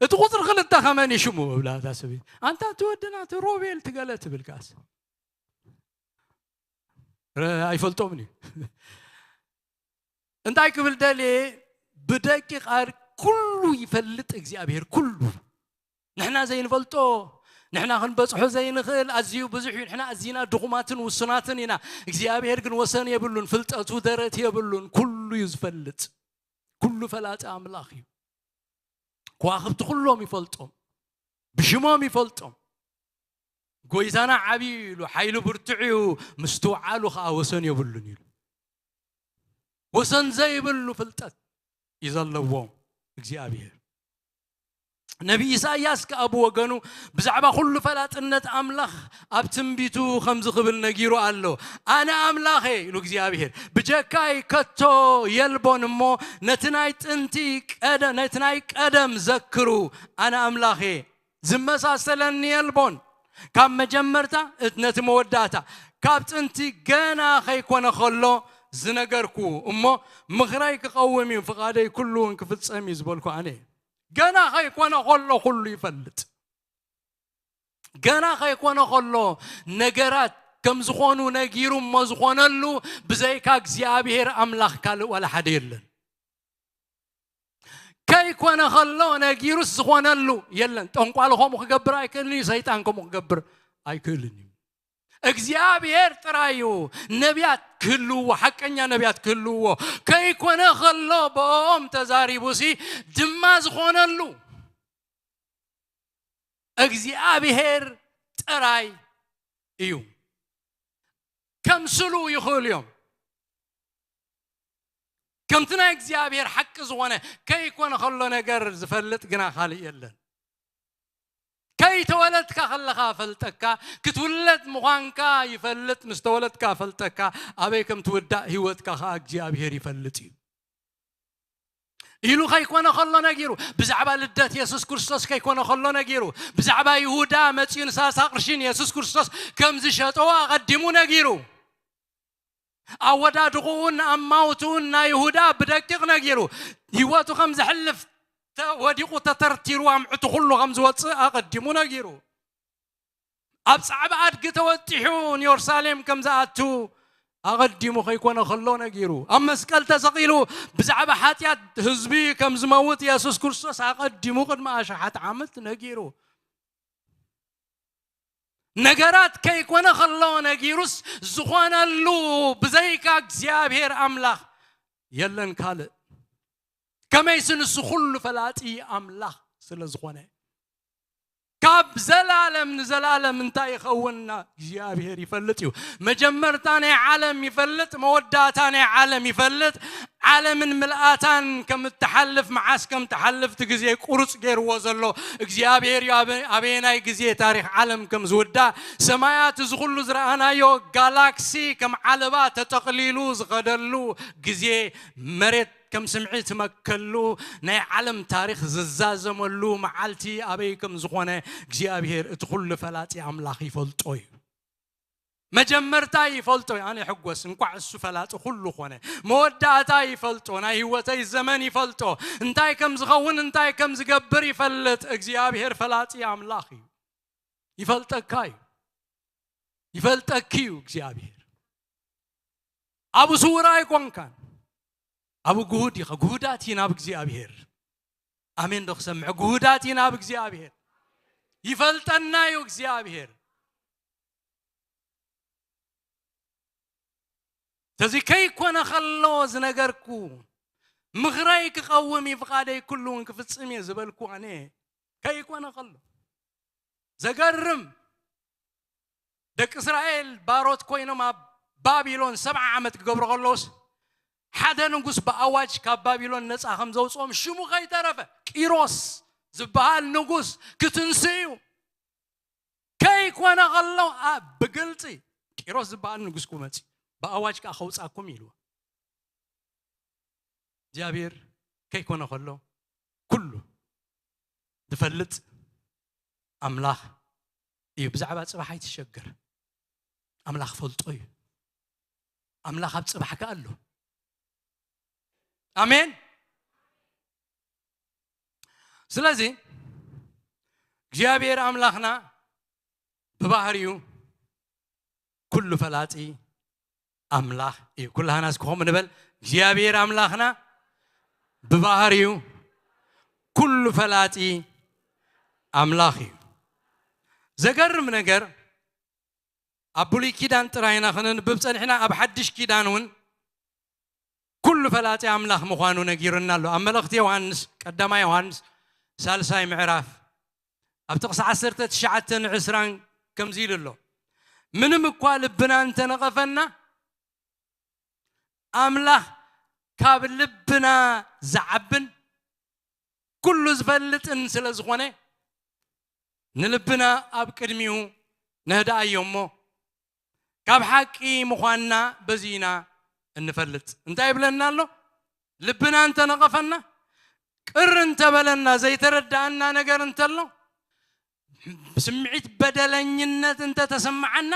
እቲ ቁፅሪ ክልተ ከመን ሽሙ እብላ እታ ሰበይቲ ኣንታ እቲ ወድና እቲ ሮቤል ትገለ ትብል ካስ ኣይፈልጦምን እዩ። እንታይ ክብል ደልየ ብደቂቕ ኣር ኩሉ ይፈልጥ እግዚኣብሔር ኩሉ ንሕና ዘይንፈልጦ ንሕና ክንበፅሖ ዘይንኽእል ኣዝዩ ብዙሕ እዩ። ንሕና ኣዚና ድኹማትን ውሱናትን ኢና። እግዚኣብሔር ግን ወሰን የብሉን፣ ፍልጠቱ ደረት የብሉን። ኩሉ እዩ ዝፈልጥ። ኩሉ ፈላጢ ኣምላኽ እዩ። ከዋኽብቲ ኩሎም ይፈልጦም፣ ብሽሞም ይፈልጦም። ጎይታና ዓብዩ ኢሉ፣ ሓይሉ ብርቱዕ እዩ፣ ምስትውዓሉ ከዓ ወሰን የብሉን ኢሉ። ወሰን ዘይብሉ ፍልጠት እዩ ዘለዎ እግዚኣብሔር። ነቢ ኢሳይያስ ከኣ ብወገኑ ብዛዕባ ኩሉ ፈላጥነት ኣምላኽ ኣብ ትንቢቱ ከምዚ ክብል ነጊሩ ኣሎ። ኣነ ኣምላኽ እየ ኢሉ እግዚኣብሔር፣ ብጀካይ ከቶ የልቦን እሞ ነቲ ናይ ጥንቲ ቀደ-፣ ነቲ ናይ ቀደም ዘክሩ። ኣነ ኣምላኽ እየ፣ ዝመሳሰለኒ የልቦን። ካብ መጀመርታ እት-፣ ነቲ መወዳእታ፣ ካብ ጥንቲ ገና ከይኮነ ከሎ ዝነገርኩ እሞ ምኽራይ ክቐውም እዩ፣ ፍቓደይ ኩሉ እውን ክፍጸም እዩ ዝበልኩ ኣነ እየ። ገና ከይኮነ ከሎ ኩሉ ይፈልጥ። ገና ከይኮነ ከሎ ነገራት ከም ዝኾኑ ነጊሩ እሞ ዝኾነሉ ብዘይካ እግዚኣብሔር ኣምላኽ ካልእ ዋላ ሓደ የለን። ከይኮነ ከሎ ነጊሩስ ዝኾነሉ የለን። ጠንቋሊ ከምኡ ክገብር ኣይክእልን እዩ፣ ሰይጣን ከምኡ ክገብር ኣይክእልን እዩ። እግዚኣብሔር ጥራይ እዩ ነቢያት ክህልውዎ፣ ሓቀኛ ነቢያት ክህልውዎ። ከይኮነ ከሎ ብኦም ተዛሪቡሲ ድማ ዝኾነሉ እግዚኣብሔር ጥራይ እዩ። ከምስሉ ይኽእሉ እዮም። ከምቲ ናይ እግዚኣብሔር ሓቂ ዝኾነ ከይኮነ ከሎ ነገር ዝፈልጥ ግና ካልእ የለን። ከይተወለድካ ከለኻ ፈልጠካ፣ ክትውለድ ምዃንካ ይፈልጥ፣ ምስ ተወለድካ ፈልጠካ፣ ኣበይ ከም ትውዳእ ህይወትካ ኸዓ እግዚኣብሔር ይፈልጥ እዩ። ኢሉ ከይኮነ ከሎ ነጊሩ፣ ብዛዕባ ልደት የሱስ ክርስቶስ ከይኮነ ከሎ ነጊሩ፣ ብዛዕባ ይሁዳ መጺኡ ንሳሳ ቅርሺ ንየሱስ ክርስቶስ ከም ዝሸጦ ኣቐዲሙ ነጊሩ። ኣወዳድቑኡን ኣማውትኡን ናይ ይሁዳ ብደቂቕ ነጊሩ። ህይወቱ ከም ዘሕልፍ፣ ተ-፣ ወዲቑ ተተርቲሩ ኣምዕቱ ኩሉ ከም ዝወጽእ ኣቐዲሙ ነጊሩ። ኣብ ጻዕቢ ኣድጊ ተወጢሑ ንየሩሳሌም ከም ዝኣቱ ኣቐዲሙ ከይኮነ ከሎ ነጊሩ። ኣብ መስቀል ተሰቒሉ ብዛዕባ ሓጢኣት ህዝቢ ከም ዝመውት የሱስ ክርስቶስ ኣቐዲሙ ቅድሚ ኣሽሓት ዓመት ነጊሩ። ነገራት ከይኮነ ከሎ ነጊሩስ ዝኾነሉ ብዘይካ እግዚኣብሔር ኣምላኽ የለን ካልእ። ከመይሲ ንሱ ኩሉ ፈላጢ ኣምላኽ ስለ ዝኾነ። ካብ ዘላለም ንዘላለም እንታይ ይኸውንና እግዚኣብሔር ይፈልጥ እዩ። መጀመርታ ናይ ዓለም ይፈልጥ፣ መወዳእታ ናይ ዓለም ይፈልጥ። ዓለምን ምልኣታን ከም እትሓልፍ፣ መዓስ ከም ትሓልፍ እቲ ግዜ ቁሩጽ ገይርዎ ዘሎ እግዚኣብሔር እዩ። ኣበ-፣ ኣበየናይ ግዜ ታሪኽ ዓለም ከም ዝውዳእ፣ ሰማያት፣ እዚ ኩሉ ዝረኣናዮ ጋላክሲ ከም ዓለባ ተጠቕሊሉ ዝኸደሉ ግዜ፣ መሬት ከም ስምዒ ትመከሉ፣ ናይ ዓለም ታሪኽ ዝዛዘመሉ መዓልቲ ኣበይ ከም ዝኾነ እግዚኣብሔር እቲ ኩሉ ፈላጢ ኣምላኽ ይፈልጦ እዩ። መጀመርታ ይፈልጦ እዩ። ኣነ ይሕጎስ፣ እንቋዕ እሱ ፈላጢ ኩሉ ኾነ። መወዳእታ ይፈልጦ፣ ናይ ህይወተይ ዘመን ይፈልጦ፣ እንታይ ከም ዝኸውን እንታይ ከም ዝገብር ይፈልጥ። እግዚኣብሔር ፈላጢ ኣምላኽ እዩ። ይፈልጠካ እዩ። ይፈልጠኪ እዩ እግዚኣብሔር። ኣብ ስውር ኣይኮንካን። ኣብ ግሁድ ኢኻ። ግሁዳት ኢና ኣብ እግዚኣብሔር። ኣሜን ዶ ክሰምዕ? ግሁዳት ኢና ኣብ እግዚኣብሔር። ይፈልጠና እዩ እግዚኣብሔር። ስለዚ ከይኮነ ከሎ ዝነገርኩ፣ ምኽረይ ክቐውም እዩ፣ ፍቓደይ ኩሉ እውን ክፍጽም እየ ዝበልኩ ኣነ ከይኮነ ከሎ። ዘገርም፣ ደቂ እስራኤል ባሮት ኮይኖም ኣብ ባቢሎን ሰብዓ ዓመት ክገብሩ ከለውስ፣ ሓደ ንጉስ ብኣዋጅ ካብ ባቢሎን ነፃ ከም ዘውፅኦም ሽሙ ከይተረፈ ቂሮስ ዝበሃል ንጉስ ክትንስእ እዩ። ከይኮነ ከሎ፣ ኣ-፣ ብግልፂ ቂሮስ ዝበሃል ንጉስ ክመፅእ፣ ብኣዋጅ ከዓ ከውፃኩም ኢልዎ። እግዚኣብሔር ከይኮነ ከሎ ኩሉ ዝፈልጥ ኣምላኽ እዩ። ብዛዕባ ጽባሕ ኣይትሸገር። ኣምላኽ ፈልጦ እዩ። ኣምላኽ ኣብ ጽባሕካ ኣሎ። ኣሜን። ስለዚ እግዚኣብሔር ኣምላኽና ብባህሪኡ ኩሉ ፈላጢ ኣምላኽ እዩ። ኩላህና እስኪ ከምኡ ንበል። እግዚኣብሔር ኣምላኽና ብባህሪኡ ኩሉ ፈላጢ ኣምላኽ እዩ። ዘገርም ነገር፣ ኣብ ብሉይ ኪዳን ጥራይ ኢና ከነንብብ ጸኒሕና፣ ኣብ ሓድሽ ኪዳን እውን ኩሉ ፈላጢ ኣምላኽ ምዃኑ ነጊሩና ኣሎ። ኣብ መልእኽቲ ዮሃንስ፣ ቀዳማይ ዮሃንስ ሳልሳይ ምዕራፍ፣ ኣብ ጥቕሲ ዓሰርተ ትሽዓተ ንዕስራን ከምዚ ኢሉ ኣሎ። ምንም እኳ ልብና እንተነቐፈና፣ ኣምላኽ ካብ ልብና ዝዓብን ኩሉ ዝፈልጥን ስለ ዝኾነ፣ ንልብና ኣብ ቅድሚኡ ነህድኣዮ እሞ፣ ካብ ሓቂ ምዃንና በዚ ኢና እንፈልጥ። እንታይ ይብለና ኣሎ? ልብና እንተነቐፈና፣ ቅር እንተበለና፣ ዘይተረድኣና ነገር እንተሎ፣ ስምዒት በደለኝነት እንተተሰማዓና፣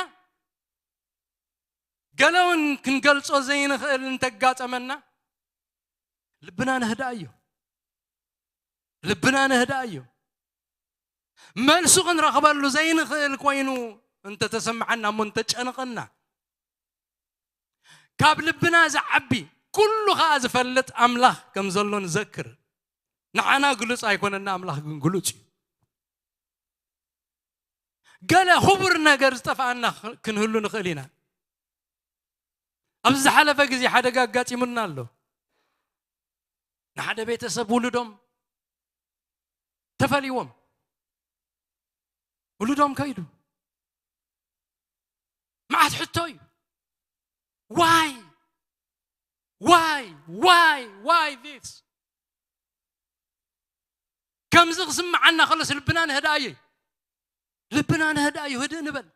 ገለ እውን ክንገልጾ ዘይንኽእል እንተጋጠመና፣ ልብና ነህድኣዮ። ልብና ነህድኣዮ። መልሱ ክንረኽበሉ ዘይንኽእል ኮይኑ እንተተሰምዓና እሞ እንተጨነቐና፣ ካብ ልብና ዝዓቢ ኩሉ ኸኣ ዝፈልጥ ኣምላኽ ከም ዘሎ ንዘክር። ንዓና ግሉጽ ኣይኮነና፣ ኣምላኽ ግን ግሉጽ እዩ። ገለ ክቡር ነገር ዝጠፍኣና ክንህሉ ንኽእል ኢና። ኣብዚ ዝሓለፈ ግዜ ሓደጋ ኣጋጢሙና ኣሎ። ንሓደ ቤተሰብ ውሉዶም ተፈልይዎም፣ ውሉዶም ከይዱ። መዓት ሕቶ እዩ። Why? Why? Why? Why this? ከምዚ ክስምዓና ከሎስ ልብና ንህድኣዮ። ልብና ንህድኣዮ፣ ህድእ ንበል።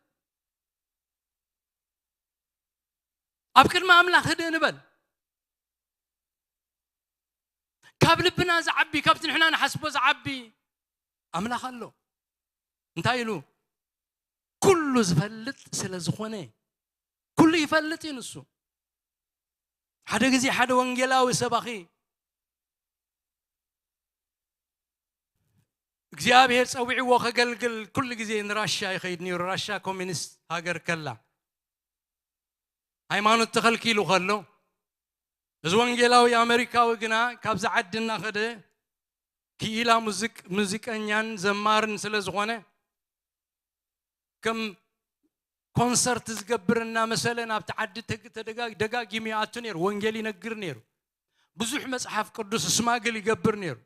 ኣብ ቅድሚ ኣምላኽ ህድእ ንበል። ካብ ልብና ዝዓቢ፣ ካብቲ ንሕና ንሓስቦ ዝዓቢ ኣምላኽ ኣሎ። እንታይ ኢሉ? ኩሉ ዝፈልጥ ስለ ዝኾነ፣ ኩሉ ይፈልጥ እዩ ንሱ። ሓደ ግዜ ሓደ ወንጌላዊ ሰባኺ እግዚኣብሔር ጸዊዕዎ ከገልግል ኩሉ ግዜ ንራሻ ይኸይድ ነይሩ። ራሻ ኮሚኒስት ሃገር ከላ፣ ሃይማኖት ተኸልኪሉ ከሎ፣ እዚ ወንጌላዊ ኣመሪካዊ ግና ካብዚ ዓዲ እናኸደ ክኢላ ሙዚቅ-፣ ሙዚቀኛን ዘማርን ስለ ዝኾነ፣ ከም ኮንሰርት ዝገብር እናመሰለ ናብቲ ዓዲ ተግ-፣ ተደጋ-፣ ደጋጊሙ ይኣቱ ነይሩ። ወንጌል ይነግር ነይሩ። ብዙሕ መጽሓፍ ቅዱስ ስማግል ይገብር ነይሩ።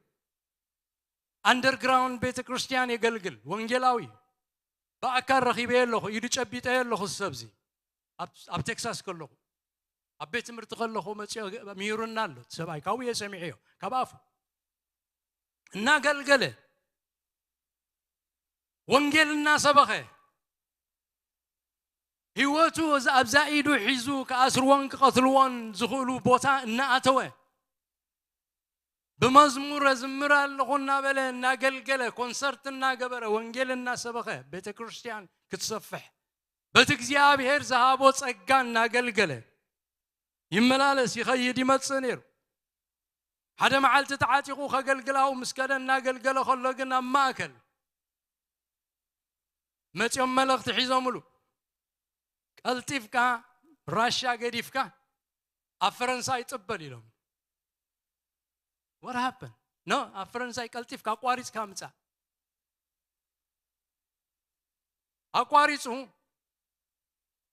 ኣንደርግራውንድ ቤተ ክርስቲያን የገልግል፣ ወንጌላዊ። ብኣካል ረኺበዮ ኣለኹ፣ ኢዱ ጨቢጠዮ ኣለኹ። እዚ ሰብዚ ኣብ፣ ኣብ ቴክሳስ ከለኹ፣ ኣብ ቤት ትምህርቲ ከለኹ መጺኦ ምሂሩና ኣሎ። እቲ ሰብኣይ ካብኡ እየ ሰሚዐዮ፣ ካብ ኣፉ። እናገልገለ፣ ወንጌል እናሰበኸ፣ ህይወቱ እዛ፣ ኣብዛ ኢዱ ሒዙ ክኣስርዎን ክቐትልዎን ዝኽእሉ ቦታ እናኣተወ፣ ብመዝሙር እዝምር ኣለኹ እናበለ፣ እናገልገለ፣ ኮንሰርት እናገበረ፣ ወንጌል እናሰበኸ፣ ቤተ ክርስቲያን ክትሰፍሕ፣ በቲ እግዚኣብሔር ዝሃቦ ጸጋ እናገልገለ ይመላለስ፣ ይኸይድ፣ ይመጽእ ነይሩ። ሓደ መዓልቲ ተዓጢቑ ከገልግል ኣብኡ ምስ ከደ፣ እናገልገለ ከሎ ግን ኣብ ማእከል መጺኦም መልእኽቲ ሒዞምሉ፣ "ቀልጢፍካ ራሻ ገዲፍካ ኣብ ፈረንሳይ ጥበል" ኢሎም። What happened? No፣ ኣብ ፈረንሳይ ቀልጢፍካ ኣቋሪጽካ ምጻእ። ኣቋሪጹ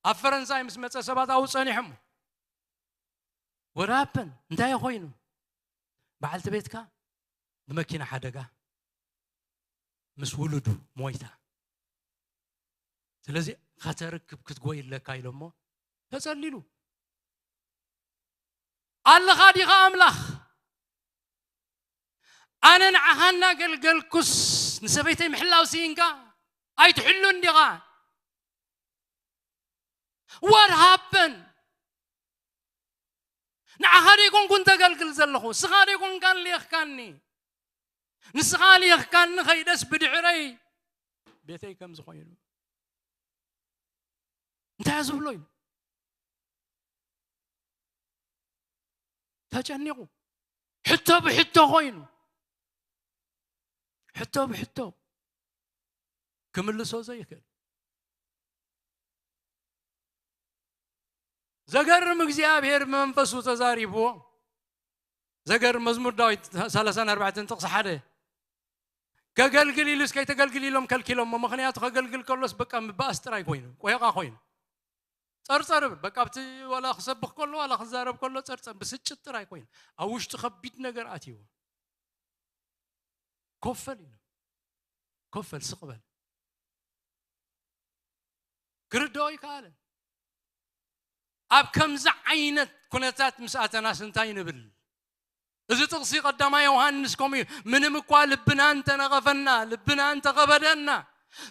ኣብ ፈረንሳይ ምስ መጸ ሰባት ኣብኡ ጸኒሖም። What happened? እንታይ ኮይኑ? በዓልቲ ቤትካ ብመኪና ሓደጋ ምስ ውሉዱ ሞይታ። ስለዚ ከተርክብ ክትጎይ ኣለካ ኢሎሞ ተጸሊሉ። ኣለኻ ዲኻ ኣምላኽ? ኣነ ንዓኻ እናገልገልኩስ ንሰበይተይ ምሕላው ስኢንካ? ኣይትሕሉን ዲኻ? What happened? ንዓኻ ደይኮንኩን ተገልግል ዘለኹ፣ ስኻ ደይኮንካን ልኢኽካኒ። ንስኻ ልኢኽካኒ ኸይደስ ብድሕረይ ቤተይ ከም ዝኾይኑ እንታይ ዝብሎ እዩ? ተጨኒቑ፣ ሕቶ ብሕቶ ኮይኑ፣ ሕቶ ብሕቶ ክምልሶ ዘይክእል። ዘገርም፣ እግዚኣብሔር ብመንፈሱ ተዛሪብዎ። ዘገርም፣ መዝሙር ዳዊት ሰላሳን ኣርባዕተን ጥቕሲ ሓደ፣ "ከገልግል ኢሉስ ከይተገልግል" ኢሎም ከልኪሎሞ። ምኽንያቱ ከገልግል ከሎስ በቃ ምባኣስ ጥራይ ኮይኑ፣ ቆየቓ ኮይኑ። ጸርጸር እብል። በቃ ኣብቲ ዋላ ክሰብኽ ከሎ፣ ዋላ ክዛረብ ከሎ ጸርጸር፣ ብስጭት ጥራይ ኮይኑ። ኣብ ውሽጡ ከቢድ ነገር ኣትይዎ። ኮፈል ኢሉ። ኮፈል፣ ስቕ በል። ክርድኦ ኣይከኣለን። ኣብ ከምዚ ዓይነት ኩነታት ምስ ኣተናስ እንታይ ንብል? እዚ ጥቕሲ ቀዳማይ ዮሃንስ ከምኡ እዩ። ምንም እኳ ልብና እንተነቐፈና፣ ልብና እንተኸበደና፣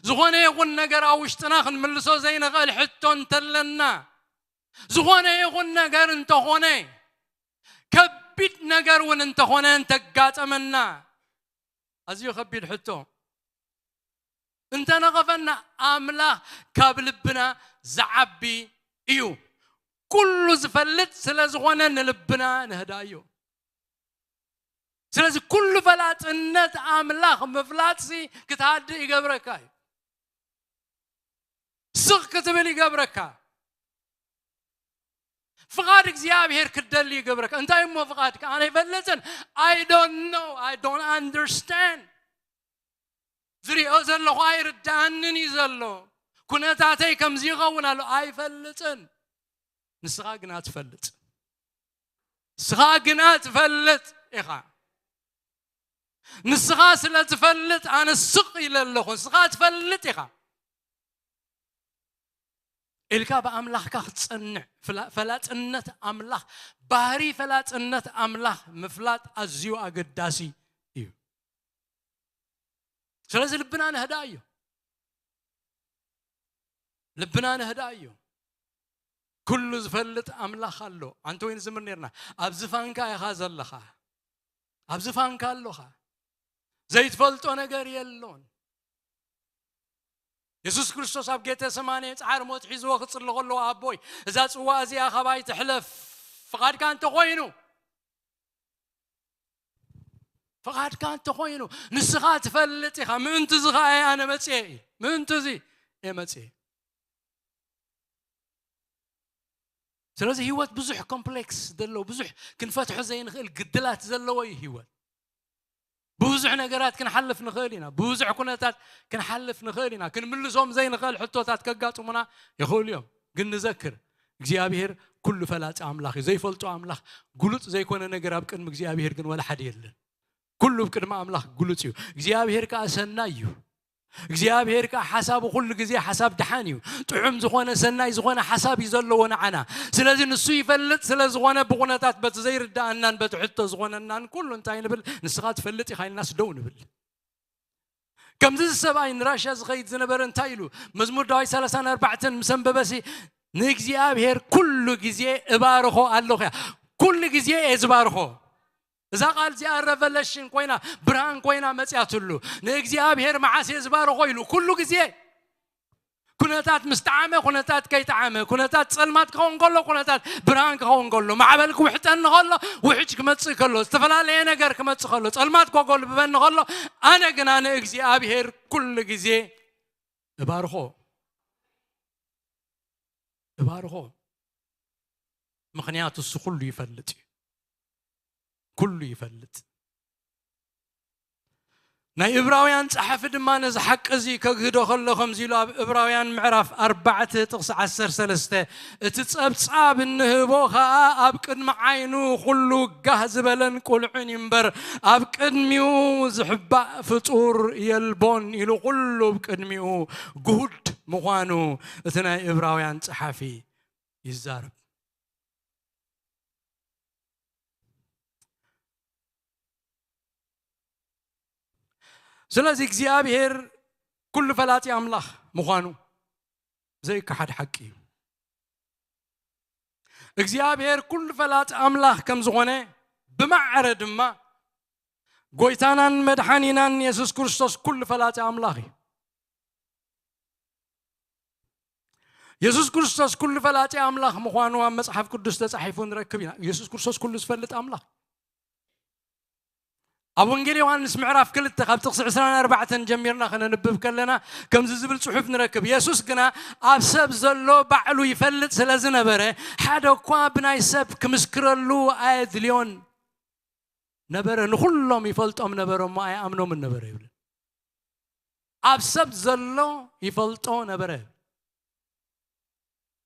ዝኾነ ይኹን ነገር ኣብ ውሽጥና ክንምልሶ ዘይንኽእል ሕቶ እንተለና፣ ዝኾነ ይኹን ነገር እንተኾነ፣ ከቢድ ነገር እውን እንተኾነ እንተጋጠመና፣ ኣዝዩ ከቢድ ሕቶ እንተነቐፈና፣ ኣምላኽ ካብ ልብና ዝዓቢ እዩ። ኩሉ ዝፈልጥ ስለ ዝኾነ ንልብና ንህዳዮ። ስለዚ ኩሉ ፈላጥነት ኣምላኽ ምፍላጥሲ ክትሃድእ ይገብረካ እዩ። ስቕ ክትብል ይገብረካ። ፍቓድ እግዚኣብሔር ክትደሊ ይገብረካ። እንታይ እሞ ፍቓድካ? ኣነ ኣይፈልጥን። I don't know. I don't understand. ዝሪኦ ዘለኹ ኣይርድኣንን እዩ ዘሎ። ኩነታተይ ከምዚ ይኸውን ኣሎ። ኣይፈልጥን። ንስኻ ግና ትፈልጥ። ንስኻ ግና ትፈልጥ ኢኻ። ንስኻ ስለ ትፈልጥ ኣነ ስቕ ኢለ ኣለኹ። ንስኻ ትፈልጥ ኢኻ ኢልካ ብኣምላኽካ ክትጸንዕ፣ ፍላ-፣ ፈላጥነት ኣምላኽ፣ ባህሪ ፈላጥነት ኣምላኽ ምፍላጥ ኣዝዩ ኣገዳሲ እዩ። ስለዚ ልብና ነህዳ እዩ። ልብና ነህዳ እዩ። ኩሉ ዝፈልጥ ኣምላኽ ኣሎ። ኣንተ ወይ ንዝምር ነርና። ኣብ ዝፋንካ ኢኻ ዘለኻ። ኣብ ዝፋንካ ኣለኻ። ዘይትፈልጦ ነገር የሎን። የሱስ ክርስቶስ ኣብ ጌተሰማኔ ጻዕር ሞት ሒዝዎ ክጽሊ ከሎ፣ ኣቦይ፣ እዛ ጽዋ እዚኣ ካባይ ትሕለፍ፣ ፍቓድካ እንተኾይኑ፣ ፍቓድካ እንተኾይኑ፣ ንስኻ ትፈልጥ ኢኻ። ምእንቲ እዚ ኸኣ እየ ኣነ መጽኤ እዩ። ምእንቲ እዚ እየ መጽኤ። ስለዚ ህይወት ብዙሕ ኮምፕሌክስ ዘለዎ፣ ብዙሕ ክንፈትሖ ዘይንኽእል ግድላት ዘለዎ እዩ ህይወት። ብብዙሕ ነገራት ክንሓልፍ ንኽእል ኢና። ብብዙሕ ኩነታት ክንሓልፍ ንኽእል ኢና። ክንምልሶም ዘይንኽእል ሕቶታት ከጋጥሙና ይኽእሉ እዮም። ግን ንዘክር፣ እግዚኣብሔር ኩሉ ፈላጺ ኣምላኽ እዩ። ዘይፈልጦ ኣምላኽ፣ ግሉጽ ዘይኮነ ነገር ኣብ ቅድሚ እግዚኣብሔር ግን ወላ ሓደ የለን። ኩሉ ኣብ ቅድሚ ኣምላኽ ግሉጽ እዩ። እግዚኣብሔር ከኣ ሰናይ እዩ። እግዚኣብሔር ከኣ ሓሳቡ ኩሉ ግዜ ሓሳብ ደሓን እዩ። ጥዑም ዝኾነ፣ ሰናይ ዝኾነ ሓሳብ እዩ ዘለዎ ንዓና። ስለዚ ንሱ ይፈልጥ ስለ ዝኾነ፣ ብኹነታት በቲ ዘይርድኣናን በቲ ሕቶ ዝኾነናን ኩሉ እንታይ ንብል? ንስኻ ትፈልጥ ኢኻ ኢልናስ ደው ንብል። ከምዚ ሰብኣይ ንራሻ ዝኸይድ ዝነበረ እንታይ ኢሉ? መዝሙር ዳዊት ሰላሳን ኣርባዕተን ምስ ኣንበበሲ፣ "ንእግዚኣብሔር ኩሉ ግዜ እባርኾ ኣለኹ" እያ። ኩሉ ግዜ እየ ዝባርኾ። እዛ ቃል እዚኣ ረቨለሽን ኮይና፣ ብርሃን ኮይና መጽያትሉ። "ንእግዚኣብሔር መዓስ እየ ዝባርኾ?" ኢሉ። ኩሉ ግዜ። ኩነታት ምስ ጠዓመ፣ ኩነታት ከይጠዓመ፣ ኩነታት ጸልማት ክኸውን ከሎ፣ ኩነታት ብርሃን ክኸውን ከሎ፣ ማዕበል ክውሕጠኒ ከሎ፣ ውሕጅ ክመጽእ ከሎ፣ ዝተፈላለየ ነገር ክመጽእ ከሎ፣ ጸልማት ከጎልብበኒ ከሎ፣ ኣነ ግና ንእግዚኣብሔር ኩሉ ግዜ እባርኾ። እባርኾ። ምኽንያቱ እሱ ኩሉ ይፈልጥ እዩ። ኩሉ ይፈልጥ። ናይ እብራውያን ጸሓፊ ድማ ነዚ ሓቂ እዚ ከግህዶ ከሎ ከምዚ ኢሉ ኣብ እብራውያን ምዕራፍ ኣርባዕተ ጥቕሲ ዓሰርተ ሰለስተ፣ "እቲ ጸብጻብ እንህቦ ኸኣ ኣብ ቅድሚ ዓይኑ ኩሉ ጋህ ዝበለን ቁልዕን እዩ እምበር፣ ኣብ ቅድሚኡ ዝሕባእ ፍጡር የልቦን" ኢሉ ኩሉ ብቅድሚኡ ግሁድ ምዃኑ እቲ ናይ እብራውያን ጸሓፊ ይዛረብ። ስለዚ እግዚኣብሔር ኩሉ ፈላጢ ኣምላኽ ምዃኑ ዘይከሓድ ሓቂ እዩ። እግዚኣብሔር ኩሉ ፈላጢ ኣምላኽ ከም ዝኾነ ብማዕረ ድማ ጎይታናን መድሓኒናን የሱስ ክርስቶስ ኩሉ ፈላጢ ኣምላኽ እዩ። የሱስ ክርስቶስ ኩሉ ፈላጢ ኣምላኽ ምዃኑ ኣብ መጽሓፍ ቅዱስ ተጻሒፉ ንረክብ ኢና። የሱስ ክርስቶስ ኩሉ ዝፈልጥ ኣምላኽ። ኣብ ወንጌል ዮሃንስ ምዕራፍ ክልተ ካብ ጥቕሲ ዕስራን ኣርባዕተን ጀሚርና ከነንብብ ከለና ከምዚ ዝብል ጽሑፍ ንረክብ። የሱስ ግና ኣብ ሰብ ዘሎ ባዕሉ ይፈልጥ ስለ ዝነበረ፣ ሓደ እኳ ብናይ ሰብ ክምስክረሉ ኣየድልዮን ነበረ። ንኹሎም ይፈልጦም ነበረ እሞ ኣይኣምኖምን ነበረ ይብል። ኣብ ሰብ ዘሎ ይፈልጦ ነበረ።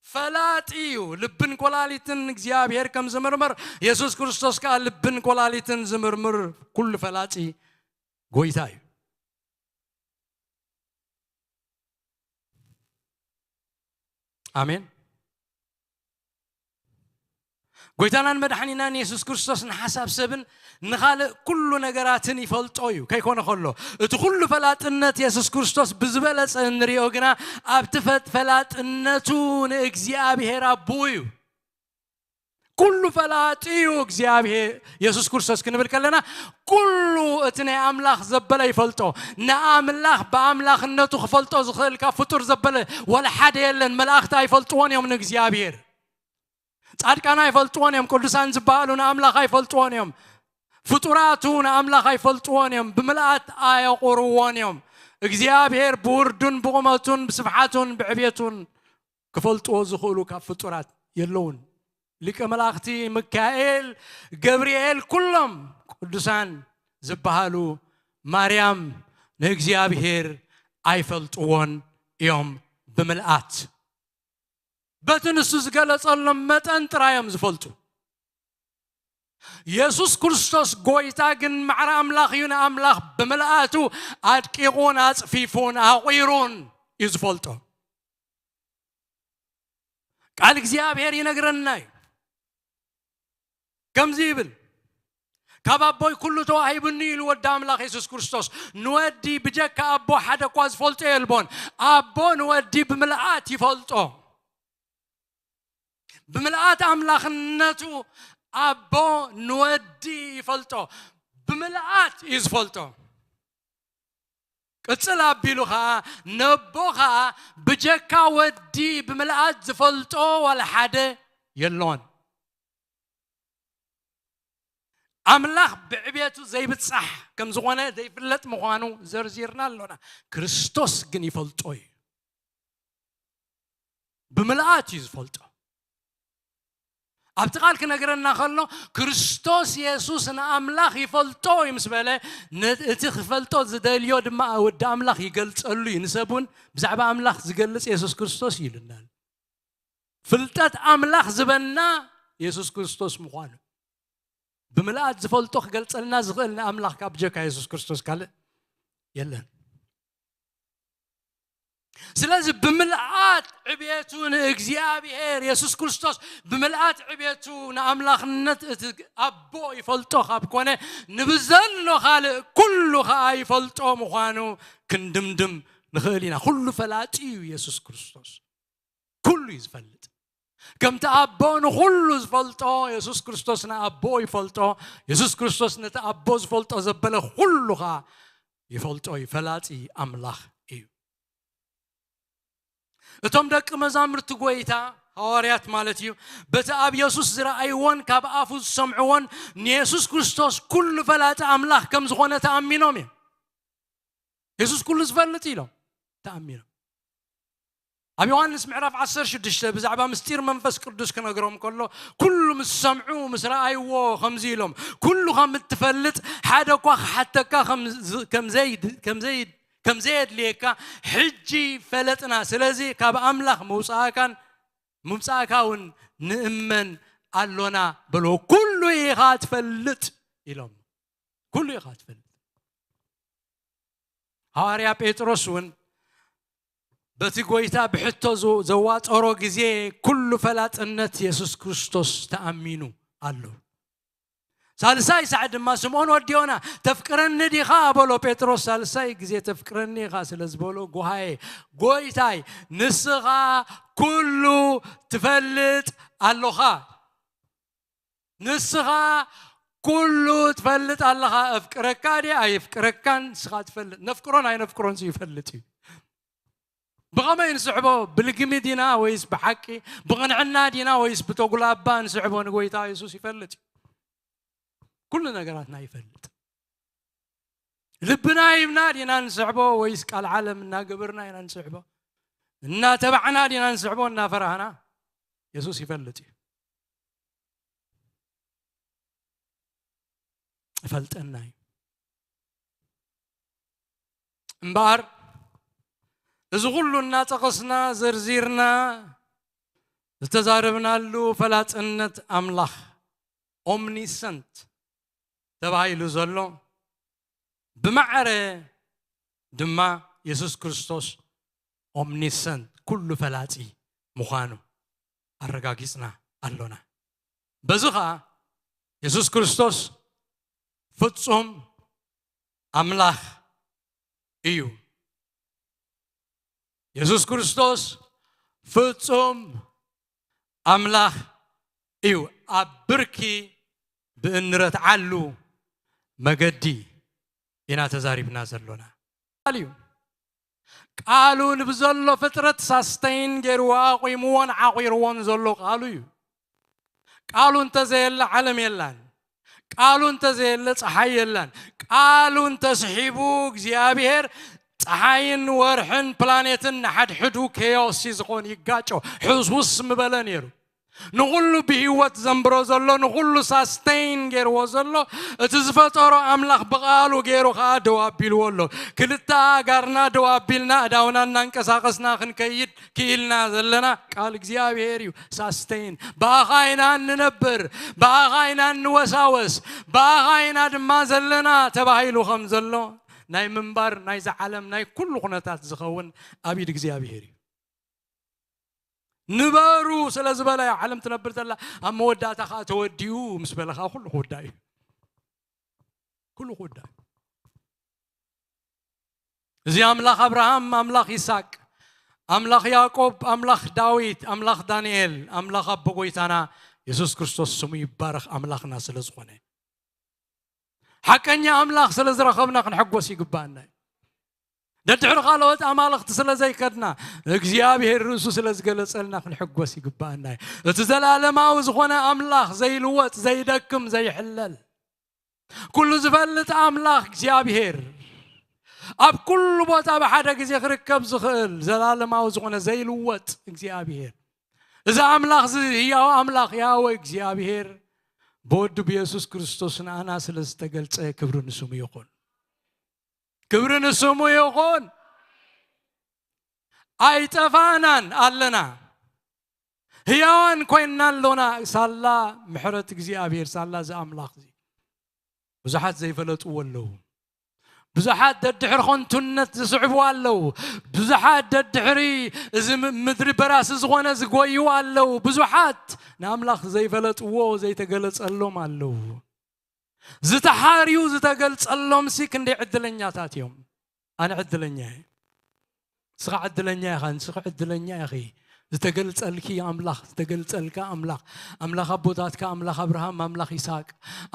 ፈላጢ እዩ። ልብን ኮላሊትን እግዚኣብሔር ከም ዝምርምር፣ የሱስ ክርስቶስ ከኣ ልብን ኮላሊትን ዝምርምር ኩሉ ፈላጢ ጎይታ እዩ። ኣሜን። ጎይታናን መድሓኒናን የሱስ ክርስቶስ ንሓሳብ ሰብን ንኻልእ ኩሉ ነገራትን ይፈልጦ እዩ። ከይኮነ ከሎ፣ እቲ ኩሉ ፈላጥነት የሱስ ክርስቶስ ብዝበለጸ እንሪኦ ግና ኣብቲ ፈጥ-፣ ፈላጥነቱ ንእግዚኣብሔር ኣቦኡ እዩ። ኩሉ ፈላጢ እዩ እግዚኣብሔር የሱስ ክርስቶስ ክንብል ከለና፣ ኩሉ እቲ ናይ ኣምላኽ ዘበለ ይፈልጦ። ንኣምላኽ ብኣምላኽነቱ ክፈልጦ ዝኽእል ካብ ፍጡር ዘበለ ወላ ሓደ የለን። መላእኽቲ ኣይፈልጥዎን እዮም ንእግዚኣብሔር። ጻድቃን ኣይፈልጥዎን እዮም። ቅዱሳን ዝበሃሉ ንኣምላኽ ኣይፈልጥዎን እዮም። ፍጡራቱ ንኣምላኽ ኣይፈልጥዎን እዮም። ብምልኣት ኣየቑርዎን እዮም። እግዚኣብሔር ብውርዱን ብቑመቱን ብስፍሓቱን ብዕቤቱን ክፈልጥዎ ዝኽእሉ ካብ ፍጡራት የለውን። ሊቀ መላእኽቲ ሚካኤል፣ ገብርኤል፣ ኩሎም ቅዱሳን ዝበሃሉ ማርያም ንእግዚኣብሔር ኣይፈልጥዎን እዮም። ብምልኣት በቲ ንሱ ዝገለጸሎም መጠን ጥራይ እዮም ዝፈልጡ። የሱስ ክርስቶስ ጎይታ ግን ማዕረ ኣምላኽ እዩ። ንኣምላኽ ብምልኣቱ ኣድቂቑን ኣጽፊፉን ኣቑሩን እዩ ዝፈልጦ። ቃል እግዚኣብሔር ይነግረና እዩ። ከምዚ ይብል፣ ካብ ኣቦይ ኩሉ ተዋሂቡኒ ኢሉ ወዲ ኣምላኽ የሱስ ክርስቶስ። ንወዲ ብጀካ ኣቦ ሓደ እኳ ዝፈልጦ የልቦን። ኣቦ ንወዲ ብምልኣት ይፈልጦ። ብምልኣት ኣምላኽነቱ ኣቦ ንወዲ ይፈልጦ። ብምልኣት እዩ ዝፈልጦ። ቅጽል ኣቢሉ ኸኣ፣ ነቦ ኸኣ ብጀካ ወዲ ብምልኣት ዝፈልጦ ዋላ ሓደ የሎን። ኣምላኽ ብዕቤቱ ዘይብጻሕ ከም ዝኾነ ዘይፍለጥ ምዃኑ ዘርዚርና ኣሎና። ክርስቶስ ግን ይፈልጦ እዩ። ብምልኣት እዩ ዝፈልጦ። ኣብቲ ቃል ክነግረና ከሎ፣ ክርስቶስ የሱስ ንኣምላኽ ይፈልጦ እዩ ምስ በለ፣ ነ-፣ እቲ ክፈልጦ ዝደልዮ ድማ ወዲ ኣምላኽ ይገልጸሉ እዩ። ንሰብ እውን ብዛዕባ ኣምላኽ ዝገልጽ የሱስ ክርስቶስ እዩ ኢሉና። ፍልጠት ኣምላኽ ዝበና የሱስ ክርስቶስ ምዃኑ። ብምልኣት ዝፈልጦ ክገልጸልና ዝኽእል ንኣምላኽ ካብ ጀካ የሱስ ክርስቶስ ካልእ የለን። ስለዚ ብምልኣት ዕቤቱ ንእግዚኣብሔር የሱስ ክርስቶስ፣ ብምልኣት ዕቤቱ ንኣምላኽነት እቲ ኣቦ ይፈልጦ ካብ ኮነ፣ ንብዘሎ ካልእ ኩሉ ኸኣ ይፈልጦ ምዃኑ ክንድምድም ንኽእል ኢና። ኩሉ ፈላጢ እዩ የሱስ ክርስቶስ። ኩሉ እዩ ዝፈልጥ። ከምቲ ኣቦ ንኹሉ ዝፈልጦ፣ የሱስ ክርስቶስ ንኣቦ ይፈልጦ። የሱስ ክርስቶስ ነቲ ኣቦ ዝፈልጦ ዘበለ ኩሉ ኸኣ ይፈልጦ እዩ። ፈላጢ ኣምላኽ እዩ። እቶም ደቂ መዛሙርቲ ጎይታ፣ ሃዋርያት ማለት እዩ፣ በቲ ኣብ የሱስ ዝረኣይዎን ካብ ኣፉ ዝሰምዕዎን ንየሱስ ክርስቶስ ኩሉ ፈላጢ ኣምላኽ ከም ዝኾነ ተኣሚኖም እዮም። የሱስ ኩሉ ዝፈልጥ ኢሎም ተኣሚኖም። ኣብ ዮሃንስ ምዕራፍ ዓሰርተ ሽዱሽተ ብዛዕባ ምስጢር መንፈስ ቅዱስ ክነግሮም ከሎ፣ ኩሉ ምስ ሰምዑ፣ ምስ ረኣይዎ ከምዚ ኢሎም፣ "ኩሉ ከም እትፈልጥ፣ ሓደ እኳ ክሓተካ ከም ዝ-፣ ከም ዘይ-፣ ከም ዘይ-፣ ከም ዘየድልየካ ሕጂ ፈለጥና። ስለዚ ካብ ኣምላኽ ምውጻእካን፣ ምውጻእካ እውን ንእመን ኣሎና" በልዎ። "ኩሉ ኢኻ ትፈልጥ" ኢሎም። "ኩሉ ኢኻ ትፈልጥ።" ሃዋርያ ጴጥሮስ እውን በቲ ጎይታ ብሕቶ ዘ-፣ ዘዋጠሮ ግዜ ኩሉ ፈላጥነት የሱስ ክርስቶስ ተኣሚኑ ኣሎ። ሳልሳይ ሳዕ ድማ ስምዖን ወዲ ዮና፣ "ተፍቅረኒ ዲኻ?" በሎ። ጴጥሮስ ሳልሳይ ግዜ "ተፍቅረኒ ኢኻ" ስለ ዝበሎ፣ "ጓሃየ፣ ጎይታይ፣ ንስኻ ኩሉ ትፈልጥ ኣሎኻ። ንስኻ ኩሉ ትፈልጥ ኣለኻ። ኣፍቅረካ ድየ ኣየፍቅረካን ንስኻ ትፈልጥ። ነፍቅሮን ኣይነፍቅሮን ይፈልጥ እዩ። ብኸመይ ንስዕቦ? ብልግሚ ዲና ወይስ ብሓቂ? ብቕንዕና ዲና ወይስ ብተጉላባ ንስዕቦ? ንጎይታ የሱስ ይፈልጥ እዩ። ኩሉ ነገራትና ይፈልጥ። ልብና ሂብና ዲና ንስዕቦ ወይስ ቃል ዓለም እናገበርና ኢና ንስዕቦ? እናተባዕና ዲና ንስዕቦ እናፈራህና? የሱስ ይፈልጥ እዩ። ይፈልጠና እዩ። እምበኣር እዚ ኩሉ እናጠቐስና ዘርዚርና ዝተዛረብናሉ ፈላጥነት ኣምላኽ፣ ኦምኒሰንት ተባሂሉ ዘሎ፣ ብማዕረ ድማ የሱስ ክርስቶስ ኦምኒሰንት፣ ኩሉ ፈላጺ፣ ምዃኑ ኣረጋጊጽና ኣሎና። በዚ ኸኣ የሱስ ክርስቶስ ፍጹም ኣምላኽ እዩ። የሱስ ክርስቶስ ፍጹም ኣምላኽ እዩ። ኣብ ብርኪ ብእንረትዓሉ መገዲ ኢና ተዛሪብና ዘሎና። ቃል እዩ። ቃሉ ንብዘሎ ፍጥረት ሳስተይን ገይርዎ፣ ኣቑምዎን ዓቑርዎን ዘሎ ቃሉ እዩ። ቃሉ እንተዘየለ ዓለም የላን። ቃሉ እንተዘየለ ፀሓይ የላን። ቃሉ እንተስሒቡ እግዚኣብሔር ፀሓይን ወርሕን ፕላኔትን ንሓድሕዱ ኬዮስ እዩ ዝኾን፣ ይጋጮ፣ ሕውስውስ ምበለ ነይሩ። ንኹሉ ብህይወት ዘንብሮ ዘሎ፣ ንኹሉ ሳስተይን ገይርዎ ዘሎ፣ እቲ ዝፈጠሮ ኣምላኽ ብቓሉ ገይሩ ኸዓ ደው ኣቢልዎ ኣሎ። ክልተ ኣእጋርና ደው ኣቢልና፣ ኣእዳውና እናንቀሳቐስና ክንከይድ ክኢልና ዘለና ቃል እግዚኣብሔር እዩ። ሳስተይን፣ ብኣኻ ኢና እንነብር፣ ብኣኻ ኢና እንወሳወስ፣ ብኣኻ ኢና ድማ ዘለና ተባሂሉ ከም ዘሎ፣ ናይ ምንባር ናይዛ ዓለም ናይ ኩሉ ኩነታት ዝኸውን ኣብ ኢድ እግዚኣብሔር እዩ። ንበሩ ስለ ዝበለ እያ ዓለም ትነብር ዘላ። ኣብ መወዳእታ ኸዓ ተወዲኡ ምስ በለ ኸዓ ኩሉ ክውዳእ እዩ። ኩሉ ክውዳእ እዩ። እዚ ኣምላኽ ኣብርሃም፣ ኣምላኽ ይስሐቅ፣ ኣምላኽ ያዕቆብ፣ ኣምላኽ ዳዊት፣ ኣምላኽ ዳንኤል፣ ኣምላኽ ኣቦ ጎይታና የሱስ ክርስቶስ ስሙ ይባረኽ፣ ኣምላኽና ስለ ዝኾነ፣ ሓቀኛ ኣምላኽ ስለ ዝረኸብና ክንሕጎስ ይግባኣና እዩ። ደድሕሪ ካልኦት ኣማልኽቲ ስለ ዘይከድና፣ እግዚኣብሔር ርእሱ ስለ ዝገለጸልና ክንሕጎስ ይግባኣና እዩ። እቲ ዘላለማዊ ዝኾነ ኣምላኽ ዘይልወጥ፣ ዘይደክም፣ ዘይሕለል፣ ኩሉ ዝፈልጥ ኣምላኽ እግዚኣብሔር፣ ኣብ ኩሉ ቦታ ብሓደ ግዜ ክርከብ ዝኽእል ዘላለማዊ ዝኾነ ዘይልወጥ እግዚኣብሔር፣ እዚ ኣምላኽ እዚ ህያው ኣምላኽ ያህወ እግዚኣብሔር ብወዱ ብየሱስ ክርስቶስ ንኣና ስለ ዝተገልጸ ክብሪ ንስሙ ይኹን። ክብሪ ንስሙ ይኹን። ኣይጠፋእናን ኣለና። ህያዋን ኮይንና ኣሎና ሳላ ምሕረት እግዚኣብሔር፣ ሳላ እዚ ኣምላኽ እዚ። ብዙሓት ዘይፈለጥዎ ኣለዉ። ብዙሓት ደድሕሪ ኸንቱነት ዝስዕቡ ኣለዉ። ብዙሓት ደድሕሪ እዚ ም-፣ ምድሪ በራሲ ዝኾነ ዝጎዩ ኣለዉ። ብዙሓት ንኣምላኽ ዘይፈለጥዎ ዘይተገለጸሎም ኣለዉ። ዝተሓርዩ ዝተገልጸሎምሲ ክንደይ ዕድለኛታት እዮም። ኣነ ዕድለኛ እየ። ንስኻ ዕድለኛ ኢኻ፣ ንስኺ ዕድለኛ ኢኺ። ዝተገልጸልኪ ኣምላኽ፣ ዝተገልጸልካ ኣምላኽ፣ ኣምላኽ ኣቦታትካ፣ ኣምላኽ ኣብርሃም፣ ኣምላኽ ይስሐቅ፣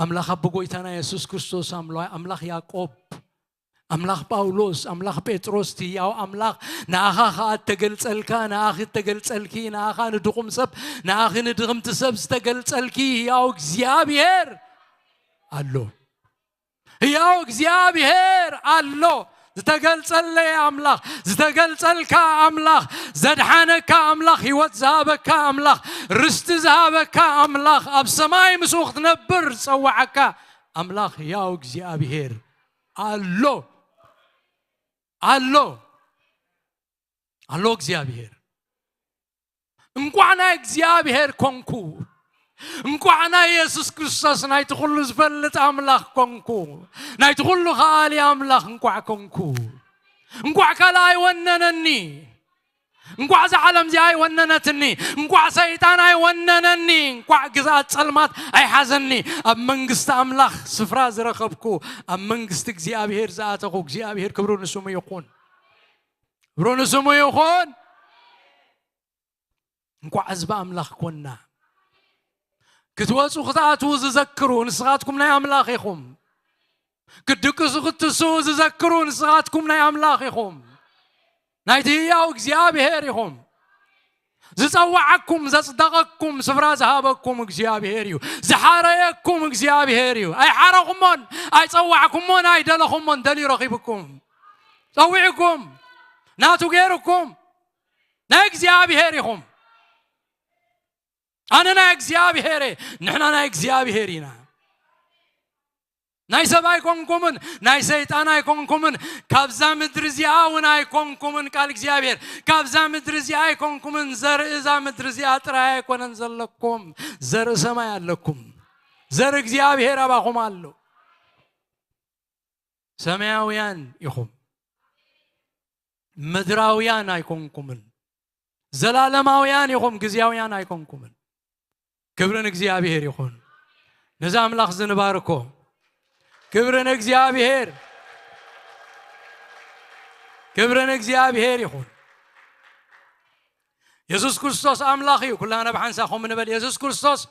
ኣምላኽ ኣቦ ጎይታና የሱስ ክርስቶስ፣ ኣምላ-፣ ኣምላኽ ያዕቆብ፣ ኣምላኽ ጳውሎስ፣ ኣምላኽ ጴጥሮስ፣ እቲ ህያው ኣምላኽ ንኣኻ ኸኣ እተገልጸልካ፣ ንኣኺ እተገልጸልኪ፣ ንኣኻ ንድኹም ሰብ፣ ንኣኺ ንድኽምቲ ሰብ ዝተገልጸልኪ ህያው እግዚኣብሔር ኣሎ። ህያው እግዚኣብሔር ኣሎ። ዝተገልጸለይ ኣምላኽ፣ ዝተገልጸልካ ኣምላኽ፣ ዘድሓነካ ኣምላኽ፣ ህይወት ዝሃበካ ኣምላኽ፣ ርስቲ ዝሃበካ ኣምላኽ፣ ኣብ ሰማይ ምስኡ ክትነብር ዝጸዋዓካ ኣምላኽ ህያው እግዚኣብሔር ኣሎ። ኣሎ። ኣሎ እግዚኣብሔር። እንቋዕ ናይ እግዚኣብሔር ኮንኩ። እንቋዕ ናይ የሱስ ክርስቶስ ናይቲ ኩሉ ዝፈልጥ ኣምላኽ ኮንኩ። ናይቲ ኩሉ ከኣሊ ኣምላኽ እንቋዕ ኮንኩ። እንቋዕ ካልእ ኣይወነነኒ። እንቋዕ እዛ ዓለም እዚኣ ኣይወነነትኒ። እንቋዕ ሰይጣን ኣይወነነኒ። እንቋዕ ግዝኣት ጸልማት ኣይሓዘኒ። ኣብ መንግስቲ ኣምላኽ ስፍራ ዝረኸብኩ፣ ኣብ መንግስቲ እግዚኣብሔር ዝኣተኹ፣ እግዚኣብሔር ክብሩ ንስሙ ይኹን። ክብሩ ንስሙ ይኹን። እንቋዕ ህዝቢ ኣምላኽ ኮንና። ክትወጹ ክትኣትዉ ዝዘክሩ ንስኻትኩም ናይ ኣምላኽ ኢኹም። ክትድቅሱ ክትስኡ ዝዘክሩ ንስኻትኩም ናይ ኣምላኽ ኢኹም። ናይቲ ህያው እግዚኣብሔር ኢኹም። ዝጸዋዓኩም፣ ዘጽደቐኩም፣ ስፍራ ዝሃበኩም እግዚኣብሔር እዩ። ዝሓረየኩም እግዚኣብሔር እዩ። ኣይሓረኹሞን፣ ኣይጸዋዕኩሞን፣ ኣይደለኹሞን፣ ደልዩ ረኺብኩም። ጸዊዕኩም፣ ናቱ ገይርኩም። ናይ እግዚኣብሔር ኢኹም። ኣነ ናይ እግዚኣብሔር እየ። ንሕና ናይ እግዚኣብሔር ኢና። ናይ ሰብ ኣይኮንኩምን፣ ናይ ሰይጣን ኣይኮንኩምን፣ ካብዛ ምድሪ እዚኣ እውን ኣይኮንኩምን። ቃል እግዚኣብሔር፣ ካብዛ ምድሪ እዚኣ ኣይኮንኩምን። ዘርኢ እዛ ምድሪ እዚኣ ጥራይ ኣይኮነን ዘለኩም፣ ዘርኢ ሰማይ ኣለኩም። ዘርኢ እግዚኣብሔር ኣባኹም ኣሎ። ሰማያውያን ኢኹም፣ ምድራውያን ኣይኮንኩምን። ዘላለማውያን ኢኹም፣ ግዜያውያን ኣይኮንኩምን። ክብሪ ንእግዚኣብሔር ይኹን። ነዚ ኣምላኽ ዝንባርኮ ክብሪ ንእግዚኣብሔር፣ ክብሪ ንእግዚኣብሔር ይኹን። የሱስ ክርስቶስ ኣምላኽ እዩ። ኩላና ብሓንሳእ ከምኡ ንበል። የሱስ ክርስቶስ፣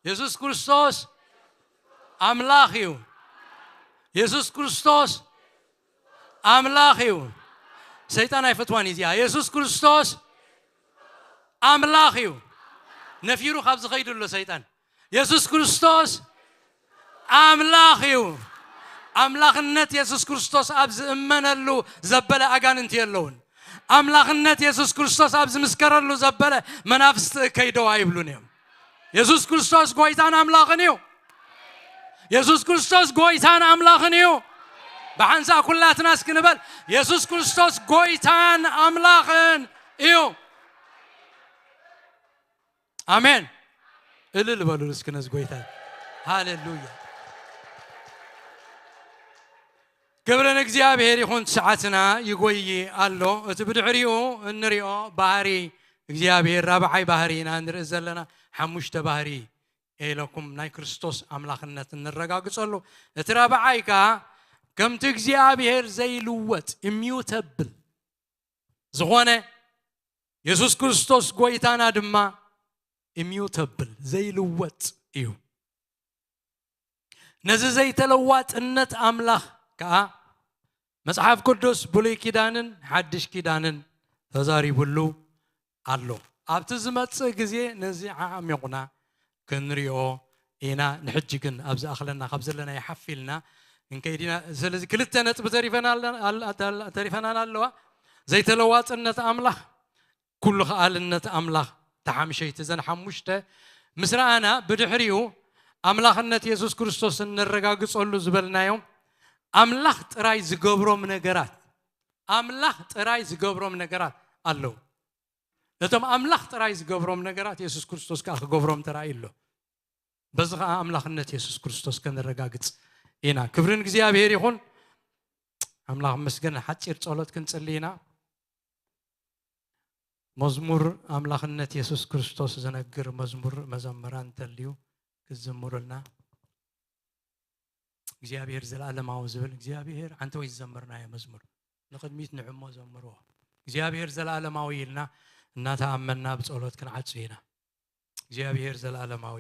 የሱስ ክርስቶስ ኣምላኽ እዩ። የሱስ ክርስቶስ ኣምላኽ እዩ። ሰይጣን ኣይፈትዋን እዩ እዚኣ። የሱስ ክርስቶስ ኣምላኽ እዩ። ነፊሩ ካብ ዝኸይድ ኣሎ ሰይጣን። የሱስ ክርስቶስ ኣምላኽ እዩ። ኣምላኽነት የሱስ ክርስቶስ ኣብ ዝእመነሉ ዘበለ ኣጋንንቲ የለውን። ኣምላኽነት የሱስ ክርስቶስ ኣብ ዝምስከረሉ ዘበለ መናፍስቲ እከይ ደው ኣይብሉን እዮም። የሱስ ክርስቶስ ጎይታን ኣምላኽን እዩ። የሱስ ክርስቶስ ጎይታን ኣምላኽን እዩ። ብሓንሳእ ኩላትና እስኪ ንበል፣ የሱስ ክርስቶስ ጎይታን ኣምላኽን እዩ። ኣሜን። እልል በሉ እስኪ ነዚ ጎይታ። ሃሌሉያ። ክብሪ ንእግዚኣብሔር ይኹን። ሰዓትና ይጎይ ኣሎ። እቲ ብድሕሪኡ እንሪኦ ባህሪ እግዚኣብሔር ራብዓይ ባህሪ ኢና ንርኢ ዘለና። ሓሙሽተ ባህሪ ኢለኩም ናይ ክርስቶስ ኣምላኽነት እንረጋግጸሉ። እቲ ራብዓይ ከኣ ከምቲ እግዚኣብሔር ዘይልወጥ፣ ኢሚዩተብል ዝኾነ፣ የሱስ ክርስቶስ ጎይታና ድማ ኢሚዩተብል፣ ዘይልወጥ እዩ። ነዚ ዘይተለዋጥነት ኣምላኽ ከኣ መጽሓፍ ቅዱስ ብሉይ ኪዳንን ሓድሽ ኪዳንን ተዛሪቡሉ ኣሎ። ኣብቲ ዝመጽእ ግዜ ነዚ ዓሚቑና ክንሪኦ ኢና። ንሕጂ ግን ኣብ ዝኣኽለና ካብ ዘለና ይሓፍ ኢልና እንከይድ ኢና። ስለዚ ክልተ ነጥቢ ተሪፈና ኣለ-፣ ኣል-፣ ኣል-፣ ተሪፈናና ኣለዋ። ዘይተለዋጥነት ኣምላኽ፣ ኩሉ ከኣልነት ኣምላኽ፣ ተሓምሸይቲ እዘን ሓሙሽተ ምስ ረኣና፣ ብድሕሪኡ ኣምላኽነት የሱስ ክርስቶስ እነረጋግጸሉ ዝበልናዮም፣ ኣምላኽ ጥራይ ዝገብሮም ነገራት፣ ኣምላኽ ጥራይ ዝገብሮም ነገራት ኣለዉ። ነቶም ኣምላኽ ጥራይ ዝገብሮም ነገራት የሱስ ክርስቶስ ከኣ ክገብሮም ተራእዩ ኣሎ። በዚ ኸኣ ኣምላኽነት የሱስ ክርስቶስ ከነረጋግጽ ኢና። ክብሪ ንእግዚኣብሔር ይኹን። ኣምላኽ ይመስገን። ሓጺር ጸሎት ክንጽሊ ኢና። መዝሙር ኣምላኽነት የሱስ ክርስቶስ ዝነግር መዝሙር መዘምራን እንተልዩ ክዝምሩልና። እግዚኣብሔር ዘለኣለማዊ ዝብል እግዚኣብሔር ዓንተወይ ዝዘመርናዮ መዝሙር ንቕድሚት ንዕሞ ዘምርዎ። እግዚኣብሔር ዘለኣለማዊ ኢልና እናተኣመንና ብጸሎት ክንዓጹ ኢና። እግዚኣብሔር ዘለኣለማዊ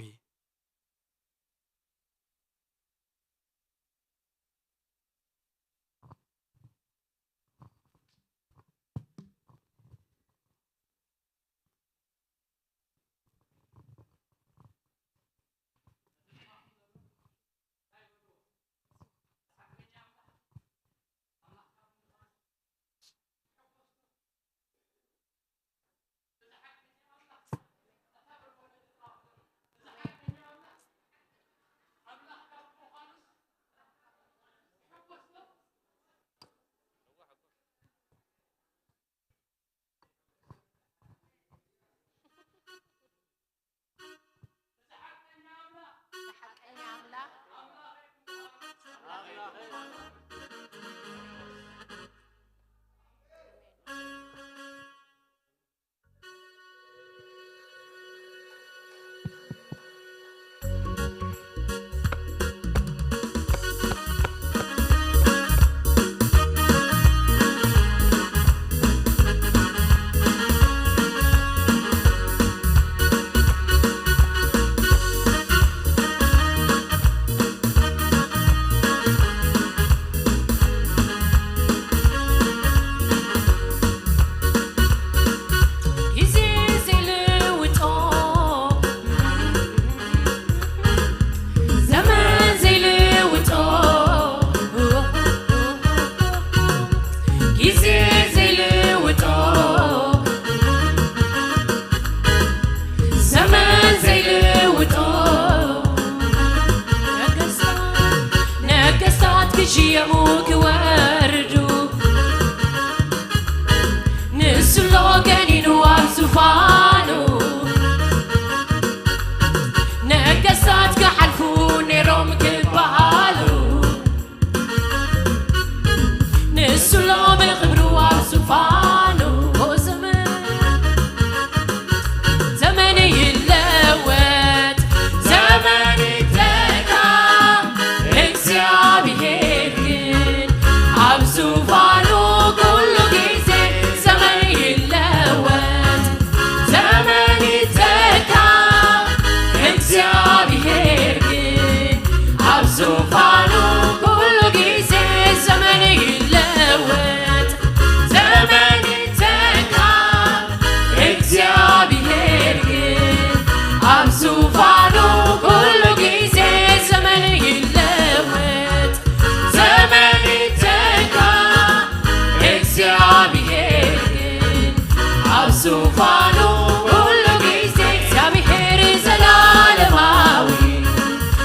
ዙፋኑ ኩሉ ግዜ እግዚኣብሔር ዘላለማዊ፣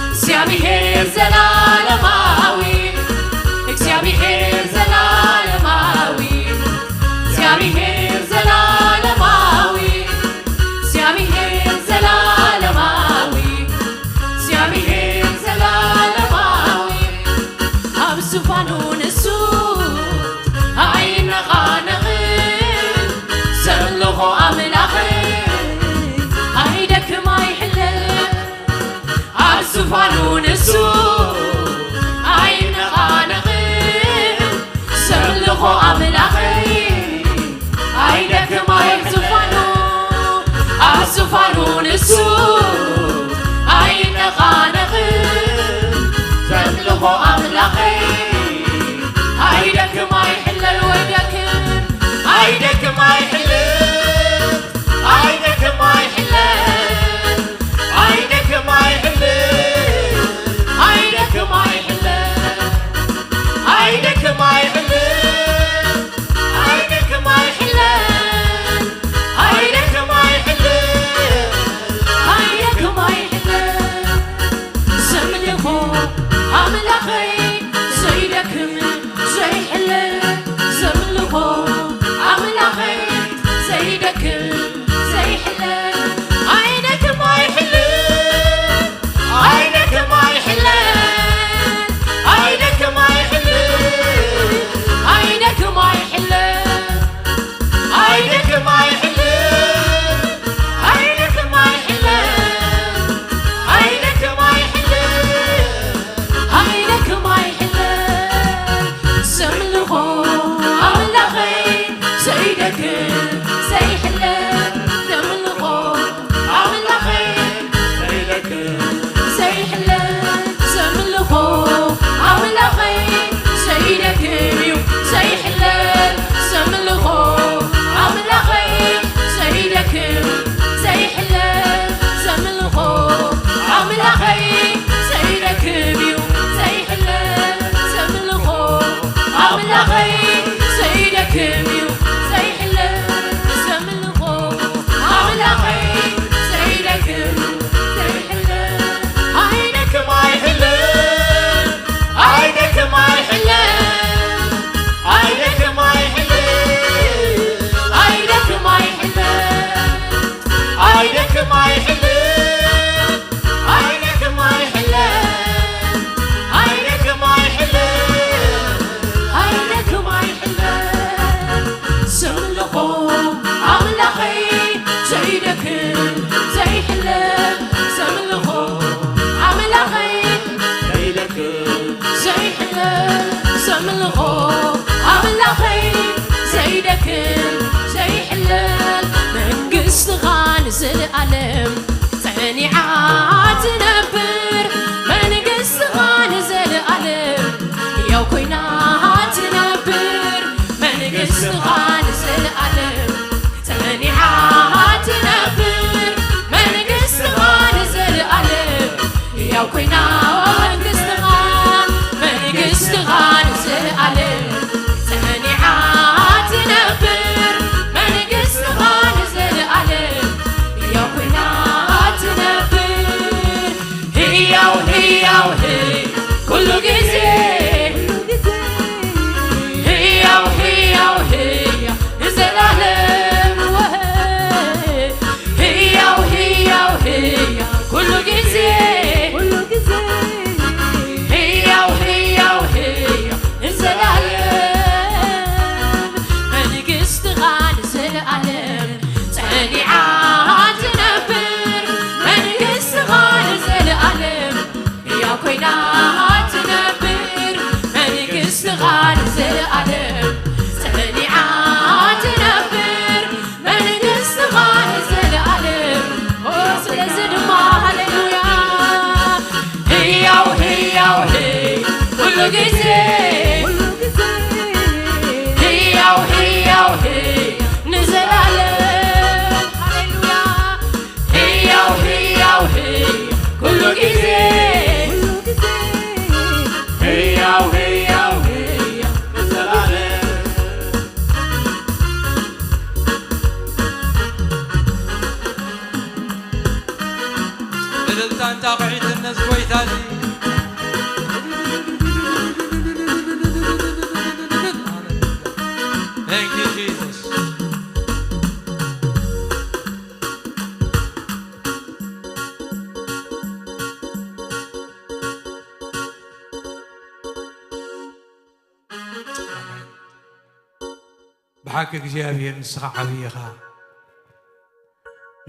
እግዚኣብሔር ዘላለማዊ፣ እግዚኣብሔር ዘላለማዊ፣ እግዚኣብሔር ዘላለማዊ፣ እግዚኣብሔር ዘላለማዊ፣ እግዚኣብሔር ዘላለማዊ። ኣብ ዙፋኑ ንሱ ኣይነቓነቕን፣ ዘምልኾ ኣምላኽ ኣይደክም ኣይሕለል። ኣብ ዙፋኑ ንሱ ኣይነቓነቕን፣ ዘምልኾ ኣምላኽ ኣይደክም ኣይ-፣ ዙፋኑ፣ ኣብ ዙፋኑ ንሱ ኣይነቓነቕን፣ ዘምልኾ ኣምላኸይ ኣይደክም ኣይሕለል ወይ ደክም፣ ኣይደክም ኣይሕለል፣ ኣይደክም ኣይሕለል፣ ኣይደክም ኣይሕለል፣ ኣይደክም ኣይሕለል፣ ኣይደክም ኣይሕለል። ኣይደክም ኣይሕለል፣ ኣይደክም ኣይሕለል፣ ኣይደክም ኣይሕለል። ዘምልኾ ኣምላኸይ ዘይደክም ዘይሕለል፣ ዘምልኾ ኣምላኸይ ዘይደክም ዘይሕለል፣ ኣይደክም ኣይሕለል። ኣይደክም ኣይሕለል፣ ኣይደክም ኣይሕለል፣ ኣይደክም ኣይሕለል፣ ኣይደክም ኣይሕለል፣ ኣይደክም ኣይሕለል፣ ኣይደክም ኣይሕለል፣ ኣይደክም ኣይሕለል። ዘምልኾ ኣምላኸይ ዘይደክም ዘይሕለል፣ ዘምልኾ ኣምላኸይ ዘይደክም ዘይሕለል፣ ዘምልኾ ኣምላኸይ ዘይደክም እዩ ዘይሕለል፣ ዘምልኾ ኣምላኸይ ዘይደክም ዘይሕለል፣ ዘምልኾ ኣምላኸይ ዘይደክም እዩ ዘይሕለል፣ ዘምልኾ ኣምላኸይ ዘይደክም እዩ ዘይሕለል፣ ዘምልኾ ኣምላኸይ ዘይደክም ዘይሕለል፣ ኣይደክም ኣይሕለል፣ ኣይደክም ኣይሕለል፣ ኣይደክም ኣይሕለል፣ ኣይደክም ኣይሕለል፣ ኣይደክም ኣይሕለል፣ ኣይደክም ኣይሕለል፣ ኣይደክም ኣይሕለል፣ ኣይደክም ኣይሕለል። ዘምልኾ ኣምላኸይ ዘይደክም ዘይሕለል፣ ዘምልኾ ኣምላኸይ ዘይደክም ዘይሕለል፣ ዘምልኾ ኣምላኸይ ዘይደክም ዘይሕለል፣ መንግስትኻ ንዘለኣለም ጸኒዓ ትነብር፣ መንግስትኻ ንዘለኣለም ያው ኮይና ትነብር፣ መንግስትኻ ንዘለኣለም ጸኒዓ ትነብር፣ መንግስትኻ ንዘለኣለም ያው ኮይና መንግስትኻ፣ መንግስትኻ ንዘለኣለም ጸኒዓ ትነብር፣ መንግስትኻ ንዘለኣለም ያው ኮይና ትነብር። ህያው፣ ህያው፣ ህይ፣ ኩሉ ግዜ። ህያው፣ ህያው፣ ህይ፣ ነዚ ጎይታ እዚ። Thank you, Jesus. ብሓቂ እግዚኣብሔር ንስኻ ዓብዪ ኢኻ።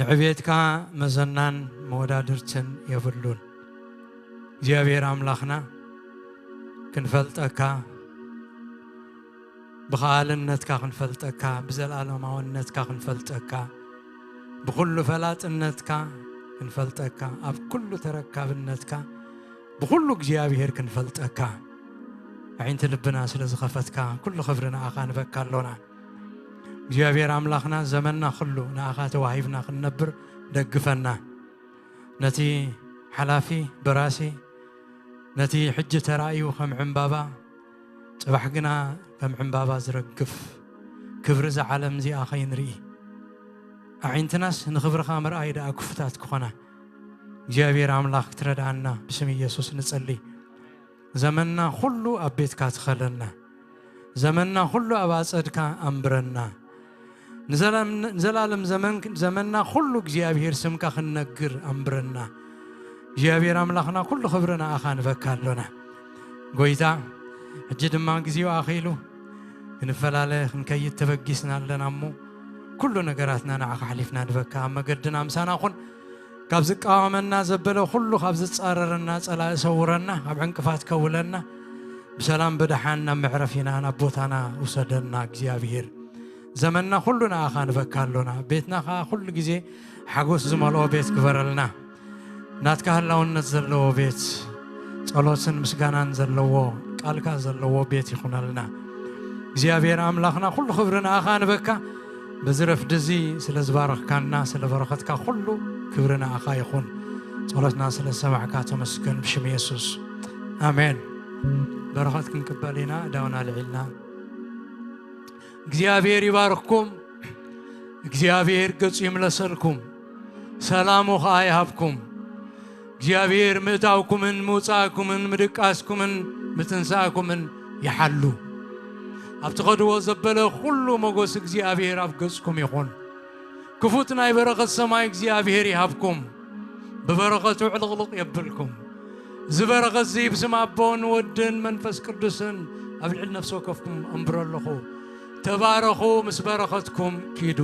ንዕቤትካ መዘናን መወዳድርትን የብሉን። እግዚኣብሔር ኣምላኽና ክንፈልጠካ፣ ብኸኣልነትካ ክንፈልጠካ፣ ብዘለኣለማውነትካ ክንፈልጠካ፣ ብኹሉ ፈላጥነትካ ክንፈልጠካ፣ ኣብ ኩሉ ተረካብነትካ ብኹሉ እግዚኣብሔር ክንፈልጠካ፣ ኣዒንቲ ልብና ስለ ዝኸፈትካ ኩሉ ክብሪ ንኣኻ ንበካ ኣሎና። እግዚኣብሔር ኣምላኽና ዘመንና ኩሉ ንኣኻ ተዋሂብና ክንነብር ደግፈና። ነቲ ሓላፊ በራሲ፣ ነቲ ሕጂ ተራእዩ ከም ዕምባባ፣ ጽባሕ ግና ከም ዕምባባ ዝረግፍ ክብሪ እዛ ዓለም እዚኣ ከይንርኢ፣ ኣዒንትናስ ንኽብርኻ ምርኣይ ደኣ ክፉታት ክኾና፣ እግዚኣብሔር ኣምላኽ ክትረድኣና ብስም ኢየሱስ ንጸሊ። ዘመንና ኩሉ ኣብ ቤትካ ትኸለና። ዘመንና ኩሉ ኣብ ኣጸድካ ኣንብረና። ንዘላም-፣ ንዘላለም ዘመን-፣ ዘመንና ኩሉ እግዚኣብሔር ስምካ ክንነግር ኣንብረና። እግዚኣብሔር ኣምላኽና ኩሉ ክብሪ ንኣኻ ንበካ ኣሎና። ጎይታ፣ ሕጂ ድማ ግዜኡ ኣኺሉ ክንፈላለ ክንከይድ ተበጊስና ኣለና እሞ፣ ኩሉ ነገራትና ንዓኻ ኣሕሊፍና ንበካ። ኣብ መገድና ምሳና ኩን። ካብ ዝቃወመና ዘበለ ኩሉ፣ ካብ ዝጻረረና ጸላኢ ሰውረና፣ ካብ ዕንቅፋት ከውለና፣ ብሰላም ብደሓን ናብ መዕረፊና ናብ ቦታና ውሰደና እግዚኣብሔር። ዘመንና ኩሉ ንኣኻ ንበካ ኣሎና። ቤትና ኸኣ ኩሉ ግዜ ሓጎስ ዝመልኦ ቤት ግበረልና። ናትካ ህላውነት ዘለዎ ቤት፣ ጸሎትን ምስጋናን ዘለዎ፣ ቃልካ ዘለዎ ቤት ይኹነልና። እግዚኣብሔር ኣምላኽና ኩሉ ክብሪ ንኣኻ ንበካ። በዚ ረፍዲ እዚ ስለ ዝባረኽካና፣ ስለ በረኸትካ ኩሉ ክብሪ ንኣኻ ይኹን። ጸሎትና ስለ ዝሰማዕካ ተመስገን ብሽም የሱስ። ኣሜን። በረኸት ክንቅበል ኢና። እዳውና ልዒልና። እግዚኣብሔር ይባርኽኩም። እግዚኣብሔር ገጹ ይምለሰልኩም። ሰላሙ ኸኣ ይሃብኩም። እግዚኣብሔር ምእታውኩምን ምውጻእኩምን ምድቃስኩምን ምትንሳእኩምን ይሓሉ። ኣብ ትኸድዎ ዘበለ ኩሉ ሞገስ እግዚኣብሔር ኣብ ገጽኩም ይኹን። ክፉት ናይ በረኸት ሰማይ እግዚኣብሔር ይሃብኩም። ብበረኸቱ ዕልቕልቕ የብልኩም። እዚ በረኸት እዚ ብስም ኣቦን ወድን መንፈስ ቅዱስን ኣብ ልዕሊ ነፍሲ ወከፍኩም ኣንብሮ ኣለኹ። ተባረኹ፣ ምስ በረኸትኩም ኪዱ።